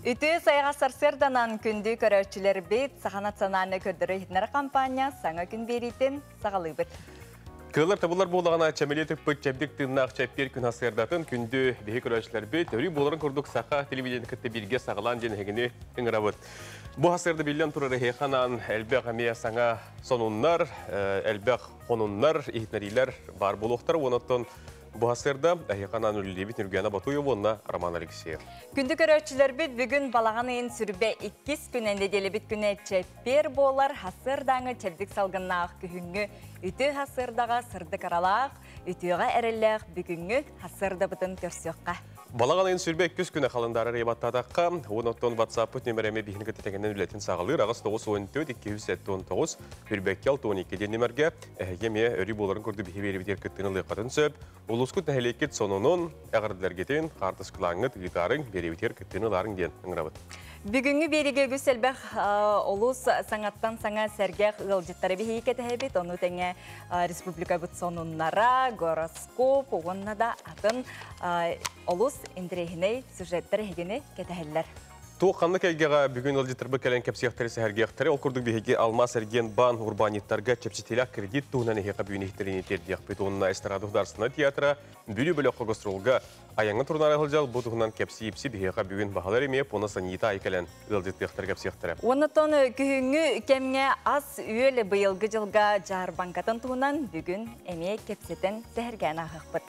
Үтүө сайаҕас сарсыарданан күндү көрөөччүлэрбит, Саха национальнай көрдөрөр-иһитиннэрэр хампаанньа саҥа күн биэриитин саҕалыыбыт. Кыылар табылар буолаҕына чэмэлиэ тыппыт чэбдик тыыннаах чэппиэр күн сарсыардатын күндү биһи көрөөччүлэрбит өрүү буоларын курдук саха телевидениетин кытта бииргэ саҕалаан диэн эһигини ыҥырабыт. Бу сарсыарда биллэн турар эһиэхэ анаан элбэх эмиэ саҥа сонуннар, элбэх хонуннар, иһитиннэриилэр баар буолуохтара. Уонна бу сарсыарда эһиэхэ анаан үлэлиибит Нюргуяна Батуева уонна Роман Алексеев. Күндү көрөөччүлэрбит, бүгүн балаҕан ыйын сүрбэ иккис күнэ, нэдиэлэбит күнэ чэппиэр буолар, сарсыардааҥы чэбдик салгыннаах күһүҥҥү үтүө сарсыардаҕа сырдык аралаах, үтүөҕэ эрэллээх бүгүҥҥү сарсыардабытын көрсүөххэ. Балаҕан ыйын сүрбэ иккис күнэ халандаарар ыйбаттаатахха, уон оттон WhatsApp нөмерэми биһини кытта тэҥинэн үлэтин саҕалыыр аҕыс 94 279 үрбэккэл 12 диэн нөмергэ эһиги эмиэ өрүү буоларын курдук биһи биэрибитигэр кыттыыны ылыаххытын сөп. Улуускут нэһилиэккит сонунун, эҕэрдэлэргитин, хаартыскалааҥҥыт ыытаарыҥ, биэрибитигэр кыттыыны ылаарыҥ диэн ыҥырабыт. Бүгүҥҥү биэриигэ үгүс элбэх олус саҥаттан саҥа сэргэх ыалдьыттары биһиги кэтэһэбит. Ону тэҥэ республикабыт сонуннара, гороскоп уонна да атын олус интэриэһинэй сюжеттэр эһигини кэтэһэллэр. Туох ханнык эйгэҕэ бүгүн ыалдьыттарбыт кэлэн кэпсиэхтэри сэһэргиэхтэри, ол курдук биһиги Алмаас эргиэн баан урбаанньыттарга чэпчэтиилээх кредит туһунан эһиэхэ бүгүн иһиттэриини тиэрдиэхпит. Уонна Эстрада художественнай театра Бүлүү бөлөххө гастролга айаҥҥа турунары сылдьал бу туһунан кэпсии-ипси биһиэхэ бүгүн баһылар эмиэ Пуна Санита ай кэлэн ыалдьыттыахтара кэпсиэхтэрэ. Оннотон күһүҥҥү кэмҥэ ас-үөл быйылгы дьылга дьаарбаҥкатын туһунан бүгүн эмиэ кэпсэтэн сэһэргээн ааһыахпыт.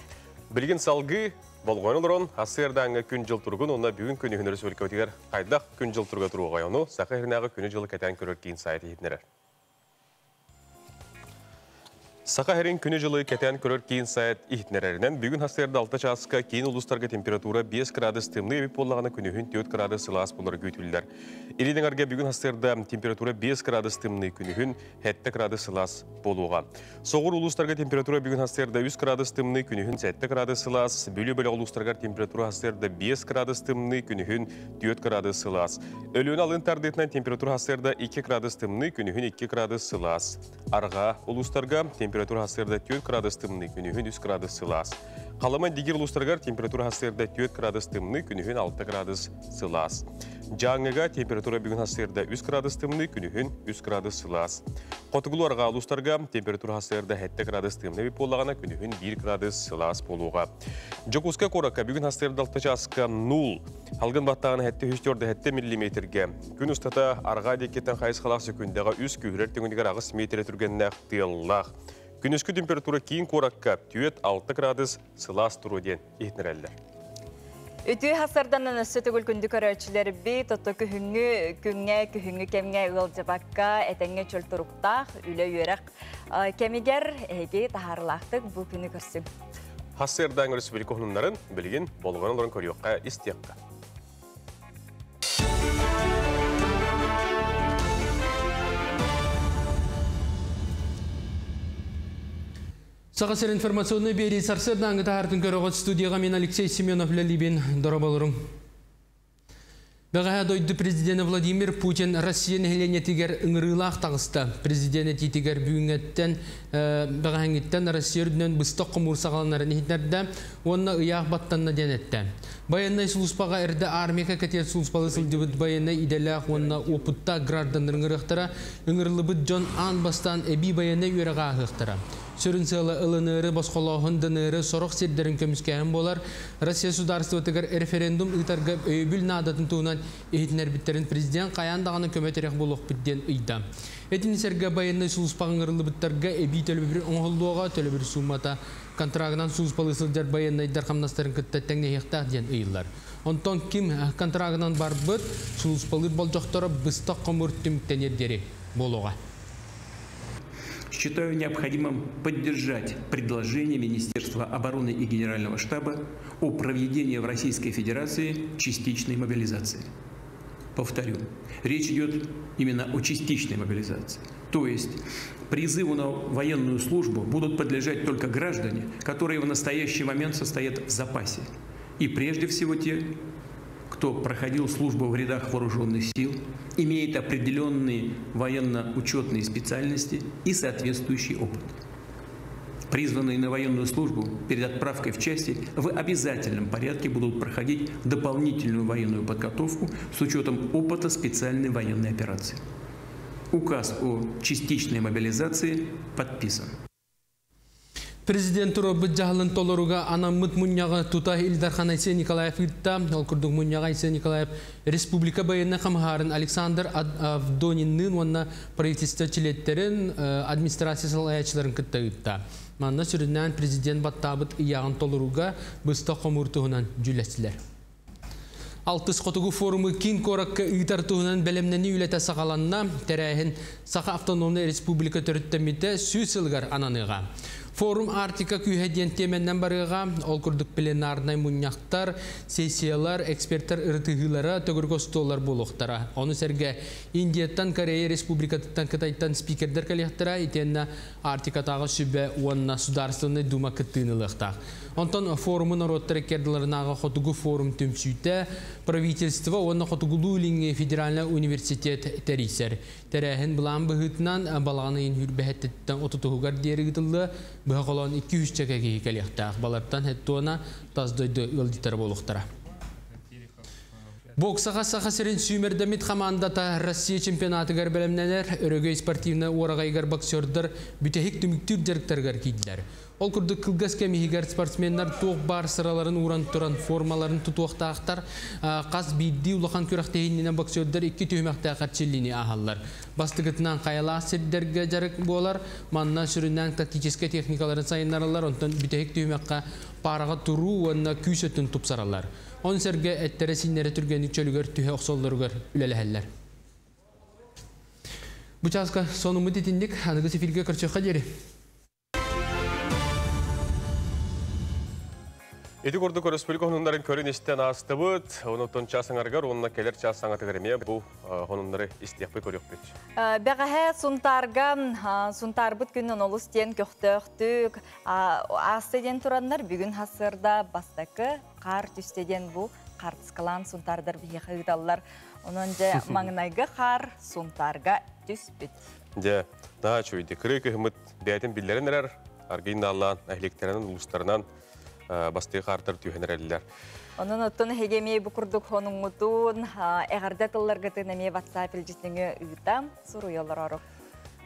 Билигин салгыы болҕойон олорон сарсыардааҥҥы күн-дьыл туругун уонна бүгүн күнүһүн өрөспүүбүлүкэбитигэр хайдах күн-дьыл туруга туруоҕай, ону Саха сиринээҕи күнү-дьылы кэтээн көрөр киин сайт иһитиннэрэр. Саха сирин күнү-дьылы кэтээн көрөр киин сайт иһитиннэрэринэн, бүгүн сарсыарда 6 чааска киин улуустарга температура 5 градус тымныы эбит буоллаҕына, күнүһүн 4 градус сылаас буолара күүтүллэр. Илин эҥэргэ бүгүн сарсыарда температура 5 градус тымныы, күнүһүн 7 градус сылаас буолуоҕа. Соҕуруу улуустарга температура бүгүн сарсыарда 3 градус тымныы, күнүһүн 7 градус сылаас. Бүлүү бөлөх улуустарыгар температура сарсыарда 5 градус тымныы, күнүһүн 4 градус сылаас. Өлүөнэ алын тардыытынан температура сарсыарда 2 градус тымныы, күнүһүн 2 градус сылаас. Арҕаа улуустарга температура сарсыарда 4 градус тымныы, күнүһүн 3 градус сылаас. Халыма Индигир улуустарыгар температура сарсыарда 4 градус тымныы, күнүһүн 6 градус сылаас. Дьааҥыга температура бүгүн сарсыарда 3 градус тымныы, күнүһүн 3 градус сылаас. Хотугулуу арҕаа улуустарга температура сарсыарда 7 градус тымныы эбит буоллаҕына, күнүһүн 1 градус сылаас буолуоҕа. Дьокуускай куоракка бүгүн сарсыарда 6 чааска 0, Халгын баттааҕын 747 миллиметргэ. Күн устата арҕаа диэкиттэн хайысхалаах сөкүүндэҕэ үс күүһүрэр түҥүнүгэр 8 миэтэрэ түргэннээх тыаллаах. Күнүскү температура киин куоракка 4-6 градус сылаас туруо диэн иһитиннэрэллэр. Үтүө сарсыарданан өссө төгүл күндү көрөөччүлэрбит, ото күһүҥҥү күҥҥэ, күһүҥҥү кэмҥэ ыалдьыбакка, этэҥҥэ чөл туруктаах, үлэ-үөрэх кэмигэр эһиги таһаарыылаахтык бу күнү көрсүҥ. Сарсыардааҥы республика уһуннарын билигин болҕойон олорон көрүөххэ, истиэххэ. Саха сирин информационный биэрии сарсыардааҥҥы таһаартын көрөҕүт, студияҕа мин Алексей Семенов үлэлиибин, дорооболоруҥ. Бэҕэһээ дойду президенэ Владимир Путин Россия нэһилиэнньэтигэр ыҥырыылаах таҕыста. Президент этиитигэр бүгүҥҥэттэн бэҕэһээҥҥиттэн Россия үрдүнэн быстах хомуур саҕаланарын иһитиннэрдэ уонна ыйаах баттанна диэн эттэ. Байыаннай сулууспаҕа эрдэ армия кэккэтигэр сулууспалыы сылдьыбыт байыаннай идэлээх уонна уопуттаах гражданнар ыҥырыахтара, ыҥырыллыбыт дьон аан бастаан эбии байыаннай үөрэҕи ааһыахтара. Сүрүн сыала ЛНР-ы босхолооһун, ДНР-ы сорох сирдэрин көмүскээһин буолар. Россия судаарыстыбатыгар референдум ыытарга өйөбүл наадатын туһунан иһитиннэрбиттэрин президент хайаан даҕаны көмө-тирэх буолуохпут диэн ыйда. Итини сэргэ байыаннай сулууспаҕа ыҥырыллыбыттарга эбии төлөбүр оҥоһуллуоҕа, төлөбүр суумата контрагынан сулууспалыы сылдьар байыаннайдар хамнастарын кытта тэҥнэһиэхтээх диэн ыйыллар. Онтон ким контрагынан барбыт, сулууспалыыр болдьохторо быстах хомуур түмүктэниэр диэри буолуоҕа. Считаю необходимым поддержать предложение Министерства обороны и Генерального штаба о проведении в Российской Федерации частичной мобилизации. Повторю, речь идет именно о частичной мобилизации. То есть призыву на военную службу будут подлежать только граждане, которые в настоящий момент состоят в запасе. И прежде всего те, кто проходил службу в рядах вооруженных сил, имеет определенные военно-учетные специальности и соответствующий опыт. Призванные на военную службу перед отправкой в части в обязательном порядке будут проходить дополнительную военную подготовку с учетом опыта специальной военной операции. Указ о частичной мобилизации подписан. Президент туруорбут дьаһалын толорууга анаммыт мунньаҕы тута Ил Дархан Айсен Николаев ыытта. Ол курдук мунньаҕа Айсен Николаев республика байыаннай хамыһаарын Александр Авдонинныын уонна правительство чилиэттэрин, администрация салайааччыларын кытта ыытта. Манна сүрүннээн президент баттаабыт ыйааҕын толорууга быстах хомуур туһунан дьүүллэстилэр. Алтыс хотугу форуму киин куоракка ыытар туһунан бэлэмнэнии үлэтэ саҕаланна. Тэрээһин Саха автономнай республика төрүттэммитэ 100 сылыгар ананыаҕа. Форум Арктика күүһэ диэн тиэмэннэн барыаҕа. Ол курдук пленарнай мунньахтар, сессиялар, экспертэр ырытыһыылара, төгүрүк остуоллар буолуохтара. Ону сэргэ Индияттан, Корея Республикатыттан, Кытайтан спикердэр кэлиэхтэрэ, итиэннэ Арктикатааҕы сүбэ уонна Судаарыстыбаннай Дума кыттыыны ылыахтаах. Онтон форуму норуоттар икки ардыларынааҕы Хотугу форум түмсүүтэ, правительство уонна Хотугулуу-Илиҥҥи федеральнай университет тэрийсэр. Тэрээһин былаан быһыытынан балаҕан ыйын сүүрбэһэттиттэн отутуһугар диэри ыытыллыа, быһа холоон 200 киһи кэлиэхтээх. Балартан хеттуона тас дойду ыалдьыттара буолуохтара. Боксаҕа Саха сирин сүүмэрдэммит хамаандата Россия чемпионатыгар бэлэмнэнэр. Өрөгөй спортивнай уораҕайыгар боксердар бүтэһик түмүктүүр дьарыктарыгар киирдилэр. Ол курдук кылгас кэм иһигэр спортсменнар туох баар сыраларын ууран туран формаларын тутуохтаахтар. Хас биирдии улахан күрэхтэһиининэн боксердар икки түһүмэхтээх эрчиллиини ааһаллар. Бастакытынан хайалаах сирдэргэ дьарык буолар. Манна сүрүннээн тактическай техникаларын сайыннараллар, онтон бүтэһик түһүмэххэ паараҕа туруу уонна күүс өттүн тупсараллар. Ону сэргэ эттэрэ-сииннэрэ түргэнник чөлүгэр түһэ охсоллоругар үлэлэһэллэр. Бу чааска сонуммут итинник аныгыс эфиргэ көрсүөххэ диэри. Ити курдук өрөспүүбүлүкэ сонуннарын көрөн истэн аастыбыт. Онуттан час аҥарыгар уонна кэлэр час саҥатыгар эмиэ бу сонуннары истиэхпит көрүөхпүт. Бэҕэһээ Сунтаарга Сунтаарбыт күнүн олус диэн көхтөөхтүк ааста диэн тураннар бүгүн сарсыарда бастакы хаар түстэ диэн бу хаартыскалаан Сунтаардар биһиэхэ ыыталлар. Онон дьэ маҥнайгы хаар Сунтаарга түспүт. Дьэ, наһаа үчүгэйдик. Кырыы кыһыммыт бэйэтин биллэрэн эрэр, аргыйнааллаан, нэһилиэктэринэн, улуустарынан бастыы хаартар түһэн эрэллэр. Онон оттон эһиги эмиэ бу курдук хонуҥҥутун, эҕэрдэ тылларгытын эмиэ WhatsApp илдьитиҥи ыыта суруйа олорору.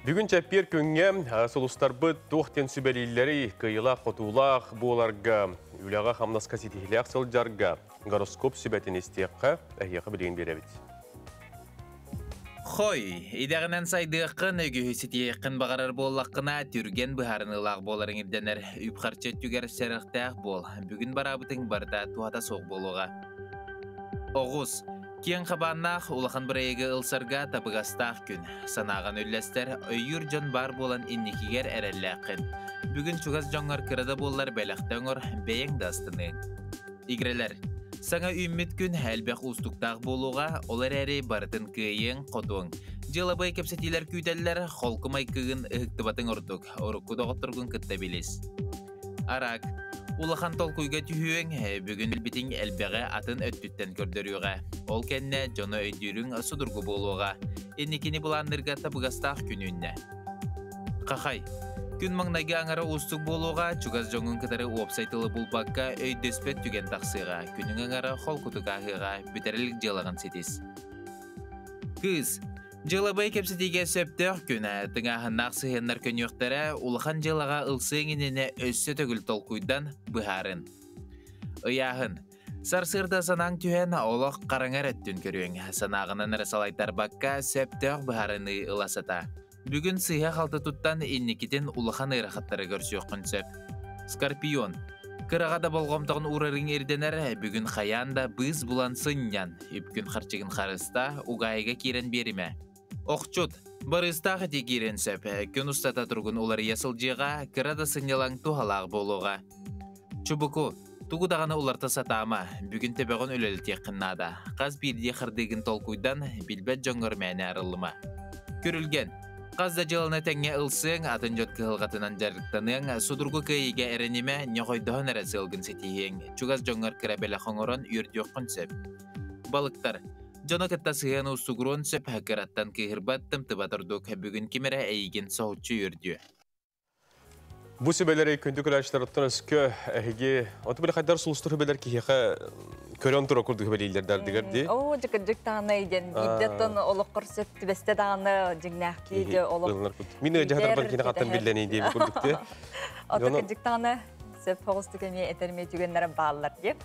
Бүгүн чэппиэр күҥҥэ сулустарбыт туох диэн сүбэлииллэрий, кыайыылаах-хотуулаах буоларга, үлэҕэ-хамнаска ситиһиилээх сылдьарга гороскоп сүбэтин истиэххэ, эһиэхэ билигин биэрэбит. Хой, идэҕинэн сайдыаххын, үгүһү ситиһиэххин баҕарар буоллаххына, түргэн быһаарыныылаах буоларыҥ ирдэнэр. Үп-харчы өттүгэр сэрэхтээх буол. Бүгүн бараабытыҥ барыта туһата суох буолуоҕа. Оҕус, киэҥ хабааннаах улахан бырайыагы ылсарга табыгастаах күн. Санааҕын үллэстэр, өйүүр дьон баар буолан инникигэр эрэллээххин. Бүгүн чугас дьоҥҥор кыра да буоллар бэлэхтэ оҥор, бэйэҥ да астыныаҥ. Игирэлэр, саҥа үүммүт күн элбэх уустуктаах буолуоҕа, ол эрээри барытын кыайыаҥ, хотуоҥ. Дьыалабыай кэпсэтиилэр күүтэллэр, холку майгыгын ыһыктыбатыҥ ордук, урукку доҕотторгун кытта билис. Арак, улахан толкуйга түһүөҥ, бүгүн билбитиҥ элбэҕи атын өттүттэн көрдөрүөҕэ. Ол кэннэ дьону өйдүүрүҥ судургу буолуоҕа. Инникини былааннырга табыгастаах күн үүннэ. Хахай. Күн маҥнайгы аҥара уустук буолуоҕа, чугас дьоҥҥун кытары уопсай тылы булбакка өйдөспөт түгэн тахсыаҕа, күнүҥ аҥара холкутук ааһыаҕа, бүтэр илик дьыалаҕын ситис. Кыыс. Дьыалабыай кэпсэтиигэ сөптөөх күн, тыҥааһыннаах сыһыаннар көнүөхтэрэ, улахан дьыалаҕа ылсыаҥ иннинэ өссө төгүл толкуйдан быһаарын. Ыйааһын. Сарсыарда санааҥ түһэн, олох хараҥа эрэ өттүн көрүөҥ, санааҕынан эрэ салайтарбакка, сөптөөх быһаарыныы ыла сата. Бүгүн сыыһа-халты туттан инникитин улахан ыарахаттары көрсүөххүн сөп. Скорпион. Кыраҕа да болҕомтоҕун уурарыҥ ирдэнэр, бүгүн хайаан да быыс булан сынньан, үпкүн-харчыгын харыста, угаайыга киирэн биэримэ. Охчут. Барыыстаах этии киирэн сөп. Күн устата туругун уларыйа сылдьыаҕа, кыра да сынньалаҥ туһалаах буолуоҕа. Чубуку. Тугу даҕаны уларта сатаама, бүгүн төбөҕүн үлэлэтиэххин наада. Хас биирдии хардыыгын толкуйдан, билбэт дьоҥҥор мээнэ арыллыма. Күрүлгэн. Хас да дьыаланы тэҥҥэ ылсыаҥ, атын дьон кыһалҕатынан дьарыктаныаҥ, судургу кыайыыга эрэнимэ, ньохойдоһон эрэ сыалгын ситиһиэҥ, чугас дьоҥҥор кыра бэлэх оҥорон үөрдүөххүн сөп. Балыктар. Дьону кытта сыһыан уустугуруон сөп, кыраттан кыыһырбат, тымтыбат ордук. Бүгүн ким эрэ эйигин соһуччу үөрдүө. Бу сүбэлэри күндү көрөөччүлэр өскө эһиги оту биле хайдар сулустур хүбелер киһиэхэ көрөн тура курдук хүбэлииллэр дардыгар ди. Оо, дьыкырдьык тааны ден биддеттон олохқор сөп түбэсте дааны жиңнээхти де олох. Мин жаһадарбан кини хаттан биллени диэби курдук ти. Ото кырдьык тааны сөп хоҕустук эмиэ этерме түгеннere бааллар дип.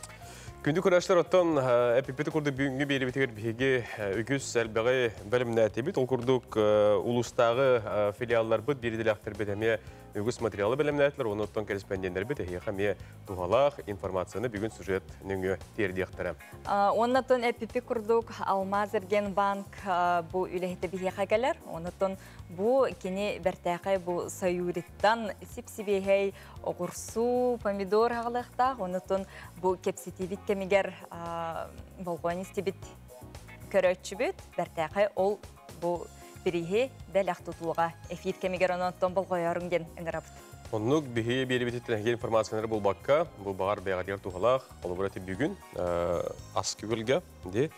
Күндү көрөөччүлэр оттон эпиппити курдук бүгүҥҥү биэрибитигэр биһиги үгүс элбэҕи бэлэмнээтибит. Ол курдук улуустааҕы филиалларбыт биирдилээхтэрбит эмиэ үгүс материалы бэлэмнээтилэр. Онон оттон корреспонденнэрбит эһиэхэ эмиэ туһалаах информацияны бүгүн сюжет нөҥүө тиэрдиэхтэрэ. Оннотон эпипи курдук Алмаз Эрген банк бу үлэһитэ биһиэхэ кэлэр. Оннотон бу кини бэртээхэй бу Саюриттан сип-сибиэһэй оҕурсуу, помидор аҕалыахтаах. Оннотон бу кэпсэтиибит кэмигэр болҕойон истибит көрөөччүбүт бэртээхэй ол бу бирииһи бэлэх тутууга эфир кэмигэр ононтон болҕойоруҥ диэн ыҥырабыт. Оннук биһи биэрибититтэн эһиги информациялары булбакка, бу баҕар бэйэҕитигэр туһалаах, холобура ити бүгүн ас күгүлгэ ди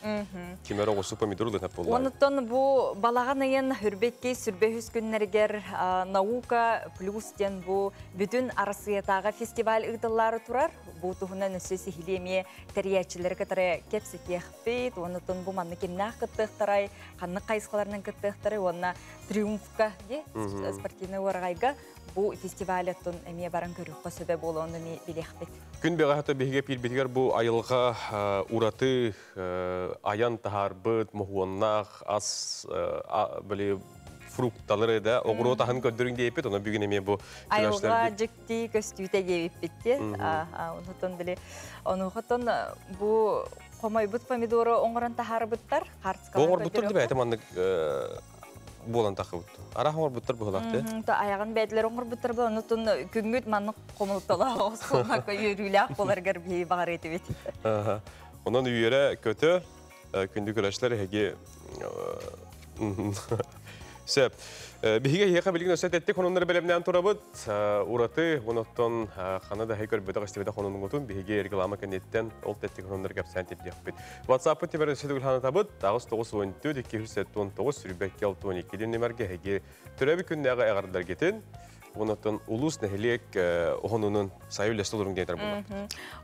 кимэр оҕусу помидор ылыһап буолла. Онуттан бу балаҕан ыйын хүрбекки сүрбэһүс күннэригэр Наука плюс диэн бу бүтүн Арассыыйатааҕы фестиваль ыытыллаары турар. Бу туһунан өссө сиһилии эмиэ тэрийээччилэри кытары кэпсэтиэхпит. Онуттан бу манны кимнээх кыттыахтарай, ханнык хайысхаларынан кыттыахтарай уонна Триумфка ди спортивный уораҕайга бу фестиваль оттон эмиэ баран көрүөххэ сөбө буолуон эмиэ билиэхпит. Күн бэҕэһээ биһиги пиирбитигэр бу айылҕа ураты айан таһаарбыт моһуоннаах ас били фрукталары да оҕуруот аһын көрдөрүҥ диэппит, онон бүгүн эмиэ бу Айылҕа дьикти көстүүтэ диэбиппит. Онутон били онуохотон бу хомойбут помидору оҥорон таһаарбыттар. Бу оҥорбуттар да бэйэтэ маннык буолан тахыбыт. Араах оҥорбуттар быһылаах те. Аяҕын бэйдилер оҥорбуттар бу онутун күҥҥүт маннык хомулталаах оскуолакка үөрүүлээх боларгар биһи баҕар этибит. Онон үөрэ көтө күндү көрөөччүлэр эһиги Сөп. Биһиги эһиэхэ билигин өссө тэттик хонуннары бэлэмнээн турабыт. Ураты оноттон хана да көрбөтөх истибэтэх хонунугутун биһиги реклама кэнниттэн ол тэттик хонуннары кэпсээн тиэрдиэхпит. WhatsApp-ыт нөмерин өссө төгүл ханатабыт. 994 279 22 62 диэн нөмергэ эһиги төрөөбүт күннээҕи эҕэрдэлэргитин онотон улус нэһилиэк оһонунун сайы үлэсте олорун диэн буолар.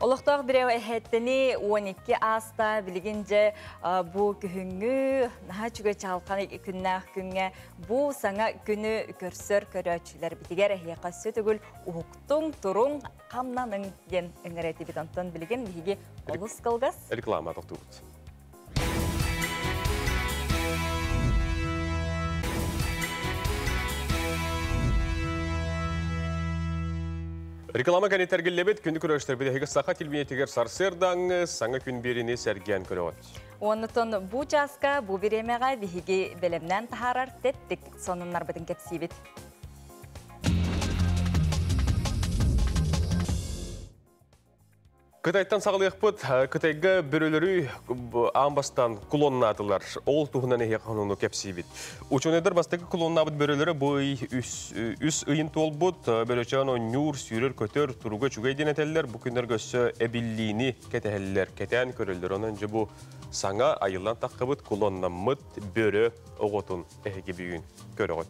Олохтоох биреу эһэттени 12 ааста билигин же бу күһүҥҥү наһаа үчүгэй чаалхан күннээх күҥҥэ бу саҥа күнү көрсөр көрөөччүлэр битигэр эһиэхэ сөтөгүл уһуктуҥ, туруҥ, хамнаныҥ диэн ыҥырэтибит. Онтон билигин биһиги олус кылгас реклама тохтуубут. Реклама кэнниттэн күндү көрөөччүлэр биһиги Саха телевидениетигэр сарсыардааҥҥы саҥа күн биэриини сэргээн көрөҕүт. Оннутон бу чааска бу бириэмэҕэ биһиги бэлэмнээн таһаарар тэттик сонуннарбытын кэпсиибит. Кытайтан саҕалыахпыт. Кытайга бөрөлөрү аан бастаан клоннаатылар. Ол туһунан эһиэхэ хонуну кэпсиибит. Учуонайдар бастакы клоннаабыт бөрөлөрө бу ый үс ыйын туолбут. Бөрөчөөн онньуур, сүүрэр, көтөр, туруга үчүгэй диэн этэллэр. Бу күннэргэ өссө эбиллиини кэтэһэллэр, кэтээн көрөллөр. Онон дьэ бу саҥа айыллан таххыбыт клоннаммыт бөрө оҕотун эһиги бүгүн көрөҕүт.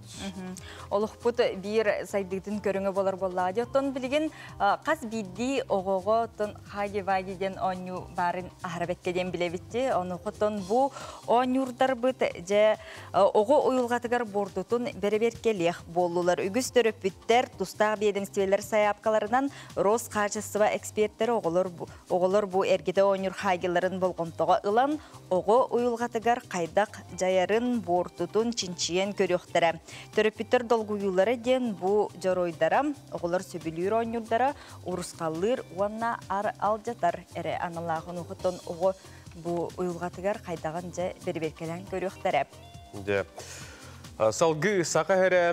Олохпут биир сайдыытын көрүҥэ болар буоллаҕа дии. Оттон билигин хас биирдии оҕоҕо оттон хаги-ваги диэн оонньуу баарын аһарабекке диэн билэбитти. Ону хотон бу оонньуурдарбыт дьэ оҕо уйулҕатыгар бордутун бэрэбиэркэлиэх буоллулар. Үгүс төрөппүттэр тустаах биэдэмстибэлэр сайаапкаларынан Роскачество эксперттері оҕолор бу эргитэ оонньуур хагиларын болҕомтоҕо ылан оҕо уйулҕатыгар хайдах дьайарын буортутун чинчийэн көрүөхтэрэ. Төрөппүттэр долгуйуулара диэн бу дьоруойдара, оҕолор сөбүлүүр оонньуурдара урусхаллыыр уонна ар алдьатар эрэ аналааҕын ухуттан оҕо бу уйулҕатыгар хайдаҕын дьэ бэрэбиэркэлээн көрүөхтэрэ. Дьэ. Салгыы Саха эрэ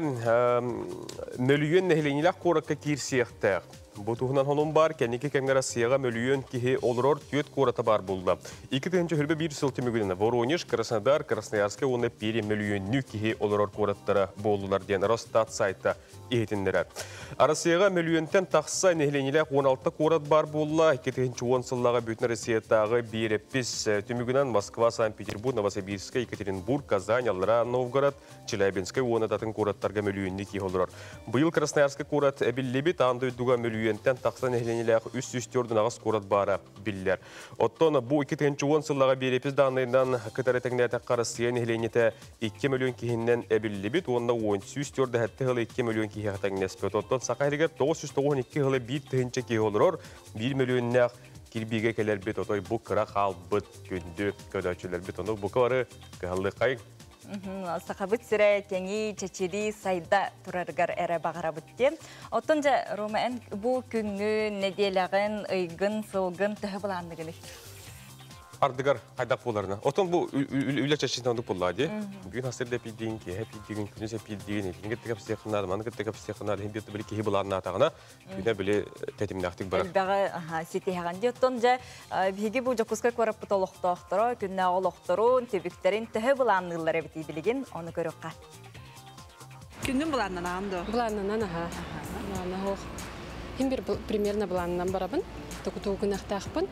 мөлүйүөн нэһилиэнньэлээх куоракка киирсиэхтээх. Бу туһунан сонун баар, кэнники кэмҥэ Россияҕа мөлүйүөн киһи олорор түөрт куората баар буолла. 2021 сыл түмүгүнэн Воронеж, Краснодар, Красноярскай уонна Пермь мөлүйүөннүү киһи олорор куораттара буоллулар диэн Росстат сайта иһитиннэрэр. Россияҕа мөлүйүөнтэн тахса нэһилиэнньэлээх 16 куорат баар буолла. 2010 сыллааҕы бүтүн Россиятааҕы биэрэпис түмүгүнэн Москва, Санкт-Петербург, Новосибирскай, Екатеринбург, Казань, Аллараа Новгород, Челябинскай уонна атын куораттарга мөлүйүөннүү киһи олорор. Быйыл Красноярскай куорат эбиллибит, аан дойдуга мөлүйүөнтэн тахса нэһилиэнньэлээх 348 куорат баара биллэр. Оттон бу 2010 сыллааҕы биэрэпис дааннайынан кытары тэҥнээтэххэ Россия нэһилиэнньэтэ 2 мөлүйүөн киһинэн эбиллибит уонна 147 ыалы 2 мөлүйүөн киһиэхэ тэҥнэспит. Оттон Саха сиригэр 992 ыалы 1 тыһыынча киһи олорор, 1 мөлүйүөннээх кирбиигэ кэлэрбит отой бу кыра хаалбыт күндү көрөөччүлэрбит. Ону бука бары кыһаллыаххайыҥ. Сахабыт сирэ кэҥии, чэчирии сайда турарыгар эрэ баҕарабыт диэн. Оттон дьэ, Рома, эн бу күҥҥүн, нэдиэлэҕин, ыйгын, сылгын төһө былаанныгыный? Ардыгар хайдах буоларына. Отон бу үлэ чэччитин оннук буоллаа дии. Бүгүн хастыр да эпийдиин, киэһэ эпийдиин, күнүс эпийдиин, итини кытта кэпсиэххин маны кытта кэпсиэххин иһин биир били киһи былааннаатаҕына, күнэ били тэтимнээхтик барар. Элбэҕи ситиһэҕин дии. Оттон дьэ, биһиги бу Дьокуускай куораппыт олохтоохторо күннээҕи олохторун, түбүктэрин төһө былаанныыллар эбитий билигин, ону көрүөххэ. Күнгүн былааннанаҕын дуо? Былааннанан аха. Былаанна хоох. Хим бир примерно былааннан барабын. Тугу тугу гыныахтаахпын.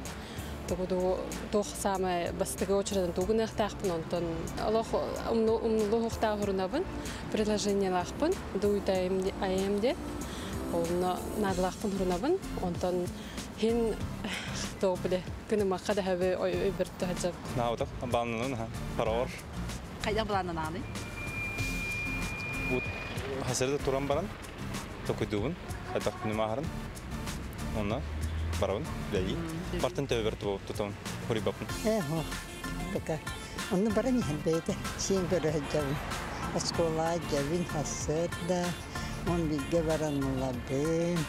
Тугу туох самое бастакы очередын тугу гыныахтаахпын. Онтон олох умнулу хуохтаах урунабын. Предложениелаахпын. Дуйта айым де. Онно наадалаахпын урунабын. Онтон хин тоо биле күнүмакка да хөбү өйбөр төһөжөп. Наутов, баланнан парор. Кайда былааннанааны? Бу хасырда туран баран, токуйдугун, хайдах күнүм ахарын. Онна барабын, билэйи. Бартын төбөр тутон, хурибапын. Эхо, така. Онну баран иһэн бэйэтэ сиэн көрө сылдьабын. Оскуолаҕа дьэбин сарсыарда, он бииргэ баран ылабын.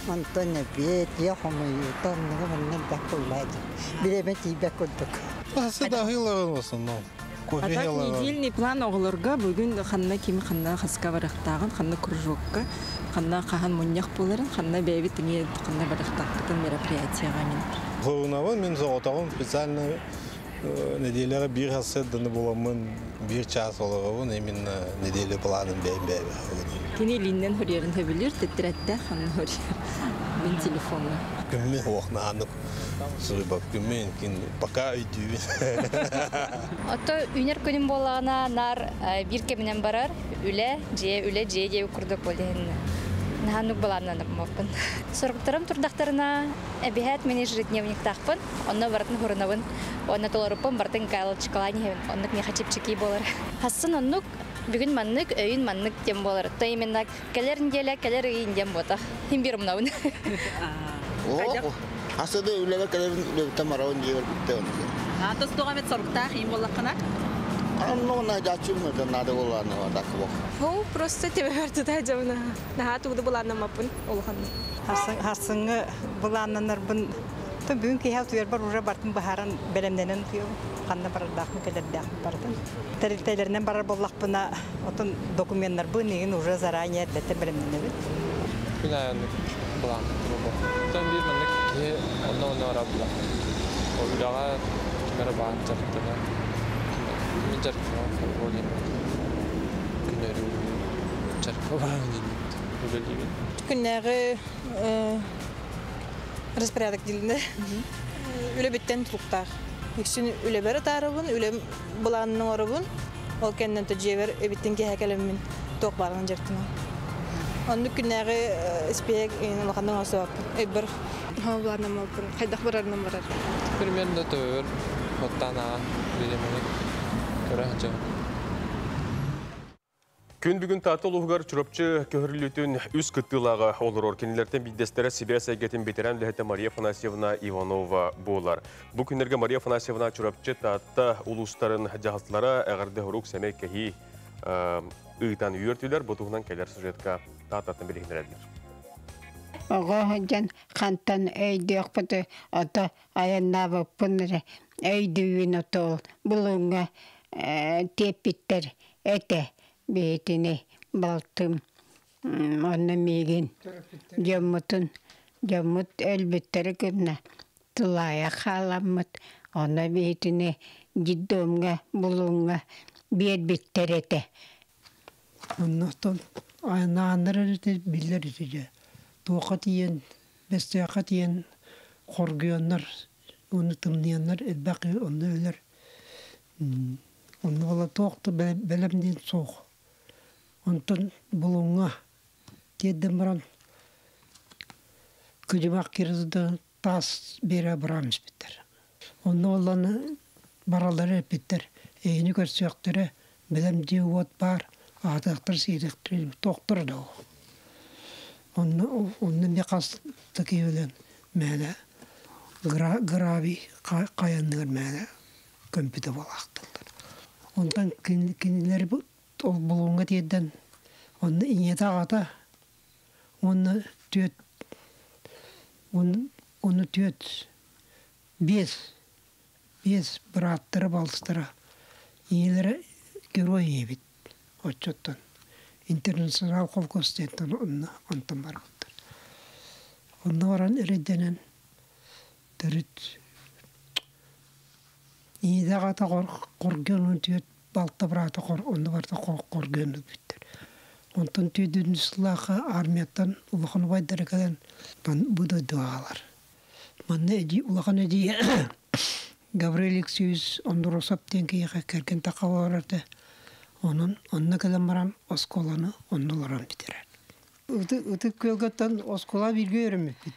Онтон эбиэт, ийэ хомуйуута оннуга манна элбэх буоллаа дии. Бириэмэ тиийбэт курдук. Сыда в основном. А так недельный план оҕолорго бүгүн ханна ким ханна хаска барыахтааҕын, ханна кружокка, ханна хаһан мунньах буоларын, ханна бэйэбит эмиэ ханна барыахтаахпытын мероприятияҕа мин. Хорунабын мин соҕотоҕун специально неделяҕа биир сарсыарданы буламмын биир чаас олоробун именно неделя планын бэйэм бэйэбэ. Кини илииннэн хоруйарын сөбүлүүр, тетрадьтаах ханна хоруйар. Мин телефоҥҥа. Күммүн хуохнааннык суруйбап күммүн кин пока өйдүүбүн. Ото үүнэр күнүм буоллаҕына наар биир кэминэн барар үлэ, дьиэ, үлэ, дьиэ диэбит курдук буолла Наһааннык былааннанаммаппын. Соруктарым турдахтарына эбиһээт мин ежедневниктаахпын, онно барытын хурунабын, онно толоруппун барытын галочкалаан иһэбин, оннук миэхэ чэпчэки буолар. Хассын оннук, бүгүн маннык, өйүн маннык диэн буолар. То именно кэлэр неделя, кэлэр ыйын диэн буотах. Хим бир умнабын. Асыды үлэбэр кэлэбин үлэбиттэн барабын дьиэбэр бүттэ онно. Тостуға мет соруктаах иин буоллаххына? Онно наадаччым наада буоллааны так бох. Ол просто тебебер тута жабына. Наһаа тугу былааннаммаппын улаханны. Харсыҥҥы былааннанарбын бүгүн киһи утуйарбар уже бартын баһаран бэлэмнэнэн утуйабын. Ханна барардаахпын кэлэрдээх бардым. Тэрилтэлэринэн барар буоллахпына отон докуменнарбын игин уже заранее эрдэттэн бэлэмнэнэбин. Күн аайы былаан Тон биир маннык киһи онно-онно барар була. Ол үлэҕэ ким эрэ баан дьарыктанар. Мин дьарыктанар футбол диэн күннэри дьарыкка барабын үлэлиибин. Күннээҕи распорядок дииллэр. Үлэ бүттэн тутуктаах. Үксүн үлэбэр атаарабын, үлэм былаанын оҥоробун. Ол кэннэ дьиэбэр эбиттэн киэһэ кэлэммин туох баарынан дьарыктанабын. Оннук күннээҕи испиэк улаханнык оҥостубаппын. Өйбөр былааннаммаппын. Хайдах барарынан барар. Примерно төбөбөр оттаан ааҕан бириэмэни көрө сылдьабын. Күн бүгүн Таатта улууһугар Чурапчы көһөрүллүүтүн үс кыттыылааҕа олорор. Кинилэртэн биирдэстэрэ сибээс эйгэтин бэтэрээн үлэһитэ Мария Афанасьевна Иванова буолар. Бу күннэргэ Мария Афанасьевна Чурапчы Таатта улуустарын дьаһалталара эҕэрдэ сурук сэмэй кэһии ыытан үөртүлэр. Бу туһунан кэлэр сюжетка Тааттаттан билиһиннэрэллэр. Оҕо сылдьан хантан өйдүөхпүт ото айаннаабыппын эрэ өйдүүбүн ото булуҥҥа тиэппиттэр этэ биһитини балтым онно миигин дьоммутун Дьоммут өлбүттэрэ гына тулаайах хааламмыт, ону биһитини детдомҥа, булууҥҥа биэрбиттэр этэ. Оннуттан айаннааннар эрэ биллэр ити дьэ. Туохха тиийэн, Бэстээххэ тиийэн хоргуйаннар уонна тымныйаннар элбэх киһи онно өлөр. Онно буола туох да бэлэм диэн суох. Онтон Булуҥҥа тиэрдэн баран кыдьымах кирилда таас биэрэ быраан испиттэр. Онно буоллаҕына бараллара эппиттэр, эйини көрсүөхтэрэ, бэлэм дьиэ-уот баар, аһатыахтара-сиэтиэхтэрэ туохтара да суох. Онно онно эмиэ хас да киһи өлөн мээнэ гравий хайанныгар мээнэ көмпүтэ буолаахталлар. Онтон кинилэри ол булууҥҥа тиэрдэн онно ийэтэ аҕата уонна түөрт уонна түөрт биэс биэс бырааттара балыстара ийэлэрэ герой ийэбит оччоттон интернационал холкуос диэнтэн онно онтон барбыттар онно баран эрэйдэнэн төрүт ийэтэ аҕата хоргион түөрт балта быраата онно барыта хоргуйан өлбүттэр. Онтон түөрт сыллаахха армияттан улахан убайдара кэлэн бу дойдуга аҕалар. Манна эдьиий улахан эдьиийэ Гаврил Алексеевич Андросов диэн киһиэхэ кэргэн тахха этэ. Онон онно кэлэн баран оскуоланы онно олорон бүтэрэр. Ытык Күөлгэттэн оскуола бииргэ үөрэммиппит.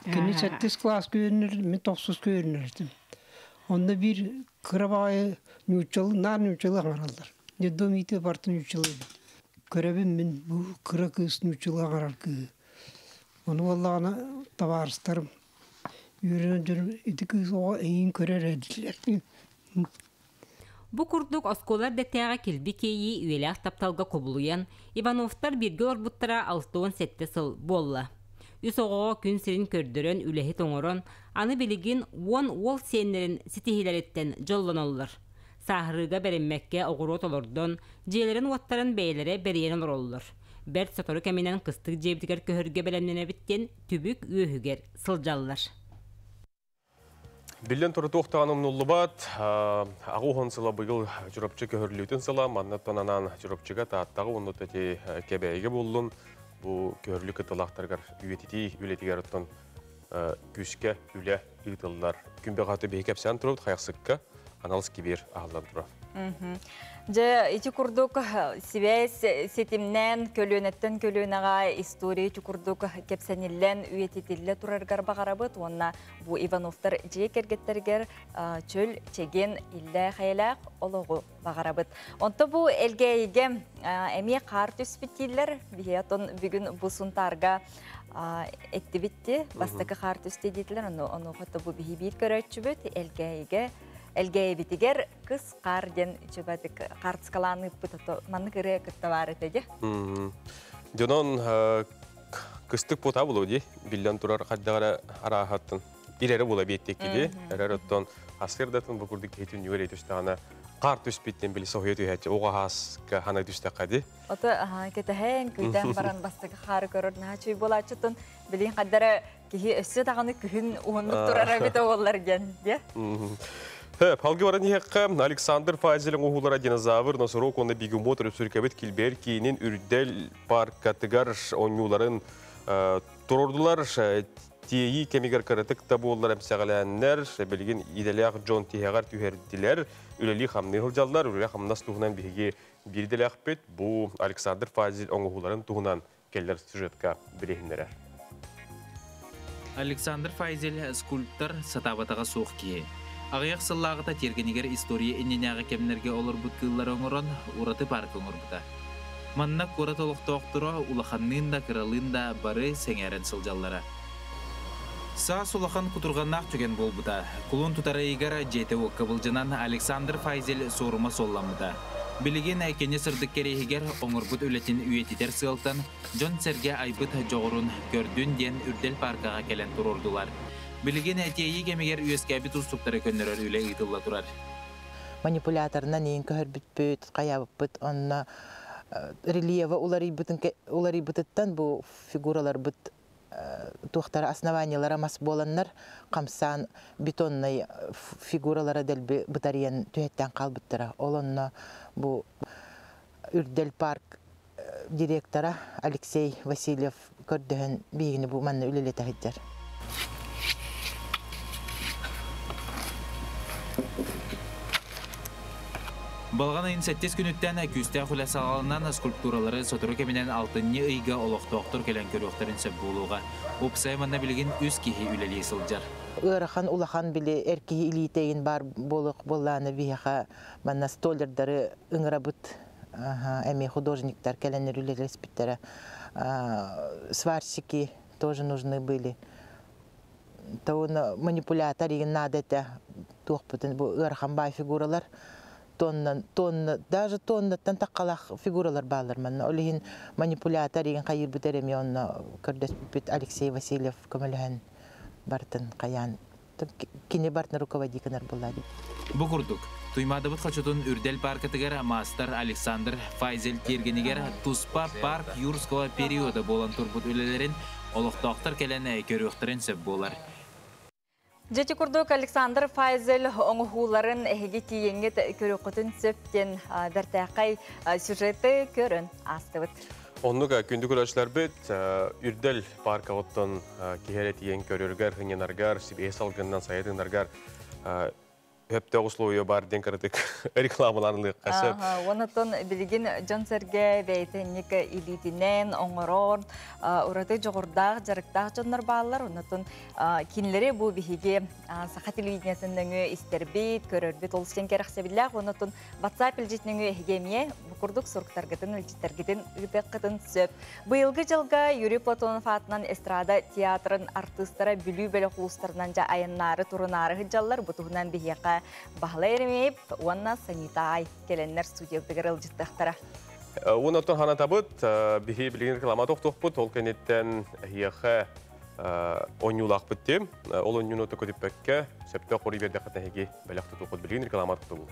Кини сэттис кылааска үөрэнэр, мин тохсуска үөрэнэр этим. Онно биир кыра баҕайы нууччалыы, наар нууччалыы аҥараллар. Детдом иитэ барыта нууччалыы эбит. Көрөбүн мин бу кыра кыыс нууччалыы аҥарар кыыһы. Ону буоллаҕына табаарыстарым үөрэнэн дьонум ити кыыс оҕо эйигин көрөр ээ дииллэр. Бу курдук оскуола эрдэтээҕи килби киэйии үйэлээх тапталга кубулуйан, Ивановтар бииргэ олорбуттара 67 сыл буолла. Үс оҕоҕо күн сирин көрдөрөн, үлэһит оҥорон, аны билигин уон уол сиэннэрин ситиһиилэриттэн дьоллоноллор. Сааһырыыга бэриммэккэ оҕуруот олордон, дьиэлэрин-уоттарын бэйэлэрэ бэрийэн олороллор. Бэрт сотору кэминэн кыстык дьиэбитигэр көһөргө бэлэмнэнэбит диэн түбүк үөһүгэр сылдьаллар. Биллэн турар туохтаан умнуллубат, аҕа уһун сыла быйыл Чурапчы көһөрүлүүтүн сыла, маннаттан анаан Чурапчыга Тааттаҕа уонна эти Кэбээйигэ буоллун, бу көһөрүлүү кытталаахтарыгар үйэтитии үлэтигэр оттон күүскэ үлэ ыытыллар. Күн бэҕэһээ биһи кэпсээн турабыт Хайахсыкка анал скибер аһыллан турар. Дьэ, ити курдук сибээс ситимнээн көлүөнэттэн көлүөнэҕэ история ити курдук кэпсэниллэн үйэтитиллэ турарыгар баҕарабыт уонна бу Ивановтар дьиэ кэргэттэригэр чөл, чэгиэн, иллээх-эйэлээх олоҕу баҕарабыт. Онто бу Элгээйигэ эмиэ хаар түспүт дииллэр. Биһи отон бүгүн бу Сунтаарга эттибитти. Бастакы хаар түстэ диэтилэр. Ону ону бу биһи биир көрөөччүбүт Элгээйигэ Элгээйибитигэр кыс хаар диэн үчүгэйдик хаартыскалаан ыыппыт ото маннык ырыа кытта баар этэ дии. Дьонон кыстык пута булу ди биллэн турар хайдах эрэ арааһаттан ирэрэ була биэттик ди эрэр оттон асырдатын бу курдук киһитин нүөр түстэҕинэ хаар түспүттэн били соһуйа түһээччи оҕо хааска хана түстэххэ ди. Ото кэтэһэн күүтэн баран бастакы хаары көрөр наһаа чүй буолааччытын билин хаддара киһи өссө даҕаны күһүн уһуннук турара эбит оҕолор диэн дьэ. Халгы баран иһэххэ Александр Фазелин уһулара динозавр, носорог уонна бегемот өрөспүүбүлүкэбит килбиэр киинин Үрдэл паркатыгар оонньууларын туруордулар. Тиэйии кэмигэр кыратык да буоллар эмсэҕэлээннэр, билигин идэлээх дьон тиһэҕэр түһэрдилэр, үлэлии-хамныы сылдьаллар. Үлэ-хамнас туһунан биһиги биир идэлээхпит. Бу Александр Фазель оҥоһууларын туһунан кэллэр сюжетка билиһиннэрэр. Александр Файзель скульптор сатаабатаҕа суох киһи. Аҕыйах сыллааҕыта тиэргэнигэр история иннинээҕи кэмнэргэ олорбут кыыллары оҥорон, ураты парка оҥорбута. Манна куорат олохтоохторо улаханныын да, кыралыын да бары сэҥээрэн сылдьаллара. Саас улахан кутурҕаннаах түгэн буолбута. Кулун тутар ыйыгар дьиэтэ-уокка былдьанан Александр Файзель суорума суолламмыта. Билигин кини сырдык кэриэһигэр оҥорбут үлэтин үйэтитэр сыалтан дьон-сэргэ айбыт дьоҕурун көрдүн диэн Үрдэл пааркаҕа кэлэн туруордулар. Билигин тиэйии кэмигэр үөскээбит уустуктары көннөрөр үлэ ыытылла турар. Манипуляторынан иин көһөрбүппүт, хайаабыппыт онно рельева уларыйбытын уларыйбытыттан бу фигураларбыт Туохтара основаниялара мас буоланнар хамсаан бетоннай фигуралара дэлби бытарыйан түһэттэн хаалбыттара. Ол онно бу Үрдэл парк директора Алексей Васильев көрдөһөн биһигини бу манна үлэлэтэ сылдьар. Балаҕан ыйын сэттис күнүттэн күүстээх үлэ саҕаланан скульптуралары сотору кэминэн алтынньы ыйга олохтоохтор кэлэн көрүөхтэрин сөп буолуоҕа. Уопсайа манна билигин үс киһи үлэлии сылдьар. Ыарахан улахан били эр киһи илиитэйин баар буолуох буоллааны биһиэхэ манна столердары ыҥырабыт. Эмиэ художниктар кэлэн үлэлэспиттэрэ. Сварщики тоже нужны были. Тоуна манипулятор игин надо этэ туохпутун бу ыарахан баай фигуралар тонна тонна даже тоннаттан таххалаах фигуралар бааллар манна ол иһин манипулятор игин хайыырбыт эрэ онно көрдөспүппүт Алексей Васильев көмөлөһөн бартын хайаан кини бартын руководиканар буолла. Бу курдук, Туймаадабыт хочотун Үрдэл паркатыгар маастар Александр Файзель тиэргэнигэр туспа парк юрского периода буолан турбут үлэлэрин олохтоохтор кэлэн көрүөхтэрин сөп буолар. Дьэти курдук Александр Файзель оҥоһууларын эһиги тиийэҥҥит көрүөххүтүн сөп диэн бэртээхэй сюжеты көрөн аастыбыт. Оннук күндү көрөөччүлэрбит Үрдэл парка оттон киһи тиийэн көрөргөр, хынньанаргар, сибиэһэй салгынынан сайа тыынаргар хөптөөх условия бар диэн кыратык рекламалаан ылыахха сөп. Онотон билигин дьон-сэргэ бэйэтинник илиитинэн оҥорор ураты дьоҕурдаах, дьарыктаах дьоннор бааллар. Онотон кинилэри бу биһиги саха телевидениетын нөҥүө истэрбит, көрөрбүт олус диэн кэрэхсэбиллээх. Онотон WhatsApp илдьит нөҥүө эһиги эмиэ бу курдук суруктаргытын, илдьиттэргитин ыытыаххытын сөп. Быйылгы дьылга Юрий Платонов аатынан эстрада театрын артыыстара Бүлүү бөлөх улуустарынан дьа айаннаары турунаары сылдьаллар. Бу туһунан биһиэхэ Баһылай Еремеев уонна Санита Ай кэлэннэр студиябытыгар ыалдьыттыахтара. Оннотон ханатабыт, биһи билигин реклама тохтуохпут, ол кэнниттэн эһиэхэ оонньуулаахпыт дии. Ол оонньууну көтүппэккэ, сөптөөх хоруй биэрдэххитинэ эһиги бэлэх тутуоххут. Билигин реклама тохтобул.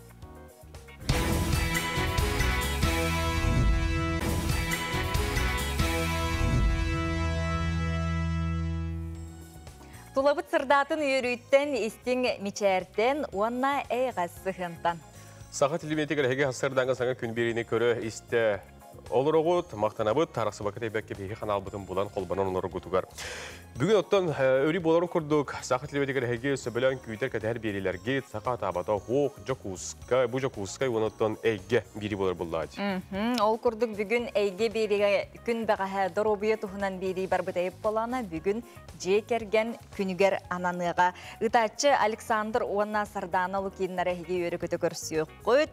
Тулабыт сырдаатын үөрүүттэн, истиҥ мичээртэн уонна эйэҕэс сыһыантан. Саха телевидениетигэр эһиги сарсыардааҥҥы саҥа күн биэриини көрө истэ олороҕут, махтанабыт, арахсыбакка тэйбэккэ биһиги ханаалбытын булан холбонон олороргутугар. Бүгүн оттон өрүү буоларын курдук Саха телевидениетигэр эһиги сөбүлээн күүтэр кэтэһэр биэриилэргит Саха атаабата оһуох, Дьокуускай, бу Дьокуускай уонна оттон Эйгэ биэрии буолар буоллаҕа дии. Ол курдук бүгүн Эйгэ биэриигэ күн бэҕэһээ доруобуйа туһунан биэрии барбыт эйип буолаана бүгүн дьиэ кэргэн күнүгэр ананыаҕа. Ыытааччы Александр уонна Сардаана Лукиннар эһиги үөрэ-көтө көрсүөххүт.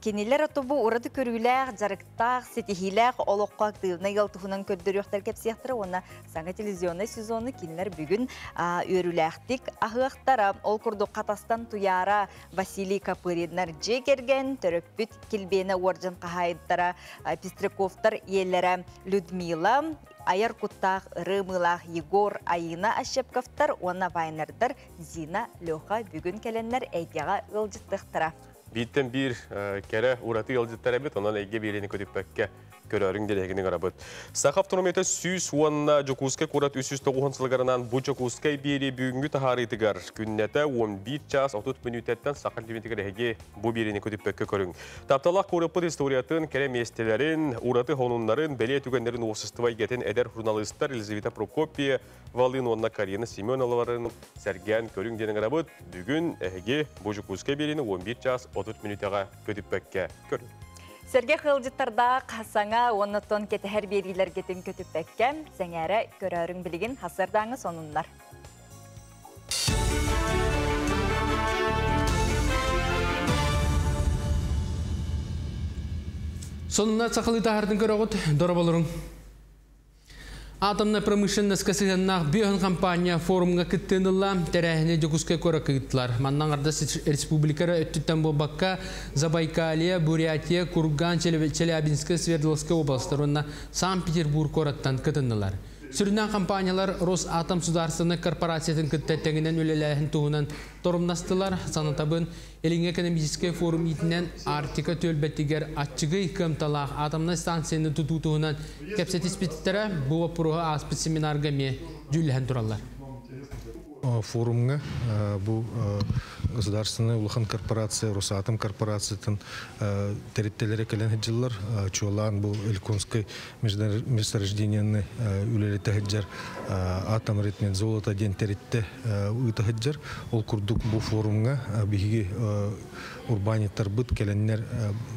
Кинилэр отобу ураты көрүүлээх, дьарыктаах, ситиһиилээх олоххо актыыбынай ыал туһунан көрдөрүөхтэр кэпсиэхтэрэ уонна саҥа телевизионнай сезону кинилэр бүгүн үөрүүлээхтик аһыахтара. Ол курдук Хатастан Туйаара Василий Копыриннар дьиэ кэргэн, төрөппүт Килбиэнэ уордьан хаһаайыттара Пестряковтар ийэлэрэ Людмила, айар куттаах ырыа-ымыылаах Егор, Айыына Ощепковтар уонна вайнердар Зина, Леха бүгүн кэлэннэр эйгэҕэ ыалдьыттыахтара. Бииртэн биир кэрэ ураты ыалдьыттар эбит, онон эйгэ биэриини көтүппэккэ көрөөрүҥ диэн ыҥырабыт. Саха автономията 100 уонна Дьокуускай куорат 390 сылыгарынан бу Дьокуускай биэрии бүгүҥҥү таһаарыытыгар күннэтэ 11 час 30 мүнүүтэттэн саха телевидениетигэр эһиги бу биэриини көтүппэккэ көрүҥ. Тапталлаах куораппыт историятын, кэрэ миэстэлэрин, ураты сонуннарын, бэлиэ түгэннэрин уопсастыба эйгэтин эдэр журналистар Елизавета Прокопьева, Валын уонна Карина Семеноваларын сэргээн көрүҥ диэн ыҥырабыт. Бүгүн эһиги бу Дьокуускай биэриини 11 час 30 мүнүүтэҕэ көтүппэккэ көрүҥ. Сэргэх ыалдьыттардаах саҥа уонна кэтэһэр биэриилэргитин көтүппэккэ, сэҥээрэ көрөөрүҥ билигин сарсыардааҥҥы сонуннар. Сонуннар сахалыы таһаардын көрөҕүт, дорооболоруҥ. Атомнай промышленноска сыһыаннаах биэс компания форумҥа кыттыыны ылла, тэрээһини Дьокуускай куоракка ыыттылар. Манна аҥардас республика өттүттэн буолбакка, Забайкалье, Бурятия, Курган, Челябинскай, Свердловскай областар уонна Санкт-Петербург куораттан кытыннылар. Сүрүннээн компаниялар Росатом судаарыстыбаннай корпорациятын кытта тэҥинэн үлэлээһин туһунан торумнастылар. Санатабын, Илиҥҥи экономическай форум иитинэн Арктика түөлбэтигэр аччыгый кыамталаах атомнай станцияны тутуу туһунан кэпсэтиспиттэрэ. Бу боппуруоһу ааспыт семинарга эмиэ дьүүллэһэн тураллар. Форумҥа бу государственнай улахан корпорация Росатом корпорациятын тэрилтэлэрэ кэлэн сылдьаллар. Чуолаан бу Эльконскай месторождениены үлэлэтэ сылдьар Атом ритмет золото диэн тэрилтэ ыыта сылдьар. Ол курдук бу форумҥа биһиги урбаанньыттарбыт кэлэннэр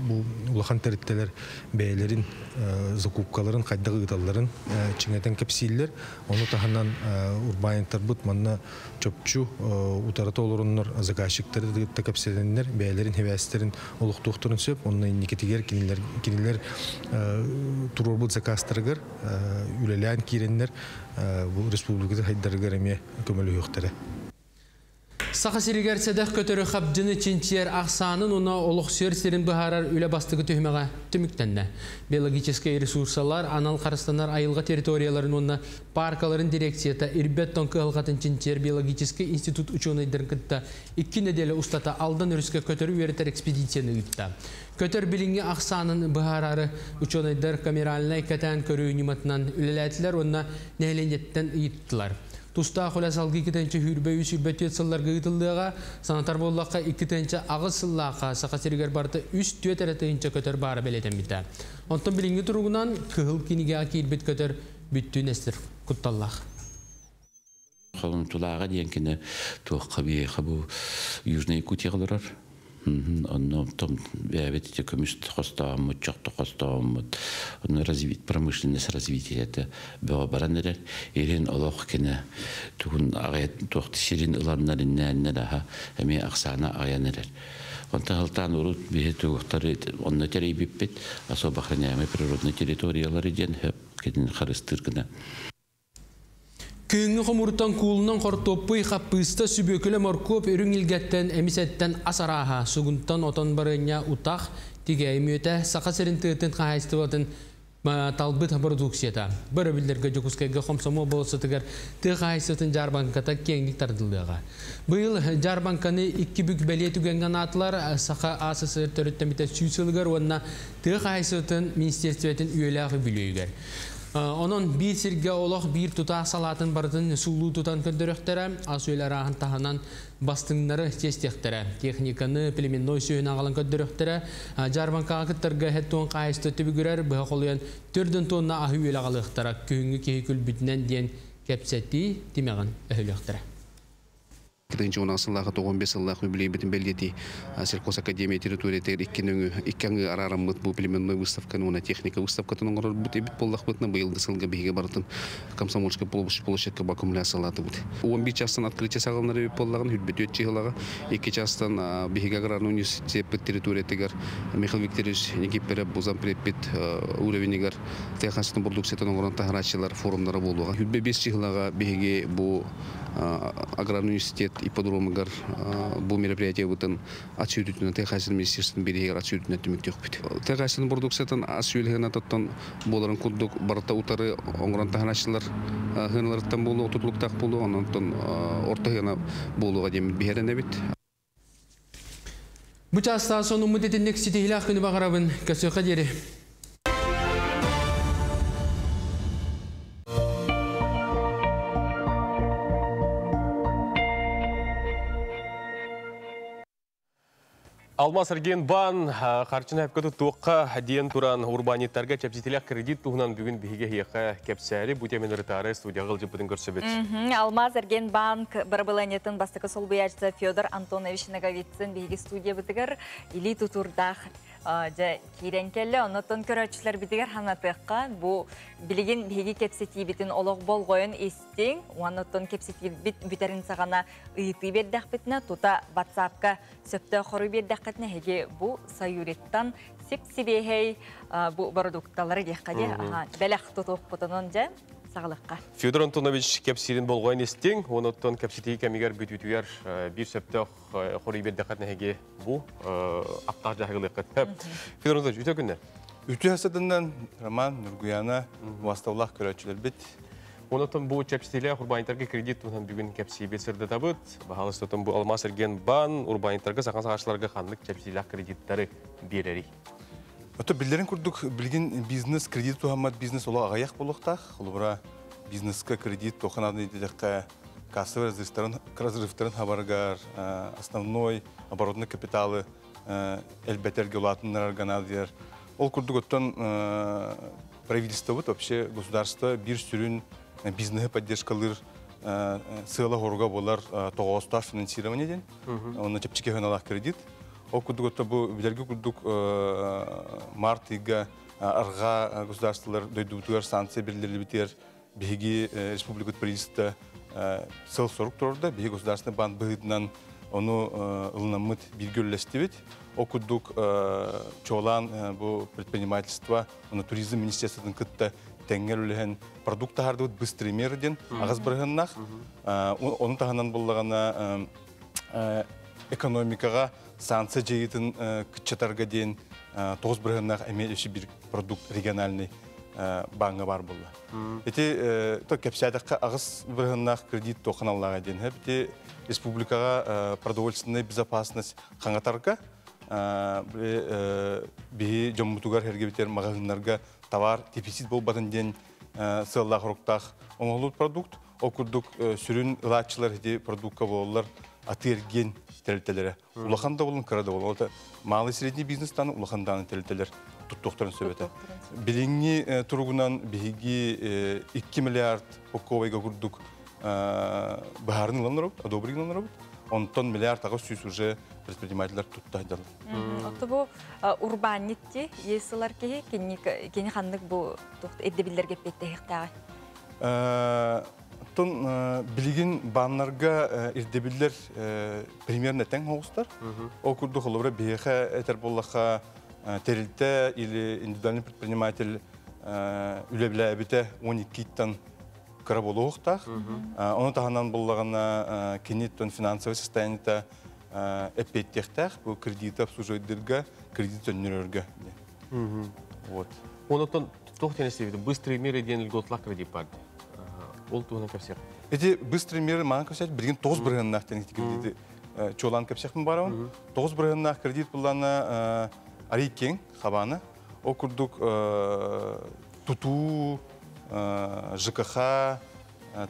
бу улахан тэрилтэлэр бэйэлэрин закупкаларын хайдах ыыталларын чиҥэтэн кэпсииллэр. Ону таһынан урбаанньыттарбыт манна чопчу утарыта олороннор заказчиктары кытта кэпсэтэннэр бэйэлэрин хибээстэрин олохтуохтарын сөп. Онно инникитигэр кинилэр кинилэр туруорбут заказтарыгар үлэлээн киирэннэр бу республиката хайдарыгар эмиэ көмөлөһүөхтэрэ. Саха сиригэр сэдэх көтөрү хабдьыны чинчийэр ахсаанын уонна олохсуйар сирин быһаарар үлэ бастакы түһүмэҕэ түмүктэннэ. Биологическай ресурсалар анал харыстанар айылҕа территорияларын уонна пааркаларын дирекцията ирбэт тоҥ кыһалҕатын чинчийэр биологическай институт учуонайдарын кытта икки нэдиэлэ устата Алдан өрүскэ көтөрү үөрэтэр экспедицияны ыытта. Көтөр билиҥҥи ахсаанын быһаараары учуонайдар камеральнай кэтээн көрүү ньыматынан үлэлээтилэр уонна нэһилиэнньэттэн ыйыттылар. Тустаах үлэ салгыы 2 тыһыынча 24 сылларга ыытыллыаҕа. Санатар буоллахха, 2008 сыллаахха Саха сиригэр барыта 3-4 эрэ тыһыынча көтөр баара бэлиэтэммитэ. Онтон билиҥҥи туругунан кыһыл кинигэҕэ киирбит көтөр бүттүүн эстэр кутталлаах. Холумталааҕа диэн кини туохха биһиэхэ бу Южная Якутияҕа олорор. Онно том бэйэбит ити көмүс хостооммут, чохто хостооммут, онно развит промышленность развитиета бөҕө баран эрэр. Ирин олох кини тугун аҕай туох сирин ыланнар иннээннэр аха эмиэ ахсаана аҕыйан эрэр. Онтон сылтаан урут биһи тугуктары онно тэрийбиппит особо охраняемой природной территориялары диэн хөп кинини харыстыыр гына. Күһүҥҥү хомууртан куулунан хортуоппуй, хаппыыста, сүбүөкүлэ, моркуоп, үрүҥ илгэттэн, эмис эттэн ас арааһа, сугунтан отон барыанньа, утах, тигээйи мүөтэ, Саха сирин тыатын хаһаайыстыбатын талбыт продукцията. Бу өрөбүллэргэ Дьокуускайга Хомсомуол болуоссатыгар тыа хаһаайыстыбатын дьаарбаҥката киэҥник тардыллыаҕа. Быйыл дьаарбаҥканы икки бүк бэлиэ түгэҥҥэ анаатылар Саха АССР төрүттэммитэ 100 сылыгар уонна тыа хаһаайыстыбатын министиэристибэтин үйэлээх үбүлүөйүгэр. Онон биир сиргэ олох биир тутаах салаатын барытын суулуу тутан көрдөрүөхтэрэ, ас-үөл арааһын таһынан бастыҥнары чиэстиэхтэрэ. Техниканы, племенной сүөһүнү аҕалан көрдөрүөхтэрэ. Дьаарбаҥкаҕа кыттарга 70 хаһаайыстыба түбүгүрэр, быһа холуйан 4 тонна аһы-үөлү аҕалыахтара. Күһүҥҥү киһи күлбүтүнэн диэн кэпсэтии тимэҕин өһүлүөхтэрэ. 2010 сыллаахха 95 сыллаах юбилейбитин бэлиэтии сельхозакадемия территориятыгар икки аҥыы араараммыт бу племенной выставканы уонна техника выставкатын оҥорорбут эбит буоллахпытына, быйылгы сылга биһиги барытын Комсомольскай площадка аккумуляциялаатыбыт. 11 чаастан открытие саҕаланар эбит буоллаҕына, 24 чыһылаҕа 2 чаастан биһиги аграрный университеппит территориятыгар Михаил Викторович Никифоров бу зампредпит уровенигар тыа хаһаайыстыбатын продукциятын оҥорон таһарааччылар форумнара буолуоҕа. 25 чыһылаҕа биһиги бу аграрный университет ипподромугар бу мероприятиебытын ат сүүрүүтүнэн тыа хаһаайыстыбатын министерствотын бирииһигэр ат сүүрүүтүнэн түмүктүөхпүт. Тыа хаһаайыстыбатын продукциятын ас үөл тоттон буоларын курдук барыта утары оҥорон таһарааччылар сыаналарыттан буолуо, тутулуктаах буолуо, онтон орто сыана буолуоҕа диэн биһирэнэбит. Бу чаастааҕы сонуммут итинник. Ситиһиилээх күнү баҕарабын. Көрсүөххэ диэри. Алмазэргиэнбаан харчыны сөпкө туттуохха диэн туран урбаанньыттарга чэпчэтиилээх кредит туһунан бүгүн биһиги эһиэхэ кэпсээри, бу теманы ырытаары студияҕа ыалдьыппытын көрсөбүт. Алмазэргиэнбаан бырабылыанньатын бастакы солбуйааччыта Федор Антонович Ноговицын биһиги студиябытыгар илии тутуурдаах дьэ киирэн кэллэ. Оннуттан көрөөччүлэрбитигэр санатыахха, бу билигин биһиги кэпсэтиибитин олох болҕойон истиҥ, оннуттан кэпсэтиибит бүтэрин саҕана ыйытыы биэрдэхпитинэ, тута WhatsApp-ка сөптөөх хоруй биэрдэххитинэ эһиги бу Саюриттан сип-сибиэһэй бу продукталары диэххэ дии, бэлэх тутуохпутунун дьэ саҕалыахха. Федор Антонович кэпсиирин болҕойон истиҥ, онуттан кэпсэтии кэмигэр бүтүүтүгэр биир сөптөөх хоруй биэрдэххитинэ эһиги бу аптаах дьаһагылыаххыт. Федор Антонович, үтүө күнүнэн. Үтүө сарсыарданан, Роман, Нургуяна, убаастабыллаах көрөөччүлэрбит. Онотон бу чэпчэтиилээх урбаанньыттарга кредит туһунан бүгүн кэпсиибит, сырдатабыт. Баһаалыстатан бу Алмаасэргиэнбаан урбаанньыттарга, саҥа саҕааччыларга ханнык чэпчэтиилээх кредиттары биэрэрий? Ото биллэрин курдук, билигин бизнес, кредит туһаммат бизнес олох аҕыйах буолуохтаах. Холобура, бизнеска кредит туохха нааданы диэтэххэ, кассовый разрывтарын, разрывтарын хабарыгар, основной оборотный капиталы элбэтэргэ, улаатыннарарга наадыйар. Ол курдук оттон правительствобыт, вообще государство биир сүрүн бизнеһи поддержкалыыр сыала-соруга буолар тоҕоостоох финансирование диэн. Онно чэпчэки сыаналаах кредит. Ол курдук отто бу билэргэ курдук март ыйга арҕаа государстволар дойдубутугар санкция биллэрилибитигэр биһиги республикабыт правительствота сыл-сорук турарда. Биһиги государственный банк быһыытынан ону ылынаммыт бииргэ үллэстибит. Ол курдук чуолаан бу предпринимательство, оны туризм министерствотын кытта тэҥҥэ үлэлэһэн продукт таһаардыбыт, быстрый мер диэн 8 бырыһыаннаах. Ону таһынан буллаҕына экономикаҕа санкция дьайыытын кыччатарга диэн 9 бырыһыаннаах эмиэ өссө биир продукт региональный бааҥҥа баар буолла. Ити то кэпсээтэххэ 8 бырыһыаннаах кредит туохха диэн. Ити республикаҕа продовольственная безопасность хаҥатарга, биһи дьоммутугар сэргэбитигэр маҕаһыыннарга товар дефицит буолбатын диэн сыаллаах-соруктаах оҥоһуллубут продукт. Ол курдук сүрүн ылааччылар ити продуктка буолаллар атыы-эргиэн тэрилтэлэрэ. Улахан да болун, кыра да болун. Ол малый средний бизнестан улахан дааны тэрилтэлэр туттуохтарын сөп этэ. Билиҥҥи туругунан биһиги 2 миллиард упаковайга курдук быһаарыны ылан олоробут, одобрение ылан олоробут. Онтон 1 800 миллион уже предпринимателлэр тутта сылдьаллар. Отто бу урбаанньыт иэс ылар киһи кини ханнык бу ирдэбиллэргэ эппиэттэһиэхтээҕий? Оттон билигин бааннарга ирдэбиллэр примерно тэҥ соҕустар. Ол курдук холобура биһиэхэ этэр буоллахха тэрилтэ или индивидуальный предприниматель үлэлээбитэ 12-тан кыра буолуохтаах. Ону таһынан буллаҕына кини финансовый состояниета эппиэттиэхтээх бу кредиты обслуживайдырга, кредит төннөрөргө. Вот. Онотон туох тенесибит быстрый меры диэн льготлаах кредит бар. Ол туһунан кэпсиэх. Эти быстрый меры маан кэпсэт билигин 9 бырыһыаннаах тен кредити чуолаан кэпсиэхпин баарабын. 9 бырыһыаннаах кредит буллана арый киэҥ хабаана. Ол курдук тутуу, ЖКХ,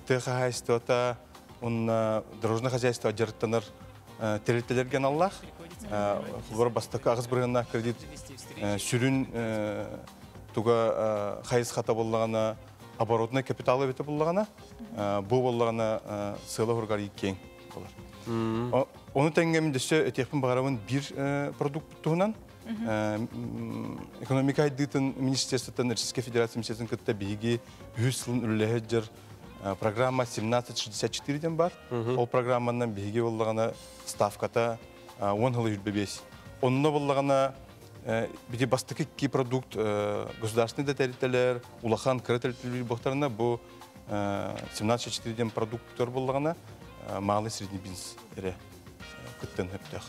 тыа хаһаайыстыбата, уонна дорожное хозяйство дьарыктанар тэрилтэлэргэ аналлаах. Холобура бастакы 8 бырыһыаннаах кредит сүрүн туга хайысхата буоллаҕына оборотный капитал эбитэ буоллаҕына, бу буоллаҕына сыала соругар киэҥ болар. Ону тэҥҥэ дөссө этиэхпин баҕарабын биир продукт туһунан. Экономика сайдыытын министерствотын, Российской Федерация министерствотын кытта биһиги үһүс сылын үлэлэһэр программа 1764 диэн бар. Ол программанан биһиги буоллаҕына ставката 10 хылы 25. Онно буоллаҕына биһи бастакы икки продукт государственный да тэрилтэлэр, улахан кыра тэрилтэлэр буохтарына бу 1764 диэн продукттар буоллаҕына малый средний бизнес эрэ кыттыан сөптөөх.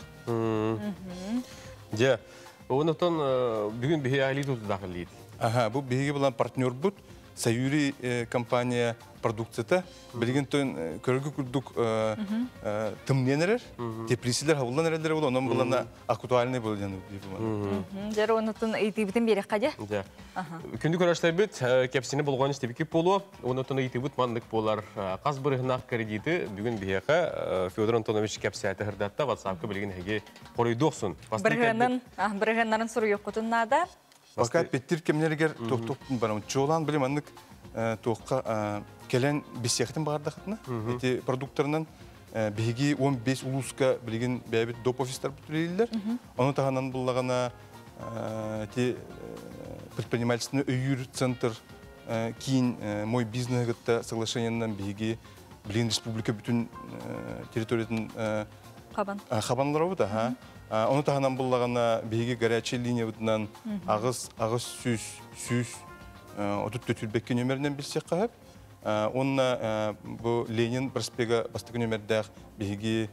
Дьэ, онотон бүгүн биһи али тутудахыллыйт. Аха, бу биһиги булан партнербут Саюри компания продукцията. Билигин тон көргү курдук тымныйан эрэр, теплицалар хабыллан эрэллэр бол, онон булана актуальный был диэн. Дьэ, онотон ыйытыыбытын биэриэххэ дьэ. Дьэ. Күндү көрөөччүлэрбит, кэпсини болгон истибиккит буолуо. Онотон ыйытыыбыт маннык буолар. Хас бырыһыаннаах кредити бүгүн биһиэхэ Федор Антонович кэпсээтэ, сырдатта. WhatsApp-ка билигин эһиги хоруйдуохсун. Бырыһыанын, бырыһыаннарын суруйуоххутун наада. Пока петтир кемнергер туох-туох барам. Чуолаан билим аннык туохха келен бисиэхтин баҕардахытына. Эти продукттарынан биһиги 15 улууска билигин бэйэбит доп офистар бүтүрүллэр. Ону таһынан буллагана эти предпринимательственный өйүүр центр киин мой бизнес кытта соглашениеннан биһиги билигин республика бүтүн территориятын Хабан. Хабанларабыт, аха. Ону таһынан буллагана биһиги горячий линиябытынан 8 800 100 34 нөмеринен билсиэххэ сөп. Онна бу Ленин проспега бастакы нөмердээх биһиги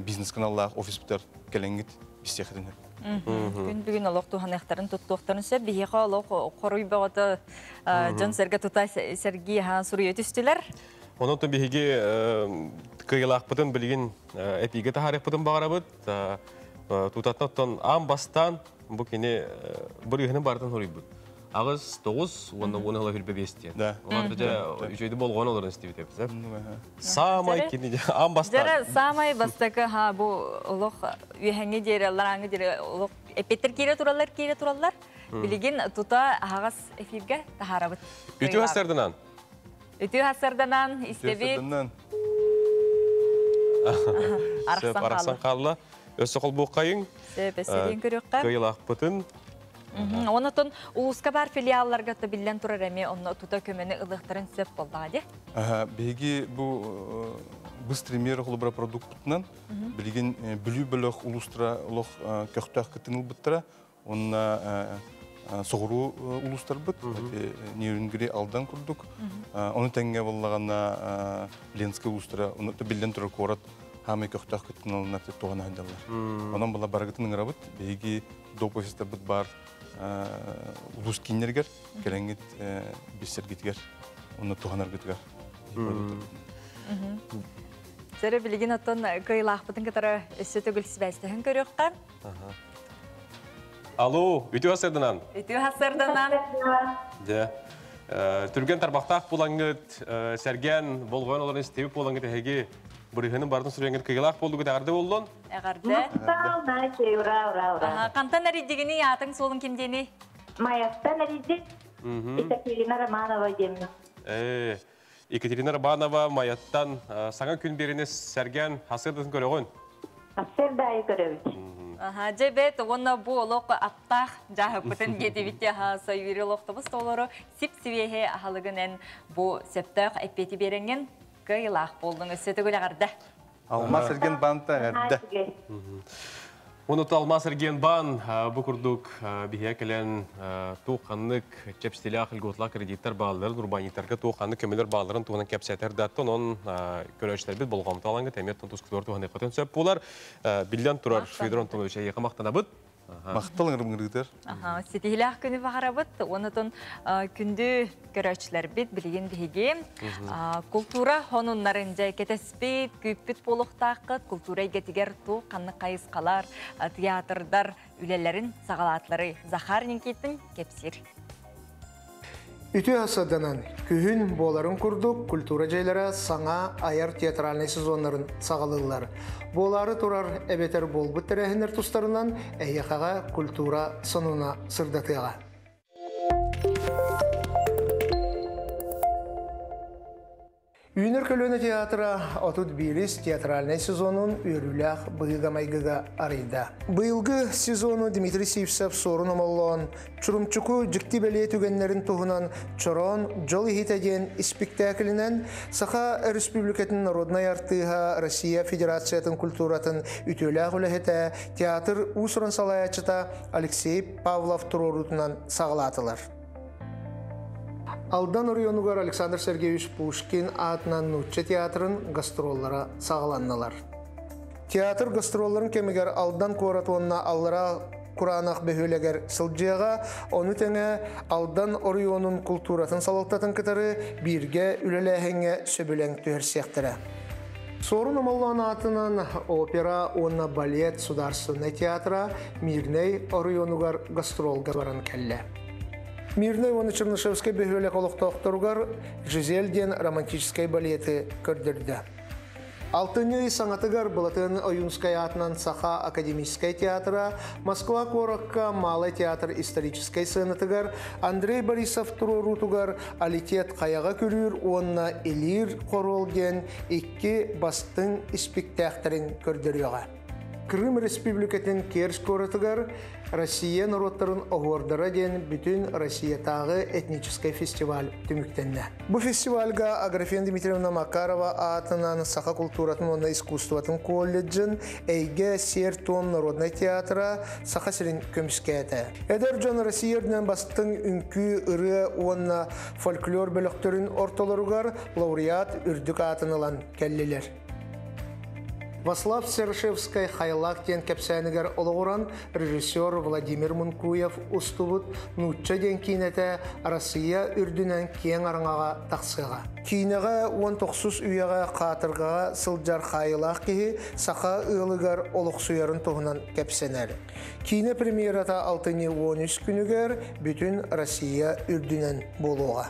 бизнес каналлаах офиспытар кэлэҥҥит билсиэххитин сөп. Күн бүгүн олох туһаныахтарын туттуохтарын сөп. Биһиэхэ олох хоруй бөҕөтө дьон-сэргэ тута сэргии аһаан суруйа түстүлэр. Онон биһиги кыайылаахпытын билигин эпигэ таһаарыахпытын баҕарабыт. Тутаттан оттон аан бастаан бу кини бырыыһыны барытын хоруйбут. Аҕыс, тоҕус уонна уон ыла хүрбэ биэс диэн. Олар дьэ үчүгэйди болҕон олорон истибит эбит. Саамай кини аан бастаан. Дьэ саамай бастакы ха бу олох үөһэҥҥи диэри, алларааҥҥы диэри олох эппиэттэр киирэ тураллар, киирэ тураллар. Билигин тута аһаҕас эфиргэ таһаарабыт. Үтүө хастарданан. Үтүө хастарданан истэбит. Сөп, арахсан хаалла. Өссө холбуоххайыҥ. Сөп, өссө көрүөххэ. Кыайылаахпытын. Онотон улууска бар филиалларга да биллэн турар эми онно тута көмөнү ылыахтарын сөп боллаҕа дии. Биһиги бу быстрый мера холобура продуктынан билигин Бүлүү бөлөх улуустара олох көхтөөх кыттыны ылбыттара. Онно соҕуруу улуустарбыт, Нерюнгри, Алдан курдук. Ону тэҥҥэ буоллаҕына Ленскэй улуустара, биллэн турар куорат хаамай көхтөөх кыттыналынар туһана сылдьаллар. Онон була барыгытын ыҥырабыт. Биһиги доп офистарбыт бар улуус кииннэригэр кэлэҥҥит биссэргитигэр, онно туһанаргытыгар. Сэрэ билигин оттон кыайылаахпытын кытары өссө төгүл сибээстэһэн көрүөххэ. Алло, үтүө хасырданан. Үтүө хасырданан. Дьэ. Түргэн тарбахтаах булаңгыт, сэргэн, болҕойон олорон истибит буолаҥҥыт эһиги бырыһыны бардын сүрүҥҥүт кыйылаах болдугут эҕэрдэ боллун. Эҕэрдэ. Ура, ура, ура. Хантан эрийдигини аатыҥ суолун ким диэни? Майаттан эрийдик. Екатерина Романова диэммин. Екатерина Романова Майаттан саҥа күн биэриини сэргээн хасырдатын көрөҕүн? Хасырда айы көрөбүт. Аха, дьэ бэт, уонна бу олох аттаах дьааһыппытын диэтибит аха сойури олохтобус толору сип-сибиэһи аһалыгын эн бу сөптөөх эппиэти биэрэҥҥин кыайылаах буоллуҥ өссө төгүл эҕэрдэ. Алмаз эрген банта эрдэ. Оны Алмаз эрген бан бу курдук биһиэ кэлэн туох ханнык чэпстилээх льготлаах кредиттар баалларын, урбаанньыктарга туох ханнык көмөлөр баалларын туһунан кэпсэтэр даттан он көрөөччүлэрбит болҕомто алаңгыт эмиэ тускутугар туһаныаххытын сөп буолар. Биллэн турар Федор Антонович эйиэхэ махтанабыт. Махтал ыңырымҥырыытыр. Ситиһилээх күнү баҕарабыт. Онотон күндү көрөөччүлэрбит билигин биһиги култуура хонуннарын дьэ кэтэспит, күүппүт буолуохтааххыт. Култуура эйгэтигэр туох ханнык хайысхалар, театрдар үлэлэрин саҕалаатылары Захар Никитин кэпсиир. Үтүө саданан күһүн буоларын курдук культура дьиэлэрэ саҥа айар театральнай сезоннарын саҕалыыллар. Буолаары турар эбэтэр буолбут тэрээһиннэр тустарынан эһиэхэҕэ культура сонуна сырдатыаҕа. Үүнэр көлүөнэ театра 31 театральнай сезонун үөрүүлээх быһыыга-майгыга арыйда. Быйылгы сезону Дмитрий Сивцев суорун омоллоон, Чурумчуку дьикти бэлиэ түгэннэрин туһунан Чороон дьол иһитэ диэн испиктээкилинэн Саха Республикатын народнай артыыһа, Россия Федерациятын культуратын үтүөлээх үлэһитэ, театр уус-уран салайааччыта Алексей Павлов туруоруутунан саҕалаатылар. Алдан оройуонугар Александр Сергеевич Пушкин аатынан нуучча театрын гастроллара саҕаланнылар. Театр гастролларын кэмигэр Алдан куорат уонна Аллараа Кураанах бөһүөлэгэр сылдьыаҕа, ону тэҥэ Алдан оройуонун култууратын салалтатын кытары бииргэ үлэлээһиҥҥэ сөбүлэҥ түһэрсиэхтэрэ. Суорун Омоллоон аатынан опера уонна балет судаарственнай театра Мирнэй оройуонугар гастролга баран кэллэ. Мирнэй уонна Чернышевскай бөһүөлэк олохтоохторугар Жизель диэн романтическай балеты көрдөрдө. Алтынньы ый саҥатыгар Былатыан Ойуунскай аатынан Саха академическай театра Москва куоракка Малай театр историческай сыанатыгар Андрей Борисов туруоруутугар Алитет хайаҕа күрүүр уонна Илиир хоруол диэн икки бастыҥ испиктээхтэрин көрдөрүөҕэ. Крым Республикатын Керчь куоратыгар Россия норуоттарын оһуордара диэн бүтүн Россиятааҕы этническэй фестиваль түмүктэннэ. Бу фестивальга Аграфена Дмитриевна Макарова аатынан саха култууратын уонна искусствотын колледжын Эйгэ сиэр-туом народнай театра Саха сирин көмүскээтэ. Эдэр дьон Россия үрдүнэн бастыҥ үҥкүү, ырыа уонна фольклор бөлөхтөрүн ортолоругар лауреат үрдүк аатын ылан кэллилэр. Васлав Серышевскай Хайлаах диэн кэпсээнигэр олоҕуран режиссер Владимир Мункуев устубут Нуучча диэн киинэтэ Россия үрдүнэн киэҥ араҥаҕа тахсыаҕа. Киинэҕэ 19 үйэҕэ хаатыргаҕа сылдьар хаайылаах киһи саха ыалыгар олохсуйарын туһунан кэпсэнэр. Киинэ премьерата алтынньы 13 күнүгэр бүтүн Россия үрдүнэн буолуоҕа.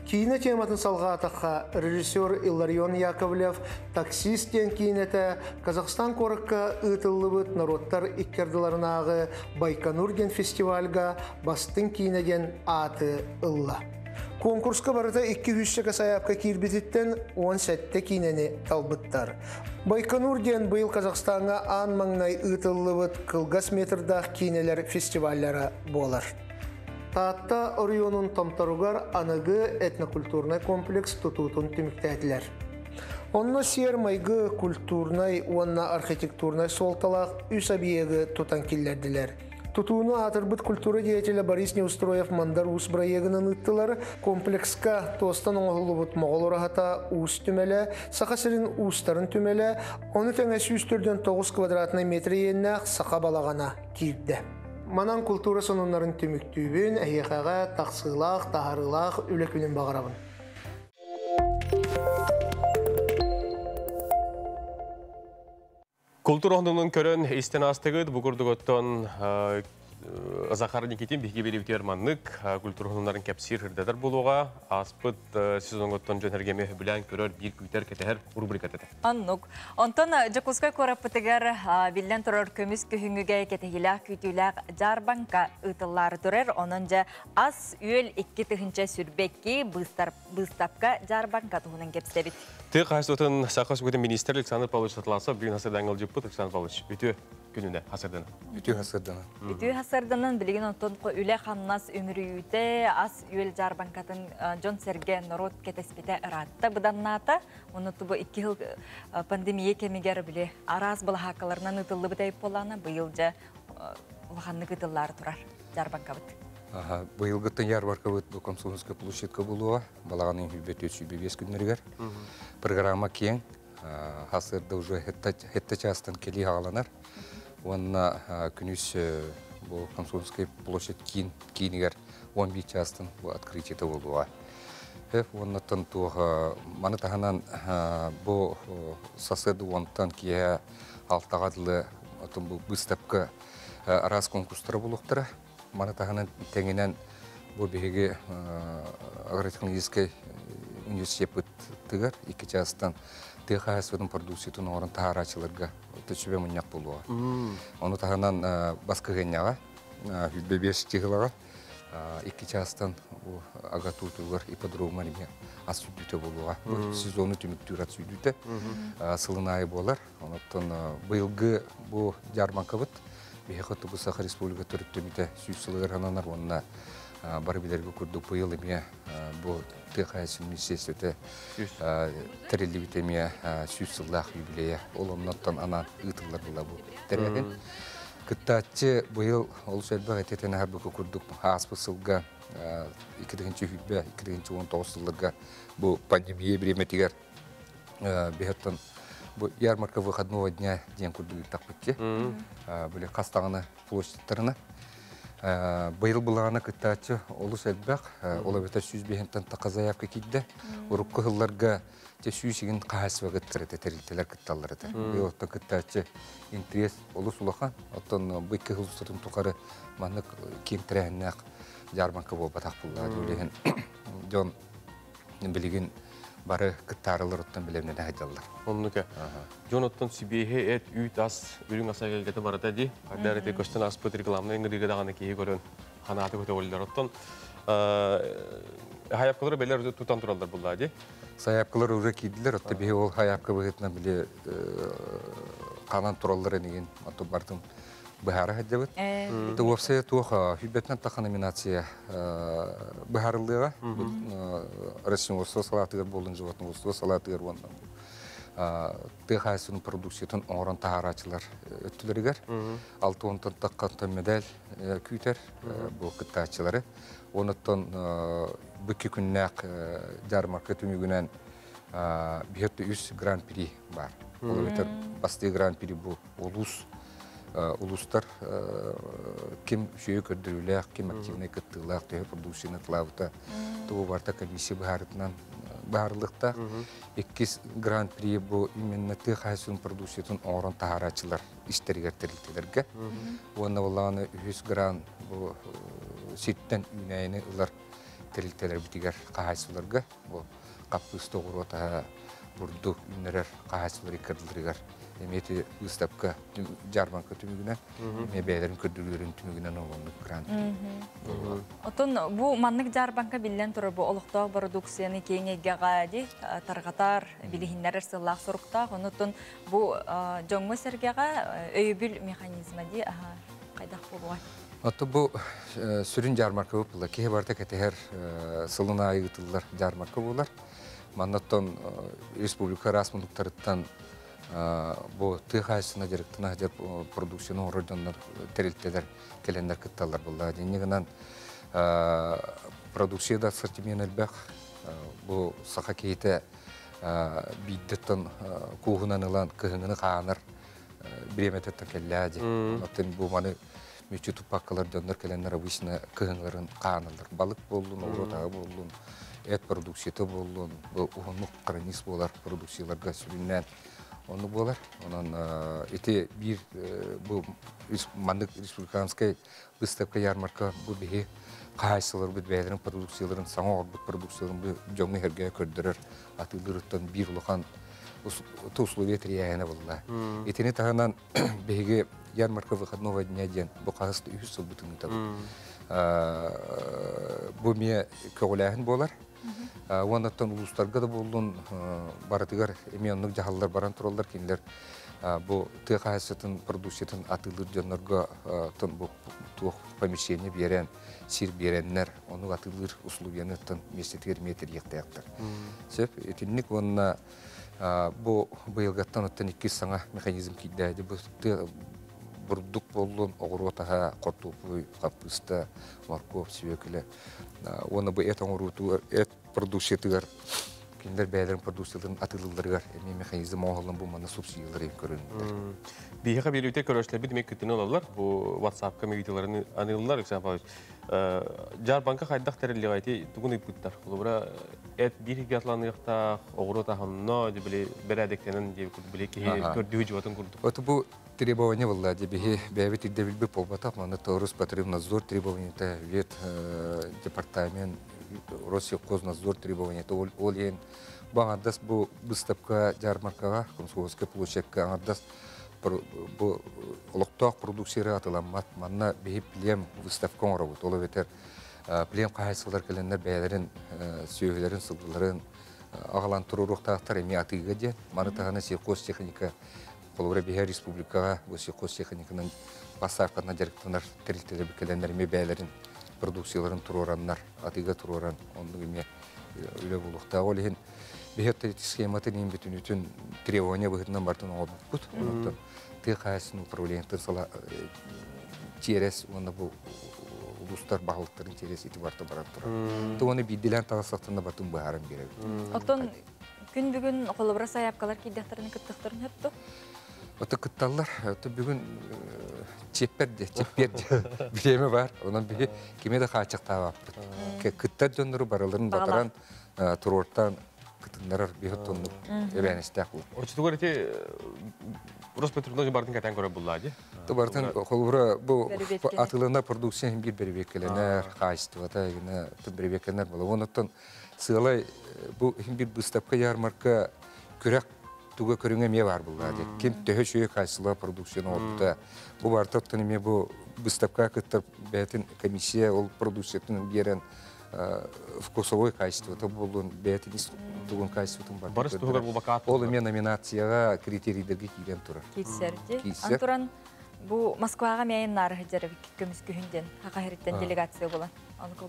Киинэ тематын салҕаатахха, режиссер Илларион Яковлев «Таксист» диэн киинэтэ Казахстан куоракка ыытыллыбыт норуоттар икки ардыларынааҕы Байконур диэн фестивальга бастыҥ киинэ диэн ааты ылла. Конкурска барыта 200 сайаапка киирбититтэн 17 киинэни талбыттар. Байконур диэн быйыл Казахстаҥҥа аан маҥнай ыытыллыбыт кылгас метрдаах киинэлэр фестиваллара буолар. Таатта оройуонун Томторугар аныгы этнокультурнай комплекс тутуутун түмүктээтилэр. Онно сиэр-майгы культурнай уонна архитектурнай суолталаах үс объегы тутан киллэрдилэр. Тутууну аатырбыт культура деятеля Борис Неустроев Мандар Уус бырайыагынан ыыттылар. Комплекска туостан оҥоһуллубут Моҕол ураһата, Уус түмэлэ, Саха сирин уустарын түмэлэ, ону тэҥэ 149 квадратнай метр иэннээх саха балаҕана киирдэ. Манан култуура сонуннарын түмүктүүбүн, эһиэхэҕэ тахсыылаах, таһаарыылаах үлэ күнүн баҕарабын. Култуура сонунун көрөн истэн аастыгыт, бу курдук оттон Захар Никитин биһиги биэриибитигэр маннык культура сонуннарын кэпсиир сырдатар буолуоҕа. Ааспыт сезоҥҥоттон дьон эргэмэ сөбүлээн көрөр, биир күүтэр, кэтэһэр рубриката этэ. Оннук. Онтон Дьокуускай куораппытыгар биллэн турар көмүс күһүҥҥүгэ кэтэһиилээх күүтүүлээх дьаарбаҥка ыытыллаары турар. Онон дьэ ас-үөл 2022 быыстапка дьаарбаҥка туһунан кэпсэбит. Тыа хаһаайыстыбатын Саха Республикатын министр Александр Павлович Атласов бүгүн сарсыарда ыалдьыппыт. Александр Павлович, үтүө күнүнэн сарсыарданан. Үтүө сарсыарданан. Үтүө сарсыарданан. Билигин онтон үлэ хамнас үмүрүйүүтэ, ас-үөл дьаарбаҥкатын дьон-сэргэ, норуот кэтэспитэ ыраатта быданнаата. Оны тубу 2 жыл пандемия кэмигэр били араас балаһааккаларынан ыытыллыбыт буоллаҕына, быйыл дьэ улаханнык ыытыллаары турар дьаарбаҥкабыт. Быйылгыттан ярмаркабыт бу Комсомольская площадка буолуоҕа, балаҕан 24-25 күннэригэр. Программа киэҥ, сарсыарда уже 7 чаастан кэлии саҕаланар. Уонна күнүс бу Комсомольская площадь киин киинигэр 11 чаастан бу открытиета буолуоҕа. Уоннаттан туох маны таһынан бу сарсыарда 10-тан киэһэ 6-га дылы бу выставка араас конкурстара буолуохтара. Маны таһынан тэҥинэн бу биһиги агротехнологическай университеппытыгар 2 чаастан тыа хаһаайыстыбатын продукциятын оҥорон таһаарааччыларга сүбэ мунньах буолуоҕа. Ону таһынан баскыһыанньаҕа 25 чыһылаҕа 2 чаастан бу АГАТУ-тугар ипподромҥа эмиэ ас сүүрдүүтэ буолуоҕа. Бу сезону түмүктүүр ат сүүрдүүтэ сылын аайы буолар. Онон быйылгы бу дьаарбаҥкабыт биһиэхэ бу Саха Республика төрүттэммитэ 100 сылыгар ананар уонна бары билэргэ курдук быйыл эмиэ бу тыа хаһаайыстыбатын министерствота тэриллибит эмиэ 100 сыллаах юбилейа. Ол оннуттан анаан ыытыллар була бу тэрээһин. Кыттааччы быйыл олус элбэх этетен аһарбыкы курдук ааспыт сылга 2020 2019 сылларга бу пандемия бириэмэтигэр биһиги бу ярмарка выходного дня диэн курдук ыыттахпыт. Били хас даҕаны площадьтарына. Быйыл былаана кыттааччы олус элбэх, ол эбэтэр 105-тэн тахса заявка киирдэ. Урукку сылларга те 100 игин хаһаайыстыба кыттар этэ, тэрилтэлэр кытталлар этэ. Быйыл оттон кыттааччы интерес олус улахан. Оттон бу 2 жыл устатын тухары маннык киэҥ тэрээһиннээх дьаарбаҥка буолбатах буолла. Үлэһин дьон билигин бары кыттаарылар оттон билемнene сылдьаллар. Оннук. Дьон оттон сибиэһэй эт, үүт ас, үрүҥ ас эгэлгэтэ барыта дии. Хайдах эрэ көстөн ааспыт рекламнай ыҥырыыга даҕаны киһи көрөн ханааты көтөҕүллэр. Оттон сайаапкалары бэлэр тутан тураллар буолла дии. Сайаапкалар уже киирдилэр, отто биһи ол сайаапка быһыытынан били ханан тураллар энигин ото бартын быһаара сылдьабыт. Ты уопсайа туох 100-тэн тахса номинация быһаарыллыаҕа. Растениеводство салаатыгар буоллун, животноводство салаатыгар уонна тыа хаһаайыстыбатын продукциятын оҥорон таһаарааччылар өттүлэригэр 60-тан тахса медаль күүтэр бу кыттааччылары. Онуттан бу 2 күннээх дьаарбаҥка түмүгүнэн Биһиэхэ үс гран-при бар. Ол эбэтэр бастыы гран-при бу улус улустар ким үчүгэй көрдөрүүлээх, ким активнай кыттыылаах, төһө продукцияны тылаабыта тугу барта комиссия быһаарытынан быһаарыллыахтаах. Иккис гран-при бу именно тыа хаһайыстыбатын продукциятын оҥорон таһаарааччылар истэригэр тэрилтэлэргэ. Уонна буоллаҕына үһүс гран бу сиртэн үүнээйини ылар тэрилтэлэрбитигэр хаһаайыстыбаларга бу хаппыыста оҕуруот аһа бурдук үүннэрэр хаһаайыстыбалар иккардыларыгар эмиэ ити выставка дьаарбаҥка түмүгүнэн эмиэ бэйэлэрин көрдөрүүлэрин түмүгүнэн олоннук грант. Отон бу маннык дьаарбаҥка биллэн турар бу олохтоох бородууксуйаны киэҥ эйгэҕэ ди тарҕатар, билиһиннэрэр сыллаах соруктаах. Онутун бу дьоҥҥо-сэргэҕэ өйөбүл механизма ди хайдах буолуой? Ото бу сүрүн дьаармарка буолла. Киһи барыта кэтэһэр сылын аайы ыытыллар дьаармарка буолар. Маннаттан республика араас муннуктарыттан бу тыа хаһаайыстыбатына дьарыктана сылдьар продукцияны оҥорор дьоннор тэрилтэлэр кэлэннэр кытталлар буолла. Дьинньэ гынан продукция да ассортимент элбэх. Бу саха киһитэ биирдэттэн кууһунан ылан кыһыҥҥыны хаанар бириэмэтиттэн кэллээ дии. Оттон бу маны мүччү туппаккалар дьоннор кэлэннэр обычно кыһыҥҥыларын хааналлар. Балык буоллун, оҕуруот аһа буоллун, эт продукцията буоллун, бу уһуннук хронист буолар продукцияларга сүрүннээн оннук буолар. Онон ити биир бу маннык республиканскай выставка ярмарка бу биһи хаһаайыстыбаларбыт бэйэлэрин продукцияларын саҥа оҥорбут продукцияларын бу дьоҥҥо иһэргэ көрдөрөр атыылыырыттан биир улахан условия тэрийээһинэ буолла. Итини таһынан биһиги ярмарка выходного дня диэн бу хаһыс да үһүс сылбытын ыытабыт. Бу эмиэ көҕүлээһин буолар. Уоннаттан улуустарга да буоллун барытыгар эмиэ оннук дьаһаллар баран тураллар. Кинилэр бу тыа хаһаайыстыбатын продукциятын атыылыыр дьоннорго бу туох помещение биэрэн, сир биэрэннэр, оннук атыылыыр условияны миэстэтигэр эмиэ тэрийиэхтээхтэр. Сөп, итинник уонна бу быйылгаттан оттон иккис саҥа механизм киирдэ. Бу бурдук буоллун, оҕуруот аһа, хортуоппуй, хаппыыста, моркуоп, сүөкүлэ. Уонна бу эт оҥоруутугар, эт продукциятыгар кинилэр бэйэлэрин продукцияларын атыылыылларыгар эмиэ механизм оҥоһуллан бу манна субсидиялары көрүннүлэр. Биһиэхэ биэриитэ көрөөччүлэрбит эмиэ кыттыыны ылаллар. Бу WhatsApp-ка ыйытыыларын аныыллар. Александр Павлович, дьаарбаҥка хайдах тэриллиэҕэй ити тугун ыйыппыттар? Холобура, эт биир иһигэр атланыахтаах, оҕуруот аһымно, били бэрээдэктэнэн диэбит курдук, били киһи көрдүүһү дьыбатын курдук. Ото бу требование буолла дии биһи бэйэбит ирдэбилбит буолбатах, манна Роспотребнадзор требованиета, вет департамент, Россельхознадзор требованиета ол иһин бу аҥардас бу выставка дьаармаркаҕа Комсомольскай площадька аҥардас бу олохтоох продукцияра атыламмат. Манна биһи плем выставка оҥоробут. Ол эбэтэр плем хаһаайыстыбалар кэлэннэр бэйэлэрин сүөһүлэрин, сылгыларын аҕалан туруоруохтаахтар эмиэ атыыга диэн. Маны таһынан сельхозтехника холобура биһи республикаҕа бу сельхозтехниканан поставканан дьарыктанар тэрилтэлэр кэлэннэр эмиэ бэйэлэрин продукцияларын туруораннар, атыыга туруоран оннук эмиэ үлэ буолуохтаах. Ол иһин биһи схематын иһин бүтүнүтүн требование быһыытынан бартын оҥорбуппут. Онон тыа хаһаайыстыбатын управлениетын сала тиэрэс уонна бу улуустар баһылыктарын тиэрэс ити барыта баран турар. Тугуну биирдилээн таҕыстахтарына батын быһааран биэрэбит. Оттон күн бүгүн холобура сайаапкалар киирдэхтэрин кыттыхтарын сөптө? Ото кытталлар. Ото бүгүн чиэппэр де, чиппиэр де бириэмэ бар. Онон биһи кими да хааччахтаабаппыт. Кыттар дьоннору барыларын батаран туруортаан кытыннарар биһи оттоннук эбээнэстээх буолар. Оччотугар ити Роспотребнадзор бардын кэтэн көрөр буллаа дии. Бартын холобура бу атыыланар продукция иһин биир бэрэбиэркэлэнэр, хаачыстыбата гына бэрэбиэркэлэнэр буолар. Онуттан сыалай бу иһин биир быыстапка ярмарка күрэх туга көрүҥэ эмиэ баар буоллаа дии. Ким төһө үчүгэй хаачыстыбалаах продукцияны оҥорбута. Бу барыта оттон эмиэ бу быыстапкаҕа кыттар бэйэтин комиссия ол продукциятын биэрэн вкусовой качествота буоллун, бэйэтин ис тугун качествотын бар. Барыс туһугар буолбакаат. Ол эмиэ номинацияҕа критерийдерге киирэн турар. Киирсэр дии. Антуран бу Москваҕа мэйин наарыһы дьарык көмүс күһүн диэн Хахаһириттэн делегация буолан.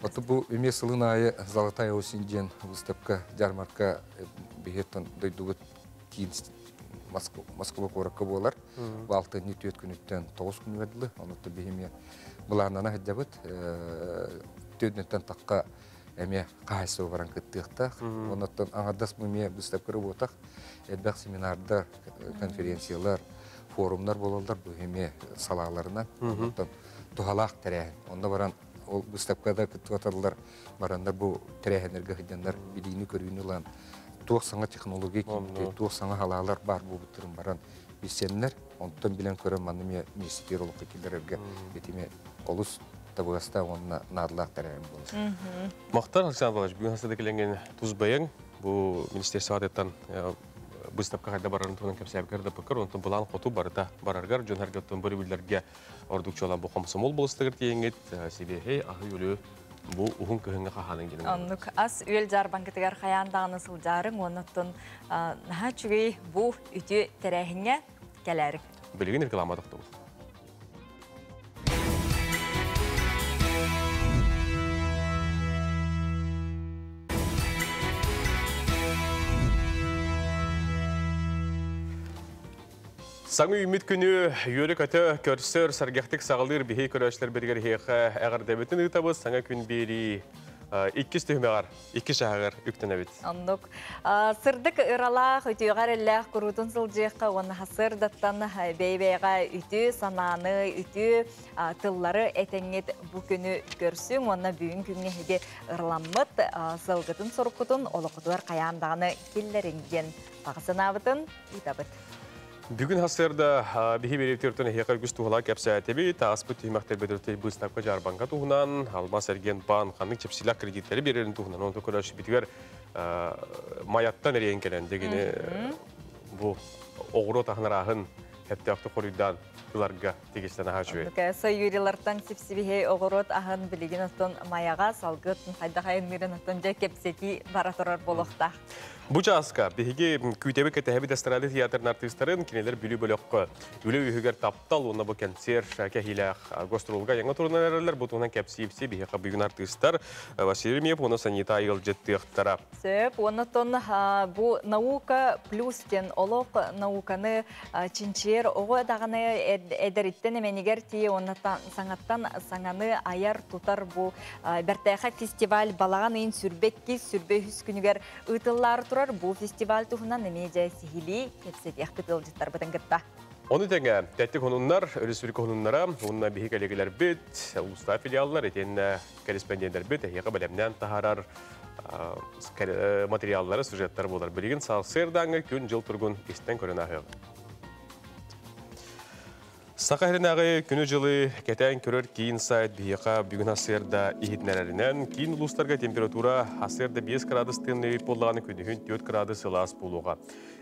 Ото бу эмиэ сылын аайы Золотая осень диэн выставка ярмарка биһиэттэн дойдубут киин Москва куоракка буолар. Бу алтынньы түөрт күнүттэн тоҕус күнүгэр дылы. Онуттан биһи эмиэ былааннана сылдьабыт. Түөртүнтэн тахха Эме қайсы баран кыттыктах. Оннан аңардас бу ме выставка работах, элбэх семинардар, конференциялар, форумнар болалар бу эме салаларына. Оннан тухалаах терәһин. Онда баран ол выставкада кыттыгаталар барандар бу терәһинерге хыдяндар билиини көрүүнү лан туох саңа технология кимте, туох саңа халаалар бар бу буттырын баран билсеннер, онтон билен көрөн манны ме мисситер олукка килерерге бетиме олус табыгаста онна надлаах терәһин болар. Мақтар Александр Павлович, бүгін хастада келенген туз байың, бу министерство аттан выставка хайда барарын туһунан кэпсээбикэр да пыкыр, онтон булан хоту барыта бараргар, дьон харгаттан бары билерге ордук чолан бу комсомол болыстыгыр тиеңит, сибехей ахы өлі бу ухун кыһыңга хаханын генен. Оннук ас үел жар банкытыгар хаян дағаны сылжарың, оннуттун наха чүгей бу үтү тәрәһиңе кәләрик. Билигин реклама тоқтол. Саңы үміт күні үйөрі көті көрсөр саргақтық сағылыр бихей көрөшлер бергер хеқі әғырдәбетін ұтабыз саңа күн бері иккис түхмеғар, икки шағығар үктенәбит. Оннук сырдык ыралаах үтүгар эллээх курутун сылдьыахха уонна хасырдаттан бэйбэйга үтү санааны үтү тыллары этэҥҥит бу күнү көрсүҥ уонна бүгүн күҥҥэ эһиги ырламмыт сылгытын соруккутун олохутугар хайаан даҕаны киллэриҥ диэн баҕа санаабытын ыытабыт. Бүгүн хасырда биһи берептертен хеқар күс туһала кәпсәтеби тааспыт түһмәктер бөдөртөй выставка жарбанка туһунан Алмаз эрген бан ханнык чепсилак кредиттери берерин туһунан онто көрөш битигер маяттан эрен келен дегени бу оҕуро тахнарахын хептеакты хоруйдан ыларга тигистен ахачуэ. Сойюрилартан сипсибихей оҕурот аһын билигин оттон маяга салгыт хайдахайын мирин оттон жа кепсети бара турар болохтаах. Бу чааска биһиги күүтэби кэтэһэбит эстрада театрын артыыстарын кинилэр бүлүү бөлөххө үлэ үһүгэр таптал уонна бу кэнсиэр кэһиилээх гастролга яҥа турунан эрэллэр бу туһунан кэпсиипси биһиэхэ бүгүн артыыстар Василий Ремьев уонна Санита ыалдьыттыахтара. Сөп, уонна тон бу наука плюс тен олох науканы чинчиэр оҕо даҕаны эдэриттэн эмэнигэр тиийэ уонна саҥаттан саҥаны айар тутар бу бэртээхэ фестиваль балаҕан ыйын сүрбэкки сүрбэ үһүс күнүгэр ыытыллаары турар бу фестиваль туһунан эмиэ дьэ сиһилии кэпсэтиэхпит ыалдьыттарбытын кытта. Оны тэҥэ тэттик хонуннар, республика хонуннара, уонна биһи кэлэгилэрбит, улуустаах филиаллар, итиэннэ корреспонденттэрбит эһиэхэ бэлэмнээн таһаарар материаллары, сюжеттар буолар. Билигин сарсыардааҥҥы күн-дьыл туругун истэн көрөн ааһыаҕыҥ. Саха сиринээҕи күнү-дьылы кэтээн көрөр киин сайт биһиэхэ бүгүн сарсыарда иһитиннэрэринэн, киин улуустарга температура сарсыарда 5 градус тымныы буоллаҕына күнүһүн 4 градус сылаас буолуоҕа.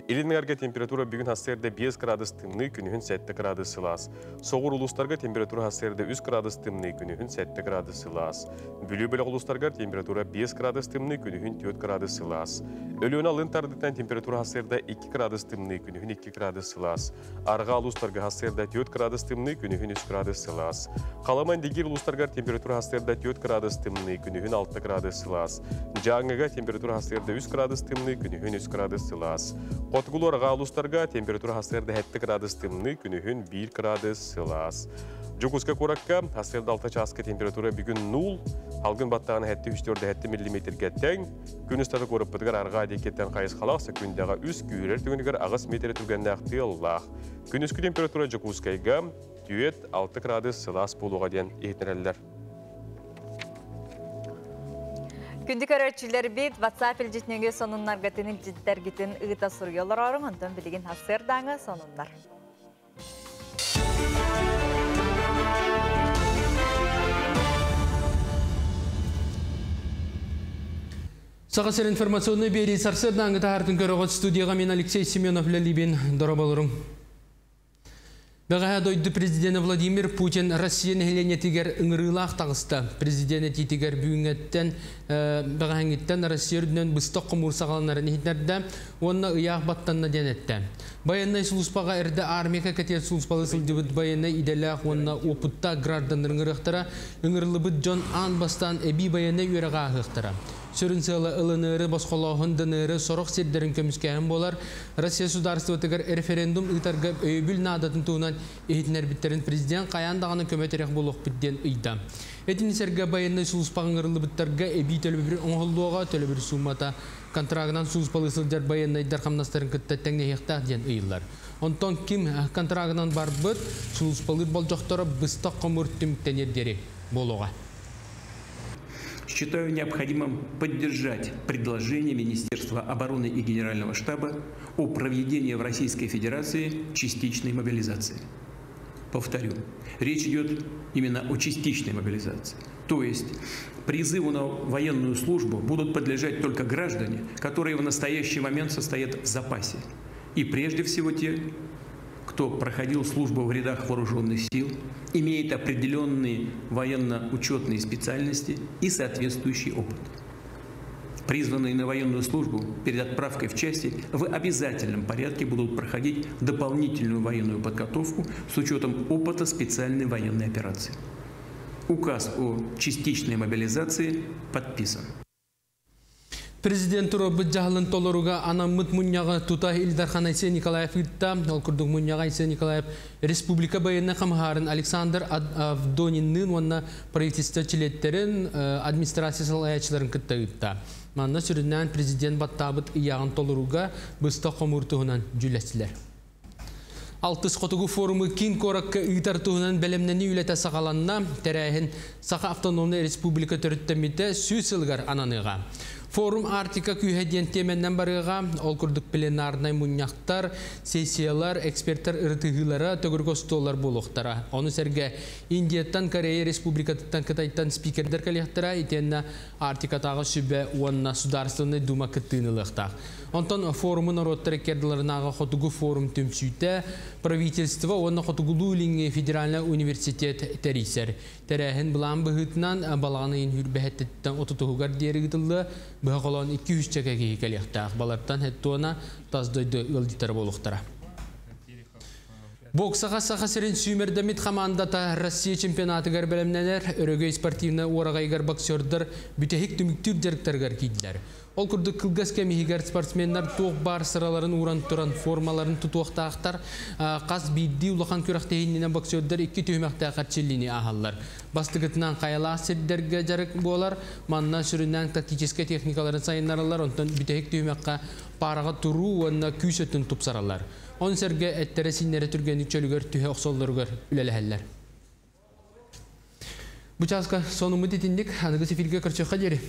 Илин эҥэргэ температура бүгүн сарсыарда 5 градус тымныы, күнүһүн 7 градус сылаас. Соҕур улуустарга температура сарсыарда 3 градус тымныы, күнүһүн 7 градус сылаас. Бүлүү бөлөх улуустарыгар температура 5 градус тымныы, күнүһүн 4 градус сылаас. Өлүөнэ алын тардыттан температура сарсыарда 2 градус тымныы, күнүһүн 2 градус сылаас. Арҕаа улуустарга сарсыарда 4 градус тымныы, күнүһүн 3 градус сылаас. Халыма Индигиир улуустарыгар температура сарсыарда 4 градус тымныы, күнүһүн 6 градус сылаас. Дьааҥыга температура сарсыарда 3 градус тымныы, күнүһүн 3 градус сылаас. Хотугулуу арҕаа улуустарга температура сарсыарда 7 градус тымныы, күнүһүн 1 градус сылаас. Дьокуускай куоракка сарсыарда 6 чааска температура бүгүн 0, салгын баттааһына 7 3,7 миллиметргэ тэҥ. Күн устата куораппытыгар арҕаа диэкиттэн хайысхалаах сөкүүндэҕэ 3 күүһүрэр түгэнигэр 8 миэтэрэ түргэннээх тыаллаах. Күнүскү температура Дьокуускайга 4 6 градус сылаас буолуоҕа диэн иһитиннэрэллэр. Күндү көрөөччүлэрбит WhatsApp илдьитинэгэ сонуннаргытын илдьиттэргитин ыыта суруйа олорооруҥ, онтон билигин сарсыардааҥы сонуннар. Саха сирин информационный биэрии сарсыардааҥҥы таһаартын көрөҕүт студияҕа мин Алексей Семенов үлэлиибин дорооболоруҥ. Бэҕэһээ дойду президенэ Владимир Путин Россия нэһилиэнньэтигэр ыҥырыылаах таҕыста. Президент этиитигэр бүгүҥҥэттэн бэҕэһээҥҥиттэн Россия үрдүнэн быстах хомуур саҕаланарын иһитиннэрдэ уонна ыйаах баттанна диэн эттэ. Байыаннай сулууспаҕа эрдэ армия кэккэтигэр сулууспалыы сылдьыбыт байыаннай идэлээх уонна уопуттаах гражданнар ыҥырыахтара, ыҥырыллыбыт дьон аан бастаан эбии байыаннай үөрэҕи ааһыахтара. Сүрүн сыала ылыныыры босхолооһун дыныры сорох сирдэрин көмүскээһин буолар. Россия судаарыстыбатыгар референдум ыытарга өйөбүл наадатын туһунан иһитиннэрбиттэрин президент хайаан даҕаны көмө-тирэх буолуохпут диэн ыйда. Итини сэргэ байыаннай сулууспаҕа ыҥырыллыбыттарга эбии төлөбүр оҥоһуллуоҕа, төлөбүр суумата контрагынан сулууспалыы сылдьар байыаннайдар хамнастарын кытта тэҥнэһиэхтээх диэн ыйыллар. Онтон ким контрагынан барбыт, сулууспалыыр болдьохторо быстах хомуур түмүктэниэр диэри буолуоҕа. Считаю необходимым поддержать предложение Министерства обороны и Генерального штаба о проведении в Российской Федерации частичной мобилизации. Повторю, речь идет именно о частичной мобилизации. То есть призыву на военную службу будут подлежать только граждане, которые в настоящий момент состоят в запасе. И прежде всего те, кто проходил службу в рядах вооруженных сил, имеет определенные военно-учетные специальности и соответствующий опыт. Призванные на военную службу перед отправкой в части в обязательном порядке будут проходить дополнительную военную подготовку с учетом опыта специальной военной операции. Указ о частичной мобилизации подписан. Президент туруорбут дьаһалын толорууга анаммыт мунньаҕы тута Ил Дархан Айсен Николаев ыытта. Ол курдук мунньаҕа Айсен Николаев республика байыаннай хамыһаарын Александр Авдонинныын уонна правительство чилиэттэрин, администрация салайааччыларын кытта ыытта. Манна сүрүннээн президент баттаабыт ыйааҕын толорууга быстах хомуур туһунан дьүүллэстилэр. Алтыс хотугу форуму киин куоракка ыытар туһунан бэлэмнэнии үлэтэ саҕаланна. Тэрээһин Саха Автономнай Республика төрүттэммитэ 100 сылыгар ананыаҕа. Форум Арктика күүһэ диэн тиэмэннэн барыаҕа. Ол курдук пленарнай мунньахтар, сессиялар, экспертэр ырытыһыылара, төгүрүк остуоллар буолуохтара. Ону сэргэ Индияттан, Корея Республикатыттан, Кытайтан спикердэр кэлиэхтэрэ, итиэннэ Арктикатааҕы сүбэ уонна Судаарыстыбаннай Дума кыттыыны ылыахтаах. Онтон форуму норуоттар икки ардыларынааҕы Хотугу форум түмсүүтэ, правительство уонна Хотугулуу-Илиҥҥи федеральнай университет тэрийсэр. Тэрээһин былаан быһыытынан балаҕан ыйын сүүрбэһэттиттэн отутуһугар диэри ыытыллыа, быһа холоон 200 чэкэ киһи кэлиэхтээх. Балартан хеттуона тас дойду ыалдьыттара буолуохтара. Боксаҕа Саха сирин сүүмэрдэммит хамаандата Россия чемпионатыгар бэлэмнэнэр. Өрөгөй спортивнай уораҕайыгар боксердар бүтэһик түмүктүүр дьарыктарыгар киирдилэр. Ол курдук кылгас кэм иһигэр спортсменнар туох баар сыраларын ууран туран формаларын тутуохтаахтар. Хас биирдии улахан күрэхтэһиининэн боксердар икки түһүмэхтээх эрчиллиини ааһаллар. Бастакытынан хайалаах сирдэргэ дьарык буолар. Манна сүрүннээн тактическай техникаларын сайыннараллар, онтон бүтэһик түһүмэххэ паараҕа туруу уонна күүс өттүн тупсараллар. Ону сэргэ эттэрэ-сииннэрэ түргэнник чөлүгэр түһэ охсоллоругар үлэлэһэллэр. Бу чааска сонуммут итинник аныгыс эфиргэ көрсүөххэ диэри.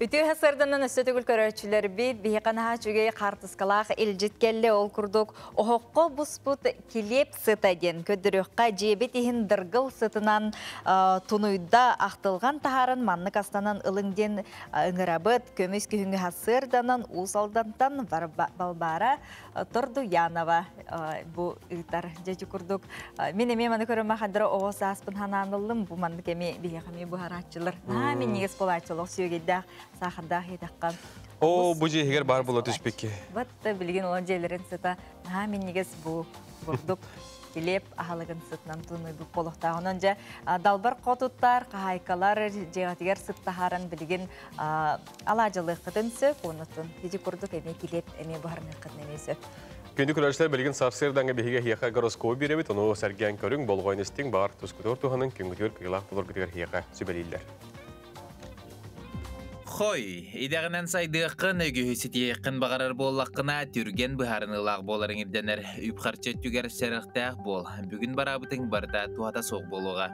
Үтүө сарданан өссө төгүл көрөөччүлэрбит биһиэхэ наһаа үчүгэй хаартыскалаах илдьит кэллэ. Ол курдук оһоххо буспут килиэп сыта диэн көрдөрүөххэ дьиэбит иһин дыргыл сытынан тунуйда ахтылҕан таһааран маннык астанан ылыҥ диэн ыҥырабыт. Көмүс күһүҥҥү сарсыарданан Уус Алдантан Балбаара Тордуянова бу ыытар. Дьэ курдук мин эмиэ маны көрөмө хаддара оҕо сааспын ханаан ыллым. Бу маннык эмиэ биһиэхэ эмиэ буһарааччылар. Наһаа минньигэс буолааччылар сүөгэйдээх саахардаах иэтэххэ. О, бу дьиэһигэр бар була түспүкки. Батта билигин олон дьиэлэрин сыта наһаа минньигэс бу бурдук килиэп аһылыгын сытынан тунуйбут болохтааҕынан дьэ далбар хотуттар, хаһаайкалар дьиэҕитигэр сыттаһааран билигин алаадьылыаххытын сөп, оннуттун ити курдук эмиэ килиэп эмиэ буһарыныаххытын эмиэ сөп. Күндү көрөөччүлэр, билигин сарсыардаҥҥа биһиги эһиэхэ гороскобу биэрэбит, ону сэргээн көрүҥ, болҕойон истиҥ, баҕар тускутугар туһаныҥ, күҥҥүтүгэр кыылаах болоргутугар эһиэхэ сүбэлииллэр. Хой, идэҕинэн сайдыаххын, үгүһү ситиһиэххин баҕарар буоллаххына, түргэн быһаарыныылаах буоларыҥ ирдэнэр. Үп-харчы өттүгэр сэрэхтээх буол. Бүгүн бараабытыҥ барыта туһата суох буолуоҕа.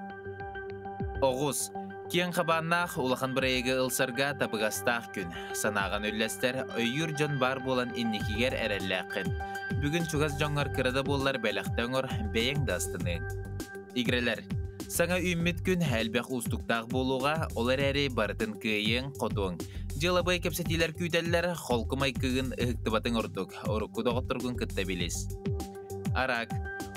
Оҕус, киэҥ хабааннаах улахан бырайыагы ылсарга табыгастаах күн. Санааҕын үллэстэр, өйүүр дьон баар буолан инникигэр эрэллээххин. Бүгүн чугас дьоҥҥор кыра да буоллар бэлэхтэ оҥор, бэйэҥ да астыныаҥ. Игирэлэр, саҥа үүммүт күн элбэх уустуктаах буолуоҕа, ол эрээри барытын кыайыаҥ, хотуоҥ. Дьыалабыай кэпсэтиилэр күүтэллэр, холку майгыгын ыһыктыбатыҥ ордук, урукку доҕотторгун кытта билис. Арак,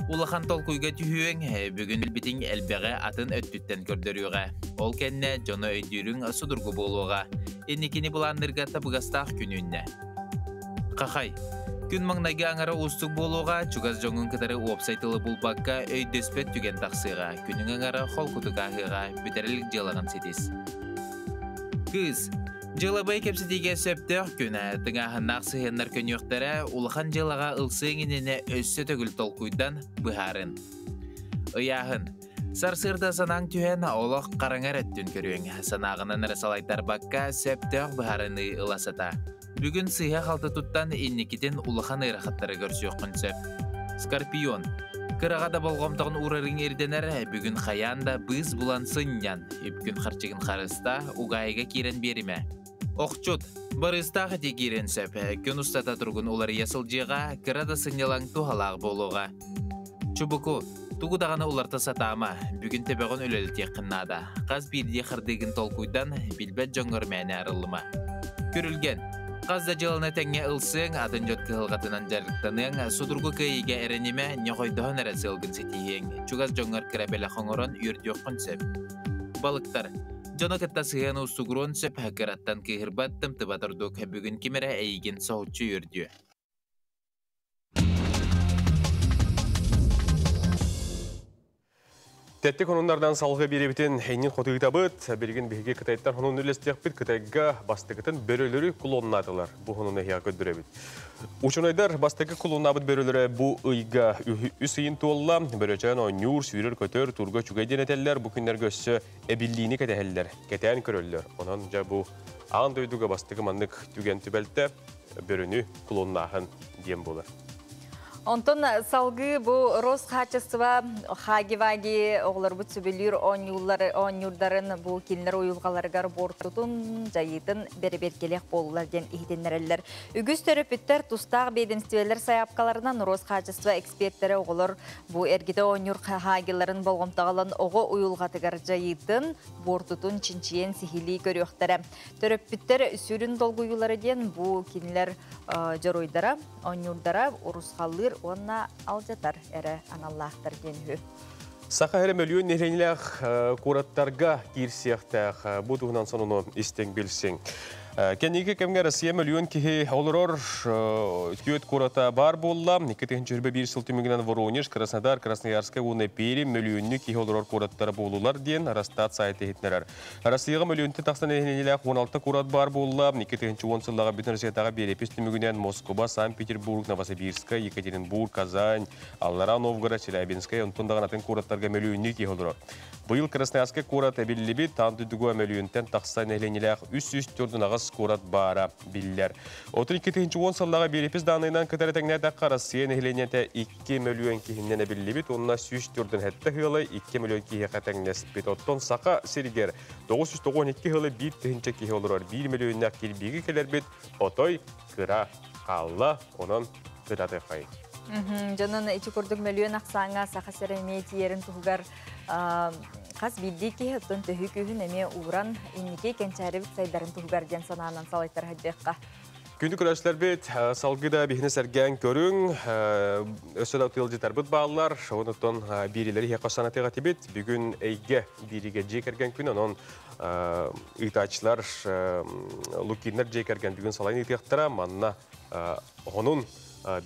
улахан толкуйга түһүөҥ, бүгүн билбитиҥ элбэҕи атын өттүттэн көрдөрүөҕэ. Ол кэннэ дьону өйдүүрүҥ судургу буолуоҕа. Инникини былааннырга табыгастаах күн үүннэ. Хахай. Күн маҥнайгы аҥара уустук буолуоҕа, чугас дьоҥҥун кытары уопсай тылы булбакка өйдөспөт түгэн тахсыаҕа. Күнүҥ аҥара холкутук ааһыаҕа, бүтэрэлик дьыалаҕын ситис. Кыыс. Дьыалабыай кэпсэтиигэ сөптөөх күн. Тыҥааһыннаах сыһыаннар көнүөхтэрэ, улахан дьыалаҕа ылсыаҥ иннинэ өссө төгүл толкуйдан быһаарын. Ыйааһын. Сарсыарда санааҥ түһэн, олох хараҥа эрэ өттүн көрүөҥ. Санааҕынан эрэ салайтарбакка, сөптөөх быһаарыныы ыла сата. Бүгүн сыыһа-халты туттан инникитин улахан ыарахаттары көрсүөххүн сөп. Скорпион. Кыраҕа да болҕомтоҕун уурарыҥ ирдэнэр, бүгүн хайаан да быыс булан сынньан, үпкүн-харчыгын харыста, угаайыга киирэн биэримэ. Охчут. Барыыстаах ити киирэн сөп. Күн устата туругун уларыйа сылдьыаҕа, кыра да сынньалаҥ туһалаах буолуоҕа. Чубуку, тугу даҕаны уларта сатаама, бүгүн төбөҕүн үлэлэтиэххин наада. Хас биирдии хардыыгын толкуйдан, билбэт дьоҥҥор мээнэ арыллыма. Күрүлгэн, хас да дьыаланы тэҥҥэ ылсыаҥ, атын дьон кыһалҕатынан дьарыктаныаҥ, судургу кыайыыга эрэнимэ, ньохойдоһон эрэ сыалгын ситиһиэҥ, чугас дьоҥҥор кыра бэлэх оҥорон үөрдүөххүн сөп. Балыктар, дьону кытта сыһыан уустугуруон сөп, кыраттан кыыһырбат, тымтыбат ордук, бүгүн ким эрэ эйигин соһуччу үөрдүө. Тэттик хонуннардан салгы биэребитин эйнин хотуйтабыт. Билигин биһиги Кытайттан хонун үллэстиэхпит. Кытайга бастакытын бөрөлөрү клоннаатылар. Бу хонуну эһиэхэ көрдөрөбүт. Учунайдар бастакы клоннаабыт бөрөлөрө бу ыйга үс ыйын туолла. Бөрөчөөн оонньуур, сүүрэр-көтөр, турга үчүгэй диэн этэллэр. Бу күннэргэ өссө эбиллиини кэтэһэллэр, кэтээн көрөллөр. Онон дьэ бу аан дойдуга бастакы маннык түгэн түбэлтэ бөрөнү клоннааһын диэн буолар. Онтон салгыы бу Росхачество Хагиваги оҕолорбут сөбүлүүр оонньууларын бу кинилэр уйулҕаларыгар буортутун, дьайыытын бэрэбиэркэлиэх буоллулар диэн иһитиннэрэллэр. Үгүс төрөппүттэр тустаах биэдэмстибэлэр сайаапкаларынан Росхачество экспертэрэ оҕолор бу эргитэ оонньуур хагиларын болҕомтоҕо ылан оҕо уйулҕатыгар дьайыытын, буортутун чинчийэн сиһилии көрүөхтэрэ. Төрөппүттэр сүрүн долгуйуулара диэн бу кинилэр дьоруойдара, оонньуурдара урусхаллыыр уонна алдьатар эрэ аналлаахтар диэн үһү. Саха эрэ мөлүйүөн нэһилиэнньэлээх куораттарга киирсиэхтээх. Бу туһунан сонуну истиҥ билсиҥ. Кэнники кэмҥэ Россия мөлүйүөн киһи олорор түөрт куората баар буолла. 2021 сыл түмүгүнэн Воронеж, Краснодар, Красноярскай уонна Пермь мөлүйүөннүү киһи олорор куораттара буолулар диэн Росстат сайта иһитиннэрэр. Россияҕа мөлүйүөнтэн тахсан нэһилиэнньэлээх 16 куорат баар буолла. 2010 сыллааҕы Бүтүн Россиятааҕы биэрэпис түмүгүнэн Москуба, Санкт-Петербург, Новосибирскай, Екатеринбург, Казань, Аллараа Новгород, Челябинскай, онтон даҕаны атын куораттарга мөлүйүөннүү киһи олорор. Быйыл Красноярскай куорат эбиллибит, аан дойдуга мөлүйүөнтэн тахса нэһилиэнньэлээх 348 куорат баара биллэр. 32 сыллааҕы биэрэпис дааннайынан кытары тэҥнээтэххэ, Россия нэһилиэнньэтэ 2 мөлүйүөн киһиннэн эбиллибит уонна 147 ыалы 2 мөлүйүөн киһиэхэ тэҥнэспит. Оттон Саха сиригэр 992 ыалы 1 тыһыынча киһи олорор 1 мөлүйүөннээх кирбиигэ кэлэрбит отой кыра хаалла, онон кытатыаххайын. Дьонун ити курдук мөлүйүөн ахсааҥҥа Саха сирэ эмиэ тиийэрин туһугар хас биирдии киһи оттон төһүү күүһүн эмиэ ууран инники кэнчээрибит сайдарын туһугар диэн санаанан салайтара сылдьыахха. Күндү көрөөччүлэрбит, салгыы да биһини сэргээн көрүҥ, өссө да тыалдьытарбыт бааллар, онуттан биирилэри иһиэххэ санатыах этибит. Бүгүн эйгэ бииригэ дьиэ кэргэн күн, онон ыытааччылар Лукиннар дьиэ кэргэн бүгүн салайын ыытыахтара, манна онун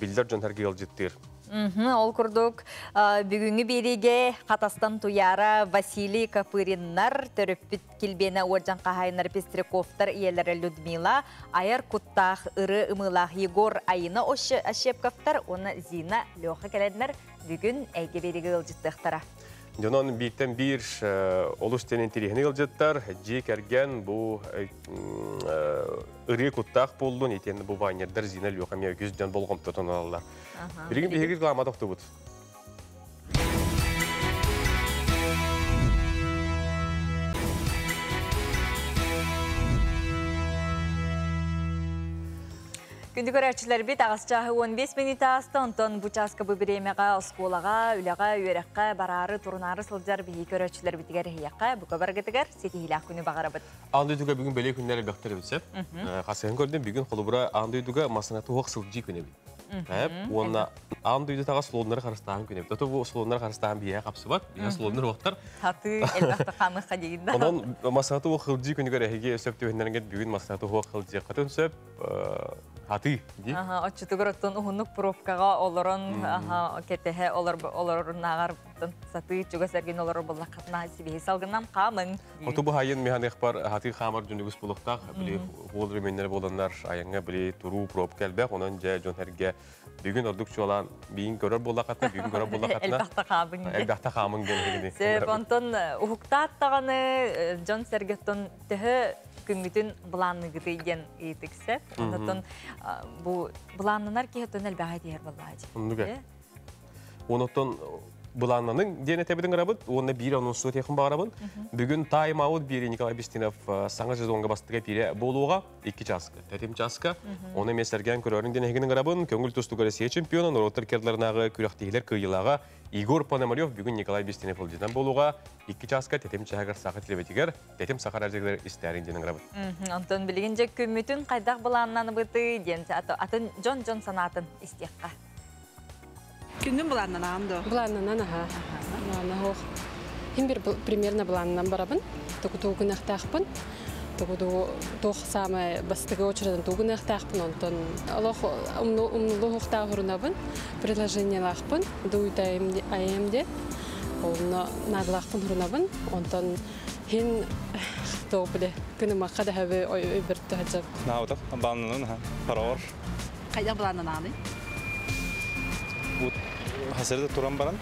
биллэр дьон сэргэ ыалдьыттыыр. Ол курдук бүгүҥҥү биэриигэ Хатастан Туйаара Василий Копыриннар, төрөппүт килбиэнэ уордьан хаһаайыннар Пестряковтар ийэлэрэ Людмила, айар куттаах ыры ымыылаах Егор Айына Ощепковтар уонна Зина Леха кэлэннэр бүгүн эйгэ биэриигэ ыалдьыттыахтара. Дьонон бииртэн биир олус диэн интэриэһинэй ыалдьыттар, дьиэ кэргэн бу ырыа куттаах буоллун, итиэннэ бу вайнердар Зина Леха эмиэ үгүс дьон болҕомтотун ылаллар. Билигин биһиги реклама тохтубут. Күндү көрөөччүлэрбит аҕыс чааһы 15 мүнүүтэ ааста, онтон бу чааска бу бириэмэҕэ оскуолаҕа, үлэҕэ, үөрэххэ бараары, турунаары сылдьар биһиги көрөөччүлэрбитигэр эһиэхэ, бука баргытыгар ситиһиилээх күнү баҕарабыт. Аан дойдуга бүгүн бэлиэ күннэр элбэхтэр эбит сөп. Хасыһын көрдүм, бүгүн холобура аан дойдуга массыына туһах сылдьыы күнэ эбит. Уонна аан дойдутааҕы слоннары харыстааһын күнэ эбит. Ото бу слоннары харыстааһын биһиэхэ хапсыбат, биһиэхэ слоннар уохтар. Хатыы элбэхтэ хаамыахха диигин да. Онон массыына туһах сылдьыы күнүгэр эһиги сөп түбэһиннэргит бүгүн массыына туһах сылдьыаххытын сөп. Хаты, ди? Оччотугар оттон уһуннук пробкаҕа олорон кэтэһэ олорорунааҕар сатыы чугас эргин олорор буоллаххытына сибиһи салгынан хаамыҥ. Оту бу хайын механикпар хаты хаамар дьүнүгүс булуктаах били хуол ременнер боланнар айанга били туруу пробка элбэх онон дьэ дьон эрге бүгүн ордук чуолаан биин көрөр буоллаххытына бүгүн көрөр буоллаххытына элбэхтэ хаамыҥ. Элбэхтэ хаамыҥ диэн. Сөп, онтон уһуктаат даҕаны дьон сэргэттон төһө күнгүтүн былаанныгыты диэн ыйытыксеп. Онтон бу былааннанар киһи оттон элбэҕэ тиһэр буоллаачы. Оннуга. Онотон былааннаның диэн этебитин ырабыт, уонна биир анонсу техин баарабын. Бүгүн тайм-аут бири Николай Бестинов саҥа сезонга бастыга пире болуға 2 часка, тәтим часка. Оны месерген көрөрүн диэн эхигин ырабын, көңүл тустуга Россия чемпиона, Нороттар керларынагы күрәхтиһилер кыйылага Игорь Пономарев бүгүн Николай Бестинов ылдьытан болуға 2 часка тәтим чагар саха телебетигер, тәтим сахар ажыгылар истәрин диэн ырабыт. Онтон билигин же күммүтүн кайдах былааннаны быты диэн атын жон-жон санаатын истиэххэ. Күнгүн былааннанан до? Былааннанан, аха. Былаанна хоох. Хим бир примерно былааннан барабын. Току тугун ахтаахпын. Току туох самое бастыгы очереден тугун ахтаахпын. Онтон олох умнулу хохтаа хурунабын. Предложениялаахпын. Дуйта айымде. Онно надлаахпын хурунабын. Онтон хин тоопуле күнү макка да хабы ой бир тахажап. Наутах баланнан ха. Парор. Кайда баланнан Бу хасырда туран баран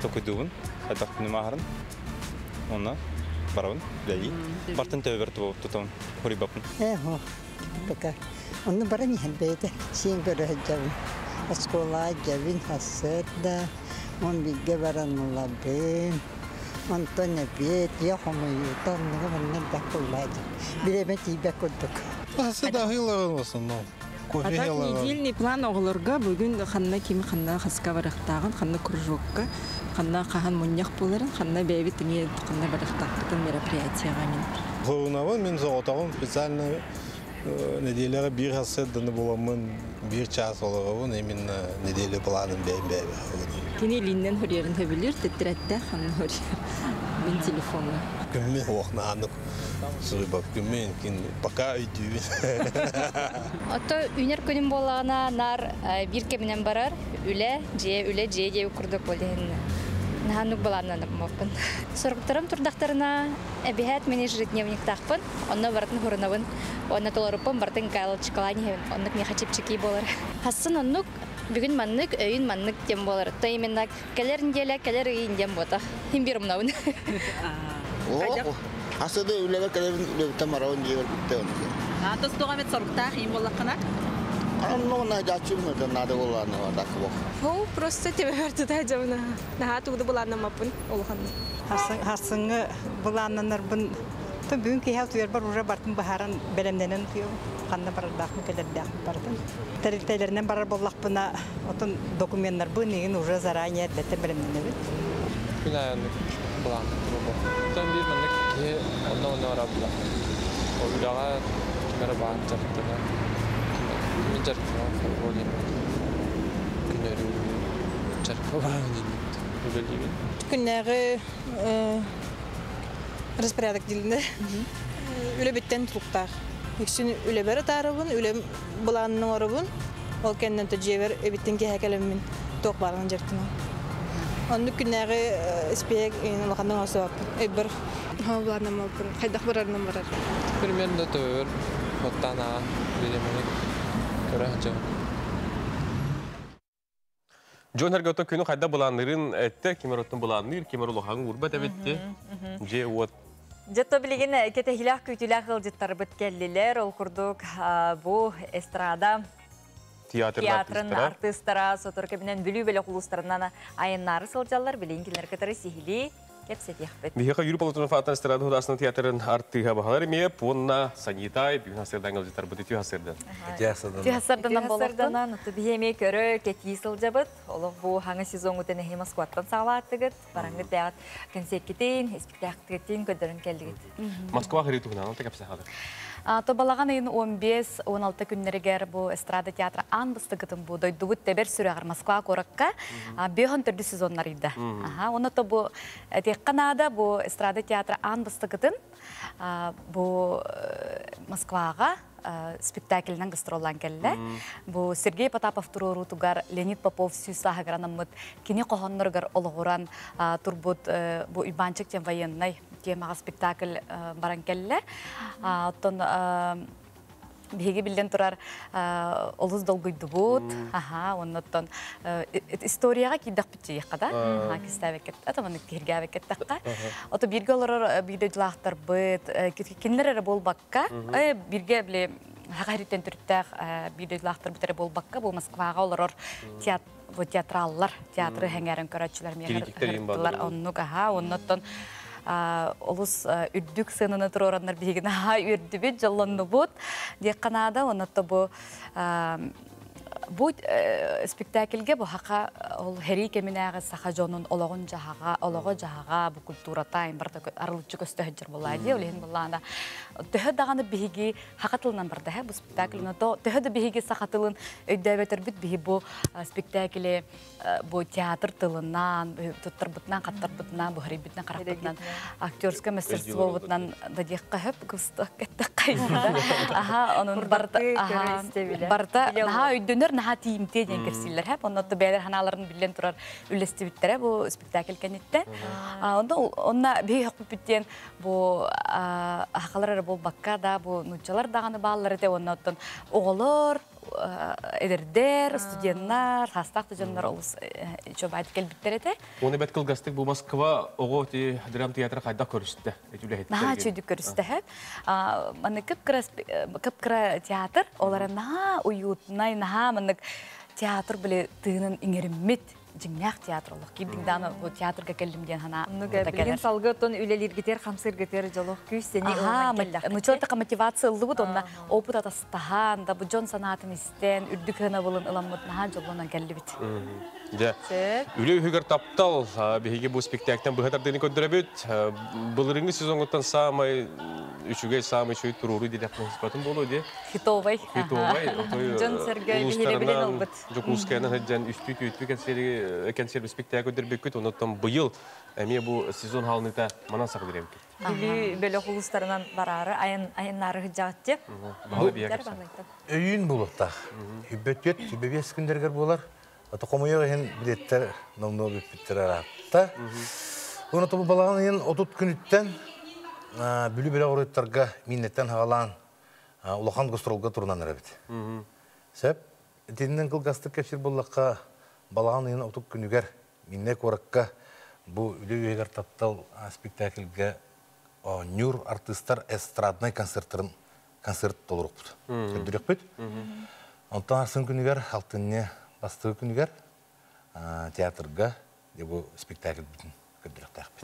токуйдугун, хатак күнү махарын. Онна барабын, билеги. Бартын төбөр тутун, хурибапын. Эхо, пока. Онны баран иһэн бэйэтэ сиэн көрө сылдьабын. Оскуолаҕа дьэбин хасырда, он бииргэ баран ылабын. Онтон эбиэт, ийэ хомуйуута, оннуга манна элбэх буоллаа дии. Бириэмэ тиийбэт курдук. Хасырда аһыыларын в основном. А так недельный план оҕолорго бүгүн ханна ким ханна хаска барахтааҕын, ханна кружокка, ханна хахан мунньах буоларын, ханна бэйэбит эмиэ ханна барахтаахпытын мероприятияҕа мин. Хорунабын мин соҕотоҕум специально неделяҕа биир хасыарданы буламмын биир час олоробун именно неделя планын бэйэм бэйэбэ. Кини илииннэн хөрүөрүн хөбүлүүр, тэттерэттээх ханна хөрүөр. Мин телефоҥҥа. Күммүн хуохнааннык суруйбап күммүн кин пока өйдүүбүн. Ото үнер күнүм буолаҕына нар биир кэминэн барар үлэ, дьиэ, үлэ, дьиэ диэ курдук буолиһин. Наһаннук балааннанаппын. Соргуктарым турдахтарына эбиһээт мин ежедневниктаахпын, онно барытын хурунабын, онно толоруппун барытын галочкалаан иһэбин, оннук миэхэ чэпчэки буолар. Хассын оннук бүгүн маннык, өйүн маннык диэн буолар. То именно кэлэр неделя, кэлэр ыйын диэн буотах. Хим бир умнабын. Асыды үлэбэр кэлэбин үлэбиттэн барабын дьиэбэр бүттэ оннук. А тостуга мет соруктаах им боллаххына? Онно найдаччы надо было так вот. Хо, просто тебе вертута жабына. Наха тугду булааннамаппын улаханны. Харсыңы былааннанарбын то бүгүн киһи туйарбар уже бартын баһаран бэлэмнэнэн туйабын. Ханна барардаахмын кэлэрдээх бардым. Тэрилтэлэринэн барар буоллахпына отон документтарбын игин уже заранее эрдэттэн бэлэмнэнэбин. Күн айаннык былаан турбу. Тон биир маннык киһи онно онно барар булар. Ол үлэҕэ ким эрэ баан дьарыктанар. Мин дьарыктанар футбол диэн күнөрү дьарыкка баран үлэлиибин. Күннээҕи распорядок диилинэ. Үлэ биттен тулуктаах. Үксүн үлэбэр атаарабын, үлэм былаанын оҥоробун. Ол кэннэн дьиэбэр эбиттен киэһэ кэлэммин туох баарынан дьарыктанабын. Оннук күннээҕи спек улаханнык оҥостубаппын. Өйбөр Хоо былааннаммаппын. Хайдах барарынан барар. Примерно төбөр оттан аҕа бириэмэни көрө сылдьабын. Джон Хергото күнү хайда былааннырын этте, кимер оттон былаанныр, кимер улахан урбат эбитти. Же вот Жетто билигин кетехилях күтүлэх ылжыттарбыт келлилер, ол курдук бу эстрада театрын театрын артыстара сотор кебинен бүлүү беле кулустарынан айыннары сылжаллар билигин кинилер кытары сихили кепсетиэхпит. Биһиэхэ Юрий Платонов аатынан эстрада худасынан театрын артыга баһалар эмиэ пуонна санитай бүгүн хасырдан ылжыттарбыт үтү хасырдан. Тиһасарданан болоқтун. Биһиэми көрө кетии сылдьабыт. Олох бу хаҥа сезон утен Москваттан саҕалааттыгыт. Бараңгыт бэҕэт концерткитин, спектаклькитин көрдөрөн келдигит. Москва хырыы туһунан алта кэпсэ хадыр. Тобалаған ыйын 15-16 күннеригер бу эстрада театра аан быстыгытын бу дойдубут тебер сүрәгәр Москва коракка бөһөн төрдү сезоннар иде. Аха, оны то бу текканада бу эстрада театра аан быстыгытын бу Москвага спектакльнан гастроллаан кэллэ. Бу Сергей Потапов туруоруутугар Леонид Попов сүүс сааһыгар анаммыт кини хоһоонноругар олоҕуран турбут бу Уйбаанчык диэн военнай темаҕа спектакль баран кэллэ. Оттон биһиги биллэн турар олус долгуйдубут. Аха, оннуттан историяҕа киирдэхпит тиийэххэ да. Кистээбэккэ, атаманы киһиргээбэккэ Ото бииргэ олорор биир дойдулаахтарбыт, кинилэр эрэ буолбакка, бииргэ били хаһариттен түрттээх биир дойдулаахтарбыт эрэ буолбакка, бу Москваҕа олорор театраллар, театры хэҥээрэн көрөөччүлэр миэхэ оннук аха, оннуттан олус үрдүк сыананы туруораннар биһигини аха үөрдүбүт, дьоллоннубут диэххэ наада, оннотто бу Бу спектакльгэ бу хака ол хэрии кэминээҕи саха дьонун олоҕун дьаһаҕа, олоҕо дьаһаҕа, бу культурата айн барыта арылыччы көстө сылдьар буоллаа дии, ол иһин буоллаҕына төһө даҕаны биһиги хака тылынан барда бу спектакль төһө да биһиги саха тылын өйдөөбөтөрбүт биһи бу спектакле бу театр тылынан, туттарбытынан, хаттарбытынан, буһарыйбытынан, харахпытынан, актерское мастерствобутунан да диэххэ хөп кыстык эттэххэ аха онон барыта барыта наһаа өйдөнөр, наһаа тиийимтиэ диэн кэпсииллэр хэп. Онно бэйэлэр ханааларын биллэн турар үллэстибиттэрэ бу спектакль кэнниттэн. Онно онно биһи хөкпүппүт диэн бу ахалар эрэ буолбакка да бу нууччалар даҕаны бааллар этэ онно оттон оҕолор эдэрдэр, студеннар, хастаах да дьоннор олус чобаайдык кэлбиттэр этэ. Оны бэт кылгастык бу Москва оҕо драм театра хайдах көрүстэ? Наһаа үчүгүйдүк көрүстэ. Маны кып-кыра театр, олара наһаа уютнай, наһаа маннык театр биле тыынын иҥериммит дьиҥнээх театр олох киирдиҥ дааны бу театрга кэллим диэн хана билигин салгы оттон үлэлииргитер хамсыыргытер дьолох күүс сени ылынан кэллэхпит. Нуччалар мотивация ыллыбыт онна опыт атастаһан да бу дьон санаатын истэн үрдүк хынабылын ыламмыт наһаа дьоллонон кэллибит. Дьэ, үлэ үһүгэр таптал биһиги бу спектакльтан быһа тардыыны көрдөрөбүт. Былырыҥҥы сезоҥҥуттан саамай үчүгэй, саамай үчүгэй туруоруу диэтэхпин буолуо дии. Хитовай. Хитовай. Дьон-сэргэ биһирэбилин ылбыт. Дьокуускайынан сылдьан үстүү түүттүү концерт концерт спектакль көрдөрбүккүт. Онуттан быйыл эмиэ бу сезон хаалыныта манан сахалар эбиккит. Бүлүү бөлөх улуустарынан бараары айаннаары сылдьаҕыт Өйүүн буолуохтаах. Хүббөтүөт, хүббэбиэс күндэргэр буолар. Ото хомойуох иһин билеттер номнуо бүппүттэр араатта. Уонна тобу балаҕан ыйын 30 күнүттэн Бүлүү бөлөх оруйуттарга мииннэттэн хаҕалаан улахан гастролга турунан эрэбит. Сөп. Итиннэн кылгастык кэпсиир буоллахха, балаҕан ыйын 30 күнүгэр Миннэ куоракка бу үлэ үөһүгэр таптал спектакльга оонньуур артыыстар эстраднай концерттарын концерт толоруохпут. Көрдөрүөхпүт. Онтон арсын күнүгэр, алтынньы бастакы күнүгэр театрга бу спектакльбытын көрдөрүөхтээхпит.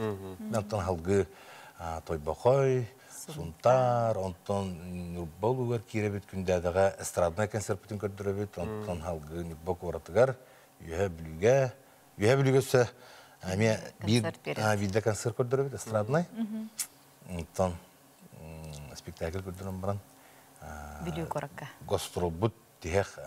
Онтон халгы Тойбохой, Сунтаар, онтон Ньурба улуугар киирэбит Күндээдэҕэ эстраднай концертпытын көрдөрөбүт, онтон халгы Ньурба куоратыгар, Үөһэ Бүлүүгэ, Үөһэ Бүлүүгэ өссө эмиэ биир биирдэ концерт көрдөрөбүт эстраднай. Онтон спектакль көрдөрөн баран Бүлүү куоракка. Гастролбут тиһэх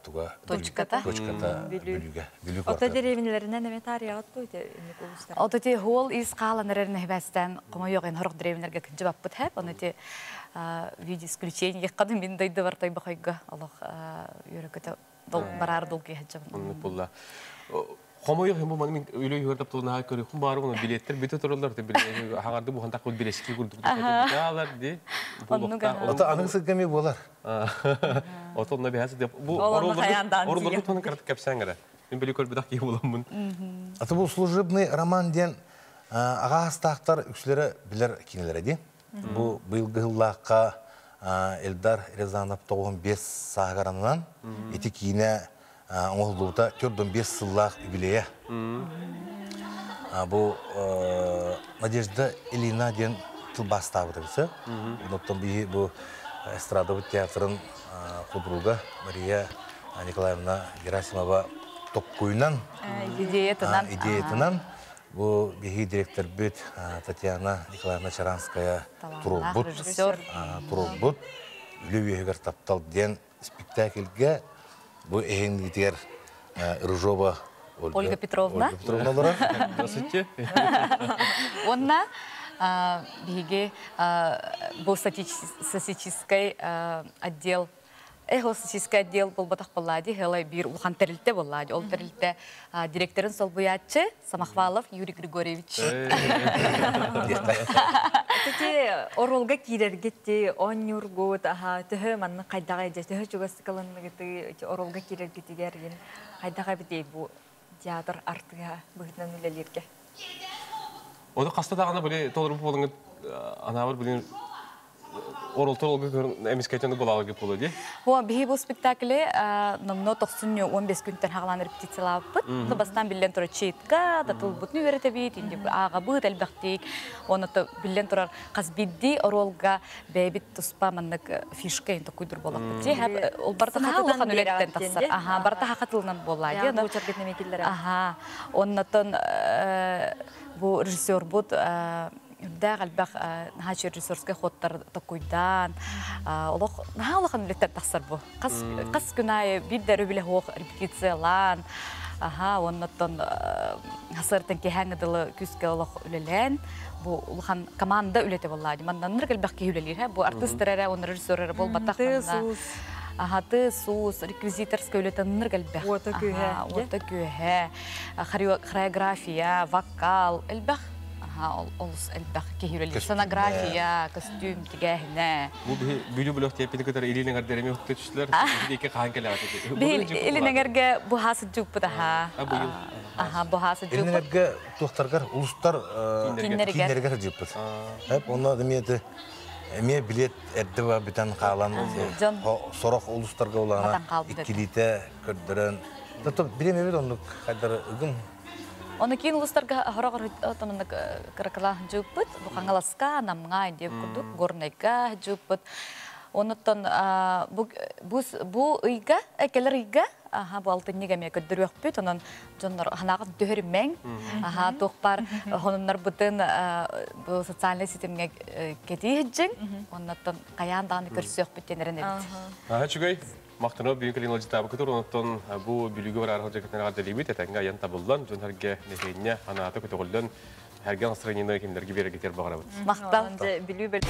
туга точката точката Бүлүүгэ. Бүлүү Ото деревнелеринен эме таарыйаҕыт дуо ити инник улуустар? Ото ти хуол ис хаалан эрэр нэһибэстэн хомойуох ин хорох деревнелерге кынчы баппыт хэп. Оны ти виде исключение кадым мин дойду бар тойбохойго олох үөрөкөтө бараар долгуй хаджабын. Оннук булла. Хомойуох бу маны мин үлө үһөр таптылын көрүхүм баар уна билеттер бүтө тураллар те биле хагарды бу хантак билески курдук даалар ди. Ото аныгы сылгами буолар. Ото онно бэһэс деп бу оруллар тонун карт кепсәңгәрә. Мин биле көрбүдак кии буламмын. Аты бу служебный роман диэн аҕа астаахтар үксүлэрэ билэр кинилэрэ ди. Бу быйылгы сыллаахха Эльдар Рязанов 95 сааһыгаранынан ити киинэ оҥоһуллубута 45 сыллаах юбилейа. Бу Надежда Ильина диэн тылбаастаабыта бисэ. Онтон биһи бу эстрадабыт театрын худруга Мария Николаевна Герасимова токкуйунан идеятынан идеятынан бу биһи директорбит Татьяна Николаевна Чаранская турулбут турулбут үлэ үөһүгэр таптал диэн спектакльгэ бу эһингитигэр Рыжова Ольга Петровна. Ольга Петровна олорор. Здравствуйте. Онна Биһиги бу статистическай отдел Эхо статистическай отдел буолбатах буоллаа дии, хылай биир улахан тэрилтэ буоллаа дии. Ол тэрилтэ директорын солбуйааччы Самохвалов Юрий Григорьевич. Ити оруолга киирэргит оонньуургут, аха, төһө маннык хайдаҕай дьэ, төһө чугастык ылынныгытый оруолга киирэргитигэр хайдах эбитий бу театр артыыһа быһыытынан үлэлииргэ? Оны хаста даҕаны били толору буолуҥут анаабыр билин оролтор олга эмискетен булалыгы болу ди. О, биһи бу спектакле номно 95 күнтен хагалан репетициялаабыт. Ну бастан биллен турар читка, да тылбытны үөрэтэбит, инди аагабыт элбэхтик. Оны биллен турар хас бидди оролга бэйбит туспа маннык фишка ин токуйдур болаппыт. Хәп ол барта хатылхан үлеттен тахсар. Аха, барта хатылынан болла. Аха. Оннотон бу режиссер бут үрдээх элбэх наһаа режиссерскай ходтар токуйдаан олох наһаа улахан үлэттэн тахсар бу. Хас хас күн аайы биир да өрөбүлэ суох репетициялаан, аха, онноттон хасыртан киһээҥҥэ дылы күүскэ олох үлэлээн, бу улахан команда үлэтэ буоллаа. Маннанныр элбэх киһи үлэлиир, бу артыыстар эрэ, онно режиссер эрэ буолбатах. Аха, тыс-уус, реквизиторскай үлэтэ ныр элбэх. Уота күөһэ. Уота күөһэ, хореография, вокал, элбэх. Аха, олус элбэх киһи үлэлиир. Сценография, костюм тигээһинэ. Бу бүлүү бөлөх тиэппити кытары илин эҥэрдэрими хөттөчүлэр биһи хаан кэлээт. Биһи илин эҥэргэ буһаа сыдьыппыт аха. Аха, буһаа Илин сыдьыппыт. эҥэргэ туохтаргар улустар Киннэригэр. киннэригэр сылдьыппыт. Хеп онно эмиэ эмиэ билет эрдэ ба бүтэн хаалан Дьон сорох улустарга улаана Батан хаалбыт. иккилиитэ көрдөрөн. Тото билем эбит оннук хайдар ыгым. Оны киин улустарга хорогор отонунук кыракала жыппыт, бу Хаҥаласка, Намҥа диэп курдук, Горнайга жыппыт. Онуттан бу бу ыйга, келер ыйга, аха, бу алтынньыга эмиэ көрдөрүөхпүт, онон дьоннор ханаҕыт дөһөрүмэҥ, аха, туох бар хонуннар бытын бу социальный ситимҥэ кэтии хыджыҥ, оннуттан хайаан даҕаны көрсүөхпүт диэн эбит. Аха, чүгэй. Мактанып бүгүн кэлин ылдьытаабы кытыр, онтон бу бүлүүгө барар хылдьакытын аҕардалыыбыт, этэҥҥэ айан табыллан, дьон хэргэ нэһиэнньэ анаата көтөҕүллэн, хэргэ настроениены кинилэргэ биэрэргитигэр баҕарабыт. Махтал. Бүлүү бөл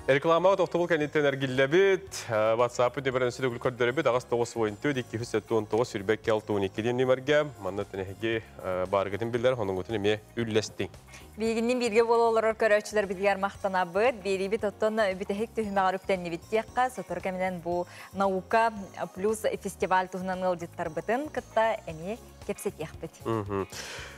Реклама тохтобул кэнниттэн эргиллэбит. WhatsApp нөмерин сүтөгүл көрдөрөбүт. Ағас 9 ойын 279 сүрбек 62 ден нөмерге. Манна тэнэһиги барыгытын биллер, хононгутун эме үллэстиң. Биигиннин бирге бололорор көрөөчүлөр бизгер мактанабыт. Биирибит оттон бүтехик түһүмэҕэр үктэннибит тиэххэ, сотору кэминэн бу наука плюс фестиваль туһунан ыалдьыттарбытын кытта эмиэ кэпсэтиэхпит.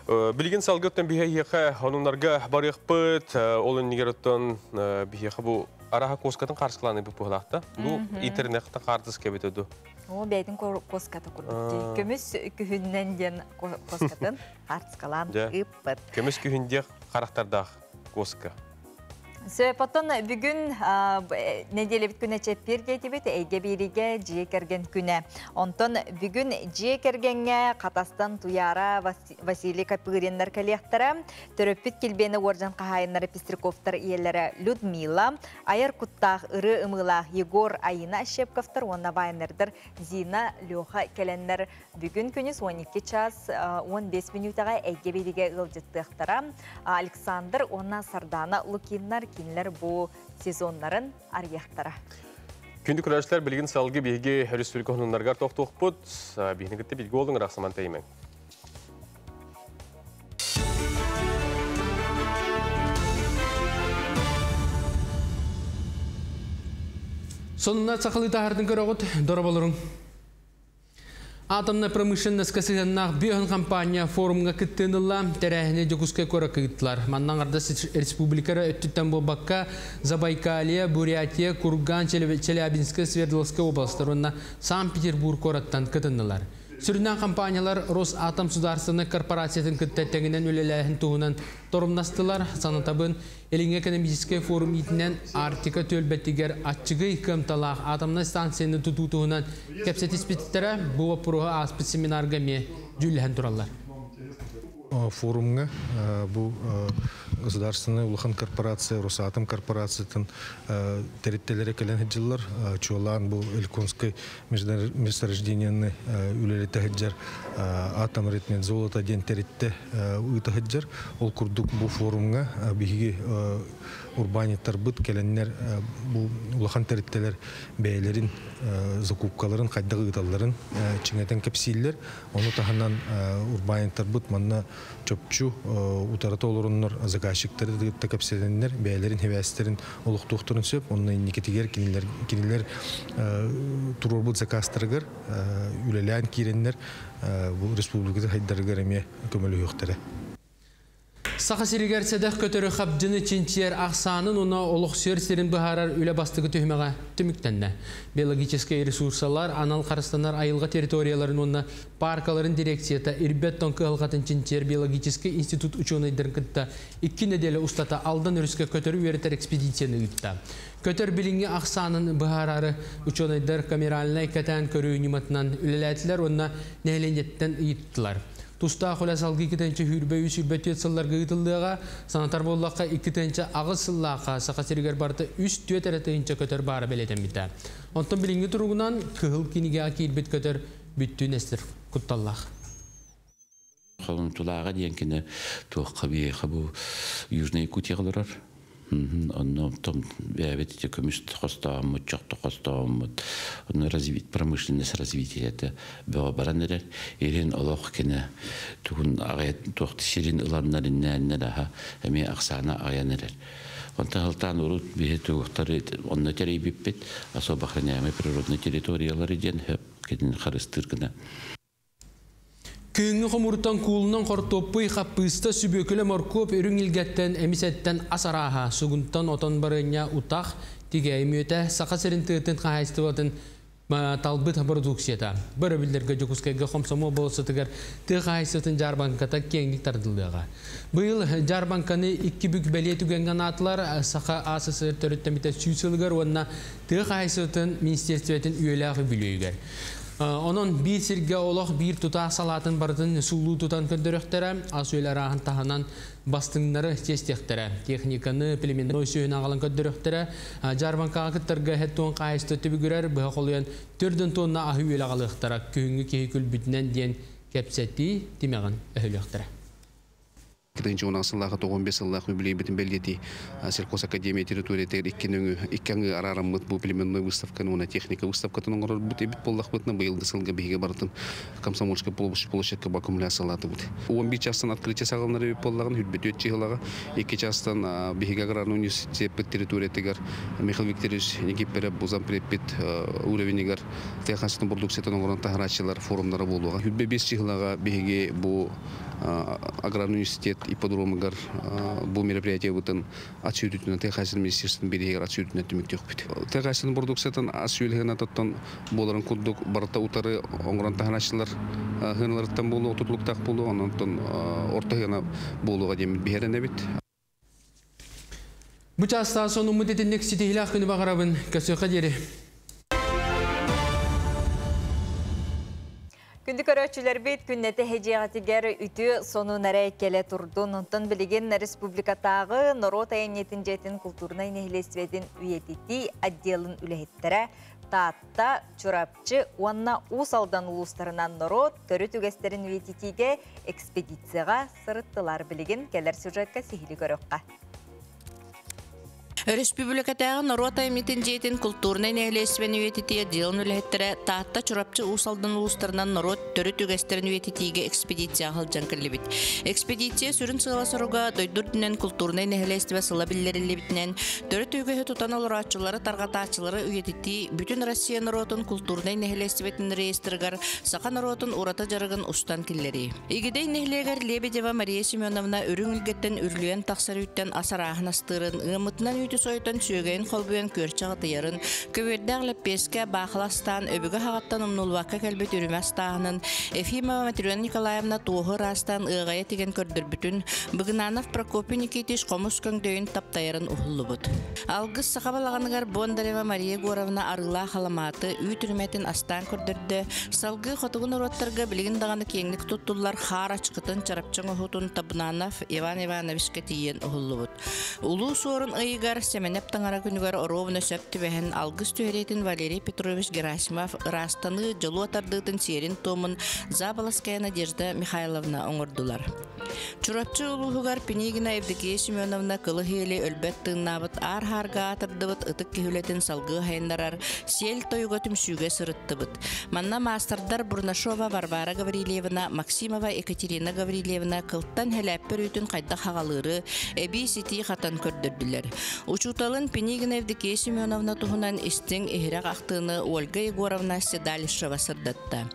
Билигин салгыттан биһиэхэ хонуннарга барыахпыт, ол иннигер оттон биһиэхэ бу араха коскатын карскыланы бу пуһалаахта. Бу интернетта картыс кебите ду. О, бэйтин коската курдук. Көмүс күһүннэн диэн коскатын хартыскалаан ыппыт. Көмүс күһүн диэх харахтардаах коска. Сөпотон бүгүн неделебит күнэ чеппир диэтибит, эйге бириге жие керген күнэ. Онтон бүгүн жие кергенге Қатастан Туяра Василий Капыриннар калиахтара, төрөппүт килбени оржан қахайыннары Пестряковтар иелері Людмила, аяр куттах ыры ымылах Егор Айына Щепковтар, онна вайнердер Зина Леха келеннер бүгүн күнүс 12 час 15 минутаға эйге бириге ылжыттықтара. Александр онна Сардана Лукиннар кинилер бу сезоннарын арыяхтара. Күндү көрәшләр билигин салгы биһиги республика хонуннаргар тоқтоқпут, биһини кытты билги болдуң рахсаман теймен. Сонuna сақылы тахардын көрөғыт, дора болырың. Атомная промышленность касыганнах бүйін компания форумга кыттынылла тәрәхіне Дьокуускай куоракка ыыттылар. Манна аҥардас республикара өттүттэн буолбакка Забайкалье, Бурятия, Курган, Челябинская, Свердловская областар, онна Санкт-Петербург куораттан кытыннылар. Сүрүннээн компаниялар Росатом судаарыстыбаннай корпорациятын кытта тэҥинэн үлэлээһин туһунан торумнастылар. Санатабын, Илиҥҥи экономическай форум иитинэн Арктика түөлбэтигэр аччыгый кыамталаах атомнай станцияны тутуу туһунан кэпсэтиспиттэрэ, бу боппуруоһу ааспыт семинарга эмиэ дьүүллэһэн тураллар. форумҥа бу государственнай улахан корпорация Росатом корпорациятын тэрилтэлэрэ кэлэн сылдьаллар. Чуолаан бу Эльконскай месторождениены үлэлэтэ сылдьар Атом Золото диэн тэрилтэ ыыта сылдьар. Ол курдук бу форумҥа биһиги урбаанньыттарбыт кэлэннэр бу улахан тэрилтэлэр бэйэлэрин закупкаларын хайдах ыыталларын чиҥэтэн кэпсииллэр. Ону таһынан урбаанньыттарбыт манна чопчу утарыта олороннор заказчиктары кытта кэпсэтэннэр бэйэлэрин сибээстэрин олохтуохтарын сөп. Онно инникитигэр кинилэр кинилэр туруорбут заказтарыгар үлэлээн киирэннэр бу республиката сайдарыгар эмиэ көмөлөһүөхтэрэ. Саха сиригэр сэдэх көтөрү хабдьыны чинчийэр ахсаанын уонна олохсуйар сирин быһаарар үлэ бастакы түһүмэҕэ түмүктэннэ. Биологическай ресурсалар анал харыстанар айылҕа территорияларын уонна паркаларын дирекцията ирбэт тоҥ кыһалҕатын чинчийэр биологическай институт учуонайдарын кытта икки нэдиэлэ устата Алдан өрүскэ көтөрү үөрэтэр экспедицияны ыытта. Көтөр билиҥҥи ахсаанын быһаарары учуонайдар камеральнай кэтээн көрүү ньыматынан үлэлээтилэр уонна нэһилиэнньэттэн ыйыттылар. Тустаах үлэ салгыы 2 сүүрбэ 3 сылларга ыытыллыаҕа. Санатар буоллахха, 2008 сыллаахха Саха сиригэр барыта 3-4 эрэ тыһыынча көтөр баара бэлиэтэммитэ. Онтон билиҥҥи туругунан Кыһыл кинигэҕэ киирбит көтөр бүттүүн эстэр кутталлаах. Холумтулааҕа диэн кини туохха биһиэхэ бу Южная Якутияҕа олорор. Онно том бэйэбит ити көмүс хостооммут, чохто хостооммут, онно развит промышленность развитиета бөҕө баран эрэр. Ирин олох кини тугун аҕай туох сирин ыланнар иннээннэр аха эмиэ ахсаана аҕайан эрэр. Онтон алтаан урут биһи тугуктары онно тэрийбиппит особо охраняемой природной территориялары диэн хөп кинини харыстыыр гына. Күһүҥҥү хомууртан куулунан хортуоппуй, хаппыыста, сүбүөкүлэ, моркуоп, үрүҥ илгэттэн, эмис эттэн ас арааһа, сугунтан отон барыанньа, утах, тигээйи мүөтэ, Саха сирин тыатын хаһаайыстыбатын талбыт бородууксуйата. Бу өрөбүллэргэ Дьокуускайга Хомсомуол болуоссатыгар тыа хаһаайыстыбатын дьаарбаҥката киэҥник тардыллыаҕа. Быйыл дьаарбаҥканы икки бүк бэлиэ түгэҥҥэ анаатылар, Саха АССР төрүттэммитэ сүүс сылыгар уонна тыа хаһаайыстыбатын министиэристибэтин үйэлээх үбүлүөйүгэр. Онон биир сиргэ олох биир тутаах салаатын барытын суулуу тутан көрдөрүөхтэрэ, ас-үөл арааһын таһынан бастыҥнары чиэстиэхтэрэ, техниканы, племенной сүөһүнү аҕалан көрдөрүөхтэрэ, дьаарбаҥкаҕа кыттарга эһэт хаһаайыстыба түбүгүрэр, быһа холуйан төрдүн тонна аһы-үөл аҕалыахтара, күһүҥҥү киһи күлбүтүнэн диэн кэпсэтии тимэҕин өһүлүөхтэрэ. 2010 сыллааҕы 95 сыллаах үбүлүөйбүтүн бэлиэтии Сельхозакадемия территориятыгар икки нөҥү икки аҥыы араараммыт бу племенной выставканы уонна техника выставкатын оҥорорбут эбит буоллахпытына быйылгы сылга биһиги барытын Комсомольскай площадка аккумуляциялаатыбыт. 11 чаастан открытие саҕаланар эбит буоллаҕын хүрбүтүөт чыһылаҕа икки чаастан биһиги аграрный университеппит территориятыгар Михаил Викторович Никипперев бу зампредпит уровенигар тыа продукциятын оҥорон таһарааччылар форумнара буолуоҕа. Хүрбэ биэс чыһылаҕа биһиги бу Аграрный университет ипподромугар бу мероприятиебытын ат сүүрүүтүнэн тыа хаһаайыстыбатын министерствотын бирииһигэр ат сүүрүүтүнэн түмүктүөхпүт. Тыа хаһаайыстыбатын продукциятын ас үөл сыанатыттан буоларын курдук барыта утары оҥорон таһарааччылар сыаналарыттан буолуо, тутулуктаах буолуо, онон орто сыана буолуоҕа диэммит биһирэнэбит. Бу чаастаах сонуммут итинник ситиһилээх күнү баҕарабын. Көрсүөххэ диэри. Күндү көрөөччүлэрбит күннэтэ эһэдьиэҕитигэр үтүө сонун эрэ кэлэ турдун. Онтон билигин республикатааҕы норуот айымньытын дьиэтин култуурунай нэһилиэстибэтин үйэтитии отделын үлэһиттэрэ Таатта, Чурапчы уонна Уус Алдан улуустарынан норуот төрүт үгэстэрин үйэтитиигэ экспедицияҕа сырыттылар. Билигин кэлэр сюжекка сиһили көрүөххэ. Өрөспүүбүлүкэтээҕи норуот айымньытын дьиэтин култуурунай нэһилиэстибэни үйэтитии отделын үлэһиттэрэ Таатта, Чурапчы, Уус Алдан улуустарынан норуот төрүт үгэстэрин үйэтитиигэ экспедицияҕа сылдьан кэллибит. Экспедиция сүрүн сыала-соруга дойду үрдүнэн култуурунай нэһилиэстибэ сыла биллэриллибитинэн, төрүт үгэһи тутан олорооччулары, тарҕатааччылары үйэтитии бүтүн Россия норуотун култуурунай нэһилиэстибэтин реестрыгар саха норуотун ураты дьарыгын устан киллэрии. Игидэй нэһилиэгэр Лебедева Мария Семеновна үрүҥ илгэттэн үрүлүйэн тахсар үүттэн ас арааһын астыырын, ыаммытынан Үүтү сойтон сүөгэйин холбуйан күөрчэх ытыйарын, көбүөрдээх лэппиэскэ баахыла астаан өбүгэ хаҕыттан умнуллубакка кэлбит үрүмэ астааһынын, Ефимова Матрена Николаевна туоһу ыраастаан ыаҕайа тигэн көрдөрбүтүн, Быгынанов Прокопий Никитич хомус көҥдөйүн таптайарын уһуллубут. Алгыс саха балаҕаныгар Бондарева Мария Егоровна арыылаах аламааты үүт үрүмэтин астаан көрдөрдө, салгыы хотугу норуоттарга билигин даҕаны киэҥник туттуллар хаар ачкытын чарапчы оҥоһуутун Табунанов Иван Ивановичка тиийэн уһуллубут. Улуу Суорун ыйыгар Сэмэнэп таҥара күнүгэр оруобуна сөп түбэһэн алгыс түһэриитин Валерий Петрович Герасимов ыраастаныы дьолуо тардыытын сиэрин-туомун Заболоцкая Надежда Михайловна оҥордулар. Чурапчы улууһугар Пинигина Евдокия Семеновна кылы иһиэли өлбөт тыыннаабыт аар-хаарга аатырдыбыт ытык киһи үлэтин салгыы хайыннарар сиэл тойуга түмсүүгэ сырыттыбыт. Манна маастардар Бурнашова Варвара Гаврильевна, Максимова Екатерина Гаврильевна кылтан хэлээппэр үүтүн хайдах хаҕалыыры эбии ситии хатан көрдөрдүлэр. Учууталын Пинигина Евдокия Семеновна туһунан истиҥ иһирэх ахтыыны Ольга Егоровна Седалищева сырдатта.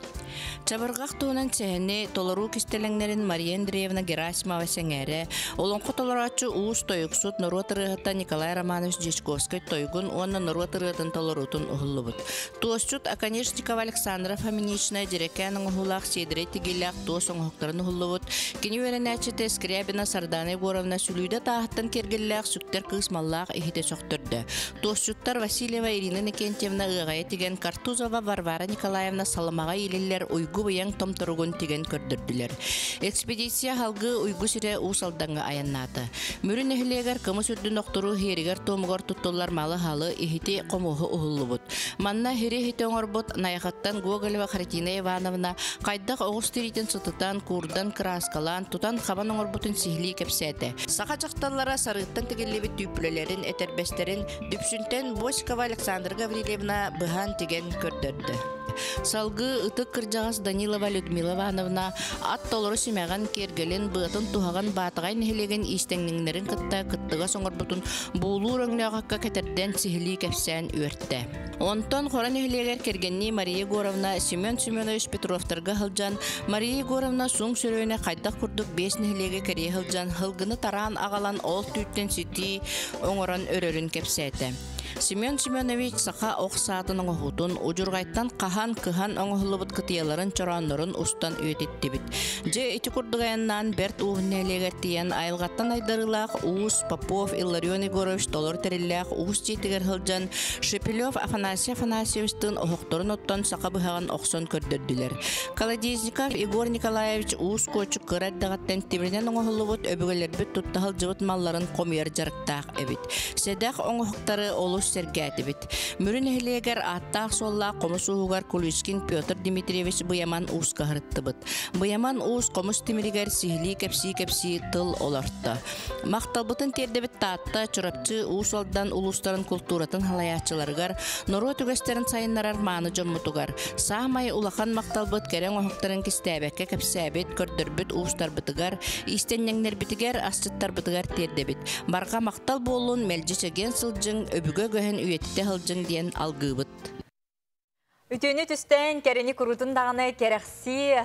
Чабырҕах туһунан сэһэни толоруу кистэлэҥнэрин Мария Андреевна Герасимова сэҥээрэ, олоҥхо толорооччу уус тойуксут норуот ырыаһыта Николай Романович Дьячковскай тойгун уонна норуот ырыатын толоруутун уһуллубут. Туосчут Оконешникова Александра Фоминична дьэрэкээн оҥоһуулаах сиэдэрэй тигиилээх туос оҥоһуктарын уһуллубут. Кини үөрэнээччитэ Скрябина Сардана Егоровна сүлүүдэ тааһыттан киэргэллээх сүктэр кыыс маллаах иһитэ сөхтөрдө. Туосчуттар Васильева Ирина Никентьевна ыаҕайа тигэн Картузова Варвара Николаевна саламаҕа иилиллэр уйгу-быйаҥ томторугун тигэн көрдөрдүлэр. Экспедиция салгыы Уйгу сирэ Уус Алдаҥҥа айаннаата. Мүрү нэһилиэгэр кымыс үрдүн охторуу иһиэригэр-туомугар туттуллар малы-халы, иһити, хомуһу уһуллубут. Манна иһири иһити оҥорбут Найахаттан Гоголева Харитина Ивановна хайдах оҕус тириитин сытытан, куурдан, кырааскалаан, тутан-хабан оҥорбутун сиһилии кэпсээтэ. Саха дьахталлара сарыыттан тигиллибит түүппүлэлэрин, этэрбэстэрин Дүпсүнтэн Босикова Александра Гаврильевна быһан тигэн көрдөрдө. Салгыы ытык кырдьаҕас Данилова Людмила Ивановна ат толору симэҕин, киэргэлин, быатын-туһаҕын Баатаҕай нэһилиэгин иистэҥниҥнэрин кытта кыттыгас оҥорбутун буулуур өҥнөөх акка кэтэрдэн сиһилии кэпсээн үөртэ. Онтон Хоро нэһилиэгэр кэргэннии Мария Егоровна Семен Семенович Петровтарга сылдьан, Мария Егоровна суҥ сөрүөнэ хайдах курдук биэс нэһилиэги кэрийэ сылдьан, һылгыны тараан аҕалан ол түүттэн ситии оҥорон өрөрүн кэпсээтэ. Семен Семенович саха ох саатын оҥоһуутун, удьурҕайтан хаһан кыһан оҥоһуллубут кытыйаларын чорооннорун устан үйэтиттибит. Дьэ, ити курдук айаннаан Бэрт Ууһун нэһилиэгэр тиийэн айылҕаттан айдарыылаах Уус Попов Илларион Егорович толору тэриллээх уус дьиэтигэр сылдьан Шепелев Афанасий Афанасьевичтыын оһохторун оттон саха быһаҕын охсон көрдөрдүлэр. Колодезников Егор Николаевич уус куочук кыра эрдэҕиттэн тимиринэн оҥоһуллубут өбүгэлэрбит тутта сылдьыбыт малларын хомуйар дьарыктаах эбит. Сэдэх оҥоһуктары олус сэргээтибит. Мүрү нэһилиэгэр ааттаах-суоллаах хомус ууһугар Куличкин Петр Дмитриевич Быйаман ууска сырыттыбыт. Быйаман уус хомус тимиригэр сиһилии кэпсии-кэпсии тыл олорто. Махталбытын тиэрдэбит Таатта, Чурапчы, Уус Алдан улуустарын култууратын салайааччыларыгар, норуот үгэстэрин сайыннарар мааны дьоммутугар, саамай улахан махталбыт кэрэ оҥоһуктарын кистээбэккэ кэпсээбит, көрдөрбүт уустарбытыгар, иистэнньэҥнэрбитигэр, асчыттарбытыгар тиэрдэбит. Барҕа махтал буоллун, мэлдьи чэгиэн сылдьыҥ, өбүгэ көһөн үйэтитэ сылдьыҥ диэн алгыыбыт. Үтүөнү түстээн, кэрэни куруутун даҕаны кэрэхсии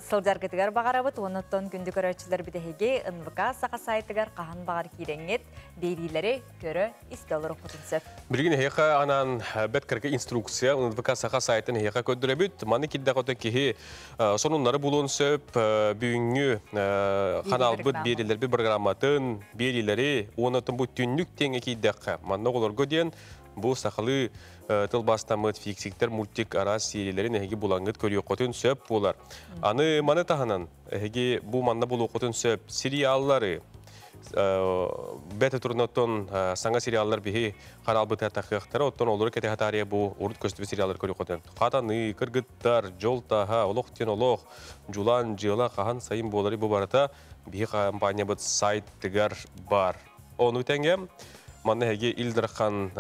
сылдьаргытыгар баҕарабыт. Онуттан күндү көрөөччүлэр бүтэһиги НВК саха сайтыгар хаһан баҕар киирэҥҥит биэриилэри көрө истэ олороххутун сөп. Билигин эһиэхэ анаан бэрт кыракы инструкция НВК саха сайтын эһиэхэ көрдөрөбүт. Маны кирдээх ото киһи сонуннары булуон сөп. Бүгүҥҥү ханаалбыт биэриилэрбит программатын, биэриилэри уонна бу түннүк тиэҥэ киирдэххэ манна оҕолорго диэн бу сахалыы тылбаастаммыт фиксиктэр мультик араас сиэриилэрин эһиги булаҥҥыт көрүөххүтүн сөп буолар. Аны маны таһынан эһиги бу манна булуоххутун сөп сериаллары бэт турнотон саҥа сериаллар биһи хараалбытыгар тахыахтара, оттон олору кэтэһэ таарыйа бу урут көстүбүт сериаллар көрүөххүтүн. Хатаны, кыргыттар, дьол таһа, олох диэн олох, дьулаан дьыала хаһан сайын буолары бу барыта биһи компаниябыт сайтыгар бар. Ону тэҥэ манна эһиги Ил Дархан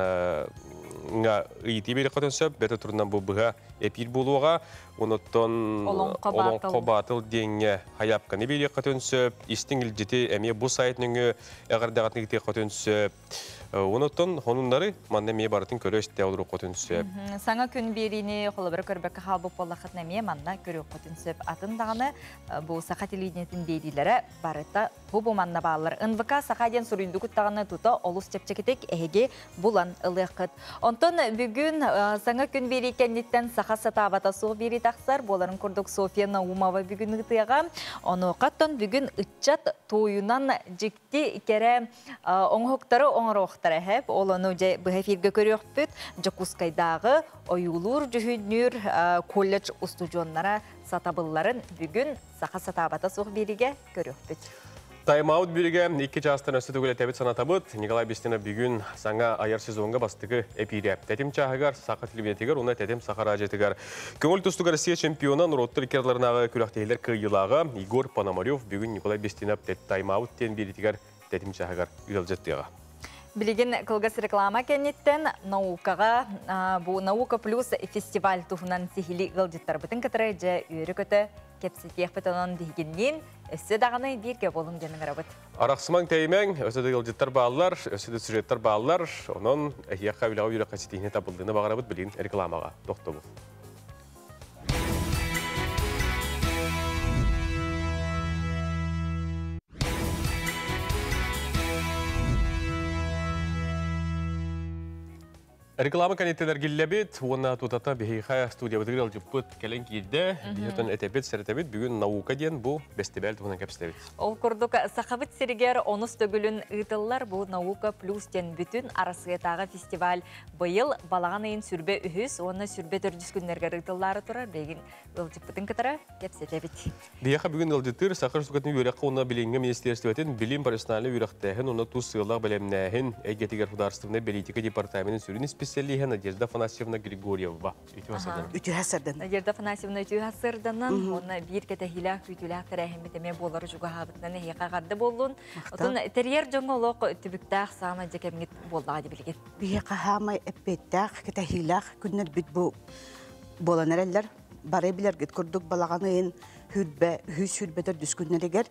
ыйытыы биэриэххитин сөп, бэт турунан бу быһа эпир буолуоҕа. Онуттан Олоҥхо Баатыл диэҥҥэ хайаапканы биэриэххитин сөп, истиҥ илдьити эмиэ бу сайт нөҥүө эҕэрдэҕитин ыытыаххытын сөп. Онуттан хонуннары манна эмиэ барытын көрө-истэ олоруоххутун сөп. Саҥа күн биэриини холобура көрбөккө хаалбыт буоллаххытына эмиэ манна көрүөххүтүн сөп. Атын даҕаны бу саха телевидениетин биэриилэрэ барыта бу манна бааллар. НВК Саха диэн суруйдугут даҕаны тута олус чэпчэкитик эһиги булан ылыаххыт. Онтон бүгүн саҥа күн биэрии кэнниттэн саха сатаабата суох биэрии тахсар. Буоларын курдук Софья Наумова бүгүн ыытыаҕа. Онуохаттан бүгүн ыччат туойунан дьикти кэрэ оҥоһуктары оҥоруохтара эһэп. Ол ону дьэ быһа эфиргэ көрүөхпүт. Дьокуускайдааҕы ойуулуур дьүһүннүүр колледж устудьуоннара сатабылларын бүгүн саха сатаабата суох биэриигэ көрүөхпүт. Тайм-аут биригэ икки чаастан өссө төгүл санатабыт. Николай Бестинов бүгүн саҥа айар сезонга бастыкы эпиирэ. Тэтим чааһыгар Саха телевидениетигэр, уонна Тэтим Саха радиотыгар. Көҥүл тустууга Россия чемпиона, норуоттар икки күрэхтэһиилэр кыайыылааҕа Егор Пономарев бүгүн Николай Бестинов тайм-аут диэн биэритигэр Тэтим чааһыгар ыалдьыттыаҕа. Билигин кылгас реклама кэнниттэн наукаҕа бу Наука плюс фестиваль туһунан сиһили ыалдьыттарбытын кытары дьэ үөрэ-көтө кэпсэтиэхпит, онон биһигинниин өссө даҕаны бииргэ буолуҥ диэн ыҥырабыт. Арахсымаҥ тэйимэҥ, өссө да ыалдьыттар бааллар, өссө да сюжеттар бааллар, онон эһиэхэ үлэҕэ үөрэххэ ситиһиини табыллыыны баҕарабыт, билигин рекламаҕа тохтобул. Реклама кэнниттэн эргиллэбит уонна тутата биһиэхэ студиябытыгар ыалдьыппыт кэлэн киирдэ. Биһиэтэн этэбит, сэрэтэбит. Бүгүн наука диэн бу бэстибээл туһунан кэпсэтэбит. Ол курдук Сахабыт сиригэр онус төгүлүн ыытыллар бу Наука плюс диэн бүтүн Арассыыйатааҕы фестиваль быйыл балаҕан ыйын сүрбэ үһүс уонна сүрбэ төрдүс күннэргэр ыытыллаары турар. Билигин ыалдьыппытын кытары кэпсэтэбит. Биһиэхэ бүгүн ыалдьыттыыр Саха Республикатын үөрэххэ уонна билимҥэ министиэристибэтин билим профессиональнай үөрэхтээһин уонна тус сыаллаах бэлэмнээһин эйгэтигэр судаарыстыбаннай бэлиитикэ департаменын сүрүн исписэлииһэ Надежда Афанасьевна Григорьева. Үтүө сарданан. Үтүө сарданан. Надежда Афанасьевна үтүө сарданан уонна биир кэтэһиилээх күүтүүлээх тэрээһиммит эмиэ буолары чугаһаабытынан эһиэхэ эҕэрдэ буоллун. Отон тэрийэр дьоҥҥо олох түбүктээх саамай дьэ кэмҥит буоллаҕа дии билигин. Биһиэхэ хаамай эппиэттээх, кэтэһиилээх күннэрбит бу буолан эрэллэр. Бары билэргит курдук балаҕан ыйын хүрбэ үһүс хүрбэ төрдүс күннэригэр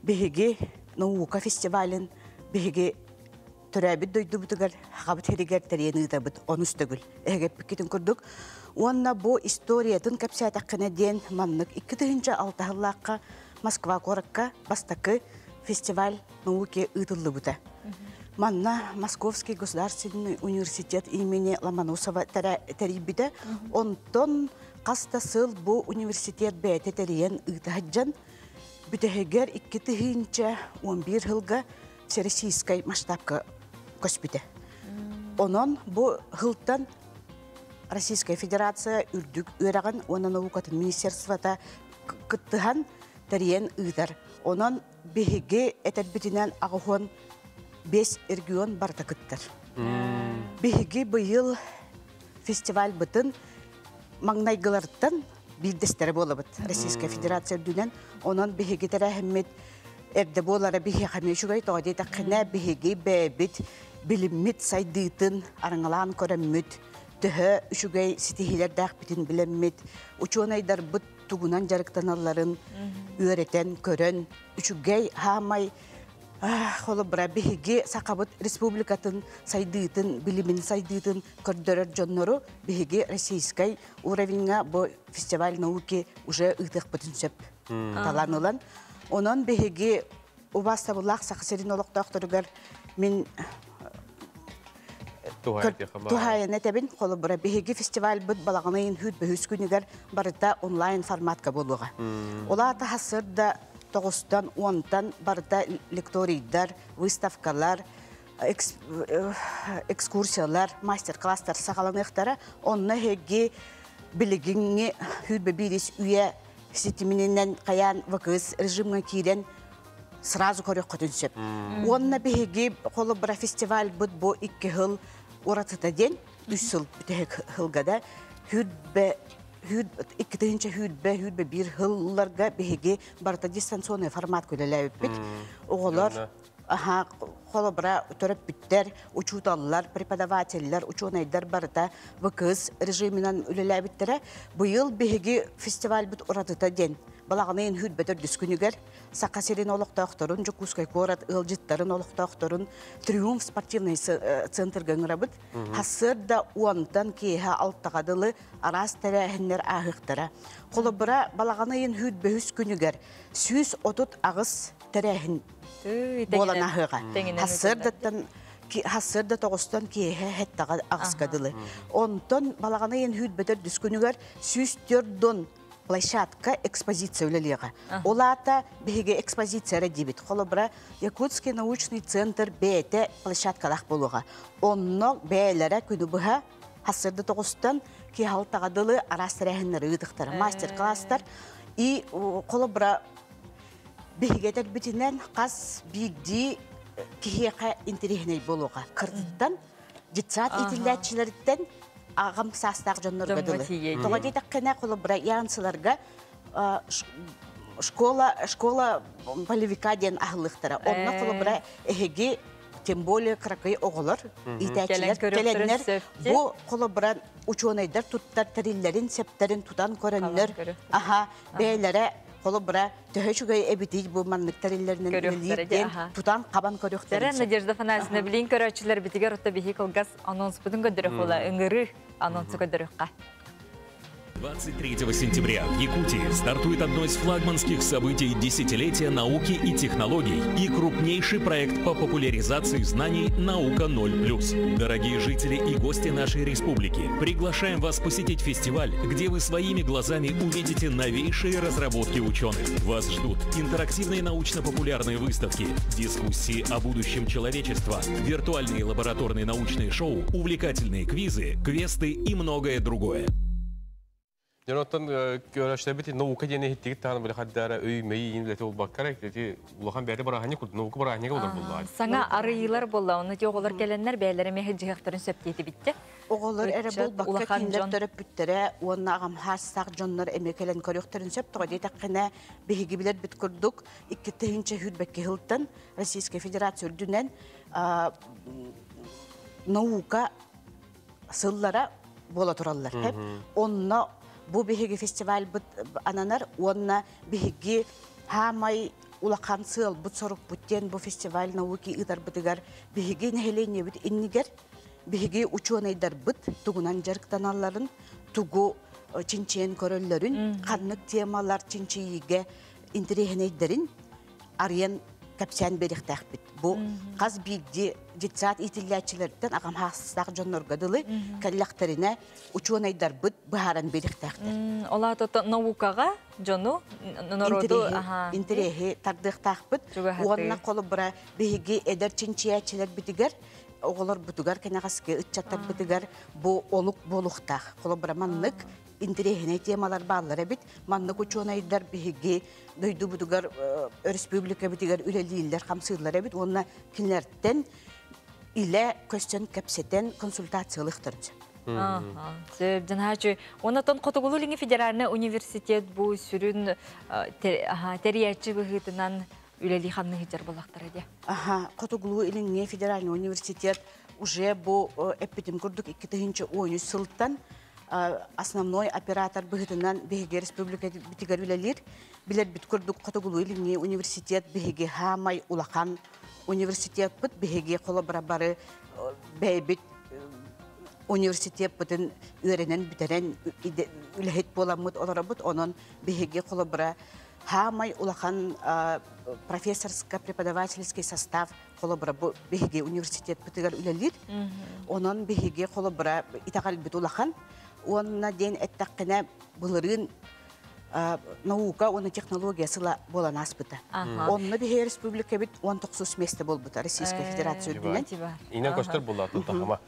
биһиги наука фестивалын биһиги төрөөбүт дойдубутугар Хабыт сиригэр тэрийэн ыытабыт онус төгүл эһэгэппиккитин курдук. Уонна бу историятын кэпсээтэххинэ диэн маннык 2006 сыллаахха Москва куоракка бастакы фестиваль науки ыытыллыбыта. Манна Московский государственный университет имени Ломоносова тэрийбитэ. Онтон хас да сыл бу университет бэйэтэ тэрийэн ыытаһыджан бүтэһигэр 2011 сылга всероссийскай масштабка көспүтэ. Онон бу сылтан Российская Федерация үрдүк үөрэҕин уонна наукатын министерствота кыттыһан тэрийэн ыытар. Онон биһиги этэрбитинэн аҕыһуон бес регион барыта кыттар. Биһиги быйыл фестиваль бытын маҥнайгыларыттан биирдэстэрэ буолабыт Российская Федерация үрдүнэн. Онон биһиги тэрээһиммит эрдэ буолара биһиэхэ эмиэ үчүгэй, тоҕо диэтэххинэ биһиги бэйэбит билиммит сайдыытын арыҥалаан көрөммүт, төһө үчүгэй ситиһиилэрдээхпитин билэммит, учуонайдарбыт тугунан дьарыктаналларын үөрэтэн көрөн, үчүгэй хаамай холобура биһиги Сахабыт Республикатын сайдыытын, билимин сайдыытын көрдөрөр дьоннору биһиги российскай уровеньҥа бу фестиваль науки уже ыытыахпытын сөп талан ылан. Онон биһиги убаастабыллаах Саха сирин олохтоохторугар мин туһаайан этэбин, холобура биһиги фестивальбыт балаҕан ыйын хүүт күнүгэр барыта онлайн форматка буолуоҕа. Улаата хасырда тоҕустан, уонтан барыта лекторийдар, выставкалар, экскурсиялар, мастер-класстар саҕаланыахтара. Онно эһиги билигиҥҥи хүүрбэ биирис үйэ ситиминэн хайаан ВКС режимҥа киирэн сразу көрүөххүтүн сөп. Уонна биһиги холобура фестивальбыт бу икки сыл уратыта диэн үс сыл бүтэһик сылга хүүрбэ икки тыһыынча хүүрбэ хүүрбэ биир сылларга биһиги барыта дистанционный формат үлэлээбиппит. Оҕолор Аха, холобура, төрөппүттэр, учууталлар, преподавателлэр, учуонайдар барыта ВКС режиминэн үлэлээбиттэрэ. Быйыл биһиги фестивальбыт уратыта диэн балаҕан ыйын 24 күнүгэр Саха сирин олохтоохторун, Дьокуускай куорат ыалдьыттарын олохтоохторун Триумф спортивный центрга ыҥырабыт. Хассыарда 10-тан киэһэ 6-га дылы араас тэрээһиннэр ааһыахтара. Холобура, балаҕан ыйын 25 күнүгэр 138 тэрээһин буолан аһыаҕа. Хассыардаттан хассыарда 9-тан киэһэ 7-га 8-га дылы. Онтон балаҕан ыйын 24 күнүгэр 104 площадка экспозиция үлэлиэҕэ. Ол аата биһиги экспозиция эрэ диибит. Холобура, Якутский научный центр бэйэтэ площадкалаах буолуоҕа. Онно бэйэлэрэ күнү быһа хассырда 9-тан киэһэ 6-га дылы араас тэрээһиннэри ыытыхтара, мастер-класстар. И холобура, биһиги этэрбитинэн хас биирдии киһиэхэ интэриэһинэй буолуоҕа. Кырдыттан детсад иитиллээччилэриттэн аҕам саастаах дьоннорго дылы. Тоҕо диэтэххинэ, холобура, янсыларга школа школа полевика диэн аһыллыахтара. Онно холобура эһиги тем более кыракый оҕолор иитээччилэр кэлэннэр бу холобура учуонайдар туттар тэриллэрин септэрин тутан көрөннөр аха бэйэлэрэ холобура төһө үчүгэй эбитий бу маннык тэриллэринэн үлэлиир диэн тутан хабан көрүөхтэрин сөп. Надежда Афанасьевна билин көрөөччүлэр битигэр отто биһи кылгас анонспутун көрдөрөх буола ыҥырыы анонсу көрдөрүөххэ. 23 сентября в Якутии стартует одно из флагманских событий десятилетия науки и технологий и крупнейший проект по популяризации знаний «Наука 0+.». Дорогие жители и гости нашей республики, приглашаем вас посетить фестиваль, где вы своими глазами увидите новейшие разработки ученых. Вас ждут интерактивные научно-популярные выставки, дискуссии о будущем человечества, виртуальные лабораторные научные шоу, увлекательные квизы, квесты и многое другое. Дьон оттон көрөштөбүт наука диэн иһиттигит таһынан били хаддара өй мэйиин үлэтэ болбаккара ити улахан бэйэтэ бырааһынньык курдук наука бырааһынньыга болар буллаҕа. Саҥа арыйыылар буолла, онно ти оҕолор кэлэннэр бэйэлэрэ эмиэ дьиһэхтэрин сөптиэтибиттэ. Оҕолор эрэ буолбакка кинилэр төрөппүттэрэ уонна аҕам хаастаах дьоннор эмиэ кэлэн көрүөхтэрин сөп тоҕо диэтэххинэ биһиги билэрбит курдук 2022 сылтан Российская Федерация үрдүнэн наука сыллара буола тураллар. Онно бу биһиги фестивальбыт ананар уонна биһиги хаамай улахан сыалбыт сорукпут диэн бу фестиваль науки ыытарбытыгар биһиги нэһилиэнньэбит иннигэр биһиги учуонайдарбыт тугунан дьарыктаналларын, тугу чинчийэн көрөллөрүн, ханнык темалар чинчийиигэ интэриэһинэйдэрин арыйан кэпсээн биэриэхтээхпит. Бу хас биирдии детсад иитиллээччилэриттэн аҕам хаастаах дьоннорго дылы кэллэхтэринэ учуонайдарбыт быһааран биэриэхтээхтэр. Ол аата наукаҕа дьону народу интэриэһи тардыахтаахпыт. Уонна холобура биһиги эдэр чинчийээччилэрбитигэр оҕолорбутугар кэнэҕэски ыччаттарбытыгар бу олук буолуохтаах. Холобура маннык интэриэһинэй темалар бааллар эбит. Маннык учуонайдар биһиги дойдубутугар, өрөспүүбүлүкэбитигэр үлэлииллэр, хамсыыллар эбит уонна кинилэртэн илэ көстөн кэпсэтэн консультациялыахтарын сөп. Сөп, дьанаачы. Онотон Хотугулуу Илиҥҥи федеральнай университет бу сүрүн тэрийээччи быһыытынан үлэлии хамныы сылдьар буоллахтара дии. Аха, Хотугулуу Илиҥҥи федеральный университет уже бу эппитим курдук 2013 сылтан основной оператор быһыытынан биһиги республикабытыгар үлэлиир. Билэрбит курдук Хотугулуу-Илиҥҥи университет биһиги хаамай улахан университеппыт биһиги холобура бары бэйэбит университеппытын үөрэнэн бүтэрэн үлэһит буоламмыт олоробут. Онон биһиги холобура хаамай улахан профессорско-преподавательский состав холобура бу биһиги университетпытыгар үлэлиир. Онон биһиги холобура итэҕэлбит улахан. Уонна диэн эттэххинэ былырыын наука уонна технология сыла буолан ааспыта. Онно биһиги республикабыт 19 место буолбута Российская Федерация үрдүнэн. Инен көстөр буолла тахама.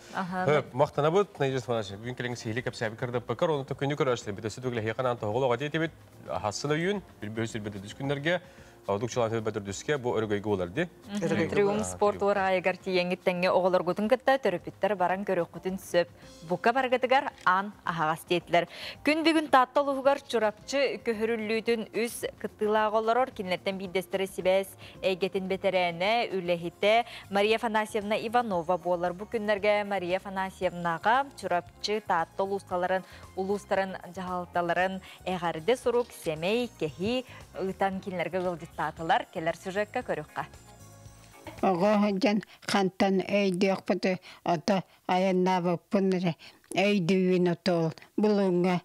Мактанабыт, Надежда Афанасьевна, бүгүн кэлиҥ сиһили кэпсээбит кырдаппакар, оны күнү көрөштер, бит өссө түгүлэһиэхэ наан тоһоҕолоҕо диэтибит, хассыл өйүүн, билбөһү сүрбөтө күннэргэ. Одук чылан бөтөрдүскэ бу өрөгөйгө болар ди. Триумф спорт уорайыгар тиеңиттеңге оҕолоргутун кытта төрөпүттэр баран көрөккүтүн сөп. Бука баргытыгар ан аһаҕас диэтилэр. Күн бүгүн Таатта улууһугар Чурапчы көһөрүллүүтүн үс кыттыылаах олорор. Кинилэртэн биирдэстэрэ сибээс эйгэтин бэтэрээнэ, үлэһитэ Мария Афанасьевна Иванова буолар. Бу күннэргэ Мария Афанасьевнаҕа Чурапчы, Таатта улуусталарын, улуустарын дьаһалталарын эҕэрдэ сурук, сэмэй, кэһии ыытан кинилэргэ ыалдьыттаатылар. Кэлэр сюжекка көрүөххэ. Оҕо сылдьан хантан өйдүөхпүтүй, ото айаннаабыппын эрэ өйдүүбүн отол булуҥҥа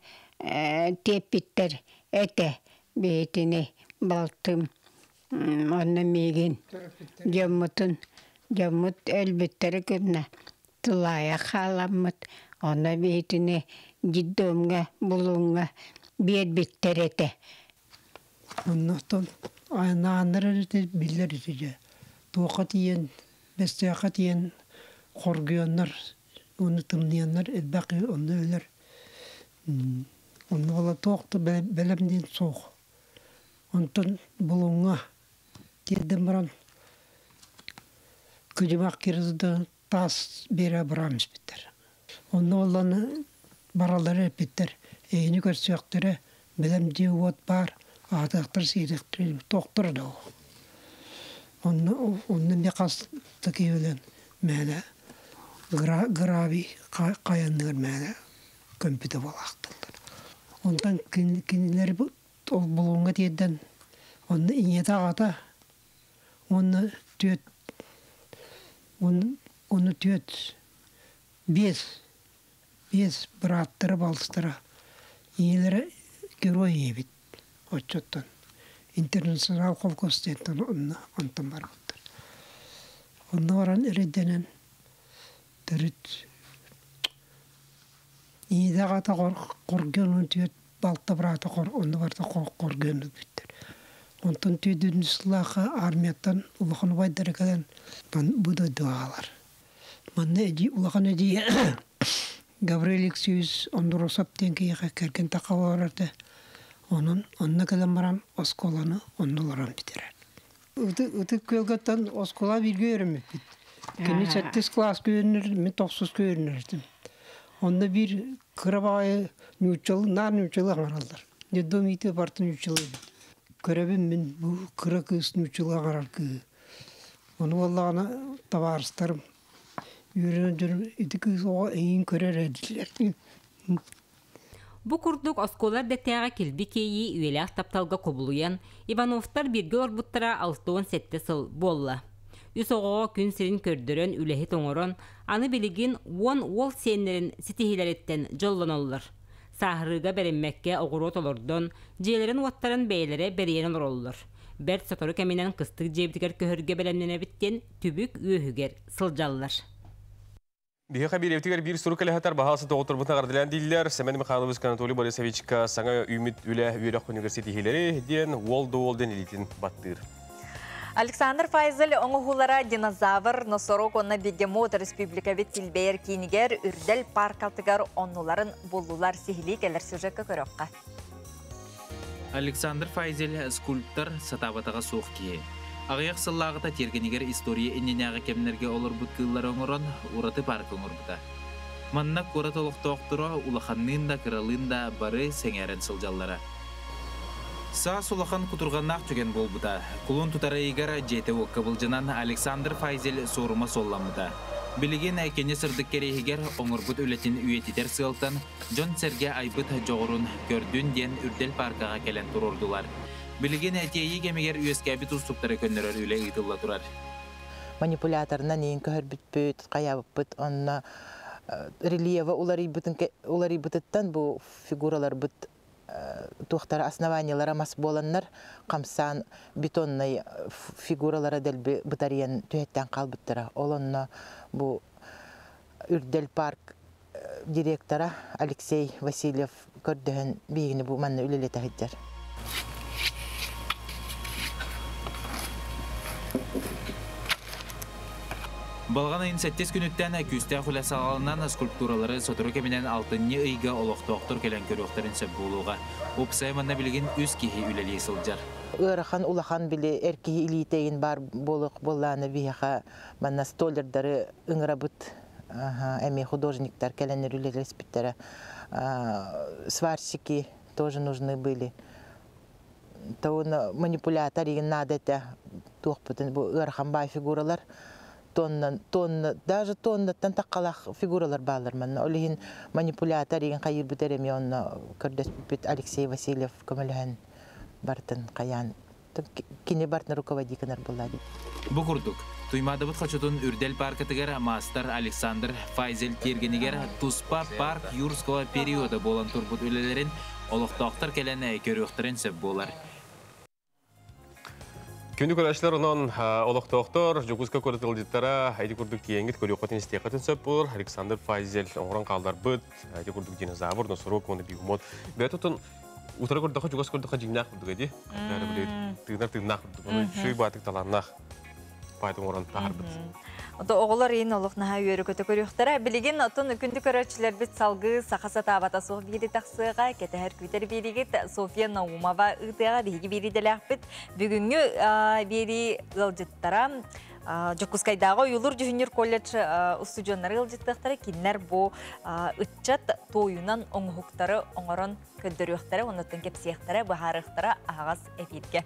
тиэппиттэр этэ биһитини балтым онно миигин дьоммутун дьоммут өлбүттэрэ гына тулаайах хааламмыт онно биһитини детдомҥа булуҥҥа биэрбиттэр этэ. Оннуттан айаннааннар эрэ биллэр ити дьэ. Туохха тиийэн, Бэстээххэ тиийэн хоргуйаннар уонна тымныйаннар элбэх киһи онно өлөр. Онно буола туох да бэлэм диэн суох. Онтон Булуҥҥа тиэрдэн баран кыдьымах кирилда таас биэрэ быраан испиттэр. Онно буоллаҕына бараллара эппиттэр, эйини көрсүөхтэрэ, бэлэм дьиэ-уот баар, аһатыахтар-сиэтиэхтэрэ тохтор да ол. Онно онно эмиэ хас да киһи өлөн мээнэ гравий хайанныгар мээнэ көмпүтэ буолаахталлар. Онтон кинилэр ол Булуҥҥа тиэрдэн онно ийэтэ аҕата уонна түөрт уонна түөрт биэс биэс бырааттара балыстара ийэлэрэ герой ийэбит оччоттон интернационал холкуос диэнтэн онно онтон барбыттар онно баран эрэйдэнэн төрүт ийэтэ аҕата хоргион түөрт балта быраата онно барыта хоргион өлбүттэр онтон түөрдүнү сыллаахха армияттан улахан убайдара кэлэн бу дойдуга аҕалар Манна эдьиий улахан эдьиийэ Гаврил Алексеевич Андросов диэн киһиэхэ кэргэн тахха этэ. Онон онно кэлэн баран оскуоланы онно олорон бүтэрэр. Ытык Күөлгэттэн оскуола бииргэ үөрэммиппит. Кини сэттис кылааска үөрэнэр, мин тохсуска үөрэнэр этим. Онно биир кыра баҕайы нууччалыы, наар нууччалыы аҥараллар. Детдом иитии барыта нууччалыы эбит. Көрөбүн мин бу кыра кыыс нууччалыы аҥарар кыыһы. Ону буоллаҕына табаарыстарым үөрэнэн дьонум ити кыыс оҕо эйигин көрөр ээ дииллэр. Бу курдук оскуола эрдэтээҕи килби киэйии үйэлээх тапталга кубулуйан, Ивановтар бииргэ олорбуттара 67 сыл буолла. Үс оҕоҕо күн сирин көрдөрөн, үлэһит оҥорон, аны билигин уон уол сиэннэрин ситиһиилэриттэн дьоллоноллор. Сааһырыыга бэриммэккэ оҕуруот олордон, дьиэлэрин-уоттарын бэйэлэрэ бэрийэн олороллор. Бэрт сотору кэминэн кыстык дьиэбитигэр көһөргө бэлэмнэнэбит диэн түбүк үөһүгэр сылдьаллар. Биһиэхэ биэрэбитигэр биир сурук кэлэһэтэр баһаалса доҕотторбутун аҕардылаан дииллэр. Семен Михайлович Анатолий Борисовичка саҥа үүммүт үлэ үөрэх күнүгэр ситиһиилэри диэн уол да уол диэн илиитин баттыыр. Александр Файзель оҥоһуулара динозавр, носорог уонна бегемот республикабыт килбэйэр киинигэр Үрдэл паркатыгар оннуларын буллулар сиһилии кэлэр сюжекка көрөххө. Александр Файзель скульптор сатаабатаҕа суох киһи. Аҕыйах сыллааҕыта тиэргэнигэр история иннинээҕи кэмнэргэ олорбут кыыллары оҥорон, ураты парка оҥорбута. Манна куорат олохтоохторо улаханныын да, кыралыын да бары сэҥээрэн сылдьаллара. Саас улахан кутурҕаннаах түгэн буолбута. Кулун тутар ыйыгар дьиэтэ-уокка былдьанан Александр Файзель суорума суолламмыта. Билигин кини сырдык кэриэһигэр оҥорбут үлэтин үйэтитэр сыалтан дьон-сэргэ айбыт дьоҕурун көрдүн диэн Үрдэл пааркаҕа кэлэн туруордулар. Билигин тиэйии кэмигэр үөскээбит уустуктары көннөрөр үлэ ыытылла турар. Манипуляторынан иин көһөрбүппүт, хайаабыппыт, онно рельева уларыйбытыттан бу фигураларбыт туохтара основаниелара мас буоланнар хамсаан бетоннай фигуралара дэлби бытарыйан түһэттэн хаалбыттара. Ол онно бу Үрдэл парк директора Алексей Васильев көрдөһөн биһигини бу манна үлэлэтэ сылдьар. Балаҕан ыйын сэттис күнүттэн күүстээх үлэ саҕаланан скульптуралары сотору кэминэн алтынньы ыйга олохтоохтор кэлэн көрүөхтэрин сөп буолуоҕа. Уопсайа манна билигин үс киһи үлэлии сылдьар. Ыарахан улахан били эр киһи илиитэ баар буолуох буоллаҕына биһиэхэ манна столярдары ыҥырабыт. Эмиэ художниктар кэлэн үлэлэспиттэрэ. Сварщики тоже нужны были. Тоҕо манипулятор игин наада этэ туохпутун бу ыарахан баай фигуралар тонна тонна даже тоннаттан таххалаах фигуралар бааллар манна. Ол иһин манипулятор игин хайыырбыт эрэ онно көрдөспүппүт Алексей Васильев көмөлөһөн бартын хайаан кини бартын руководить гынар буолла. Бу курдук, Туймаадабыт хочотун Үрдэл паркатыгар маастар Александр Файзель тиэргэнигэр туспа парк юрского периода буолан турбут үлэлэрин олохтоохтор кэлэн көрүөхтэрин сөп буолар. Күндү көрөөччүлэр онон олохтоохтор Дьокуускай куорат ыалдьыттара ити курдук тиийэҥҥит көрүөххүтүн истиэххитин сөп буолар. Александр Файзель оҥорон хаалларбыт ити курдук динозавр, носорог уонна бегемот. Бэйэтэ отон утары көрдөххө, чугас көрдөххө дьиҥнээх курдук эди. Тыынар тыыннаах курдук. Ону үчүгэй баатык талааннаах баайтын оҥорон таһаарбыт. Ото оҕолор иин олох наһаа үөрэ-көтө көрүөхтэрэ. Билигин оттон күндү көрөөччүлэрбит салгыы саха сатаабата суох биири тахсыаҕа, кэтэһэр күүтэр биэригит Софья Наумова ыытыаҕа биһиги бииридэлээхпит. Бүгүҥҥү биэрии ыалдьыттара Дьокуускайдааҕы ойуулуур дьүһүннүүр колледж устудьуоннары ыалдьыттыахтара. Кинилэр бу ыччат туойунан оҥоһуктары оҥорон көрдөрүөхтэрэ, оннуттан кэпсиэхтэрэ, быһаарыахтара аһаҕас эфиргэ.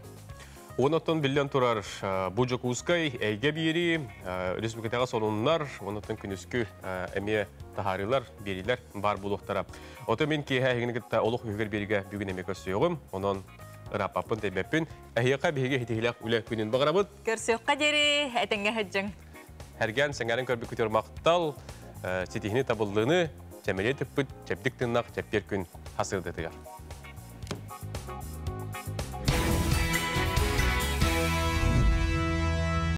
Онон биллэн турар бу Дьокуускай эйгэ биэрии, республикатааҕы сонуннар, онон күнүскү эмиэ таһаарыылар, биэриилэр баар буолуохтара. Ото мин киэһэ эһигини кытта олох үһүгэр биэриигэ бүгүн эмиэ көрсүөҕүм. Онон ырааппаппын, тэйбэппин. Эһиэхэ биһиги ситиһиилээх үлэ күнүн баҕарабыт. Көрсүөххэ диэри этэҥҥэ сылдьыҥ. Сэргээн, сэҥээрэн көрбүккүтүгэр махтал, ситиһиини табыллыыны, чэмэлиэ тыппыт, чэбдик тыыннаах чэппиэр күн хасыырдатыгар.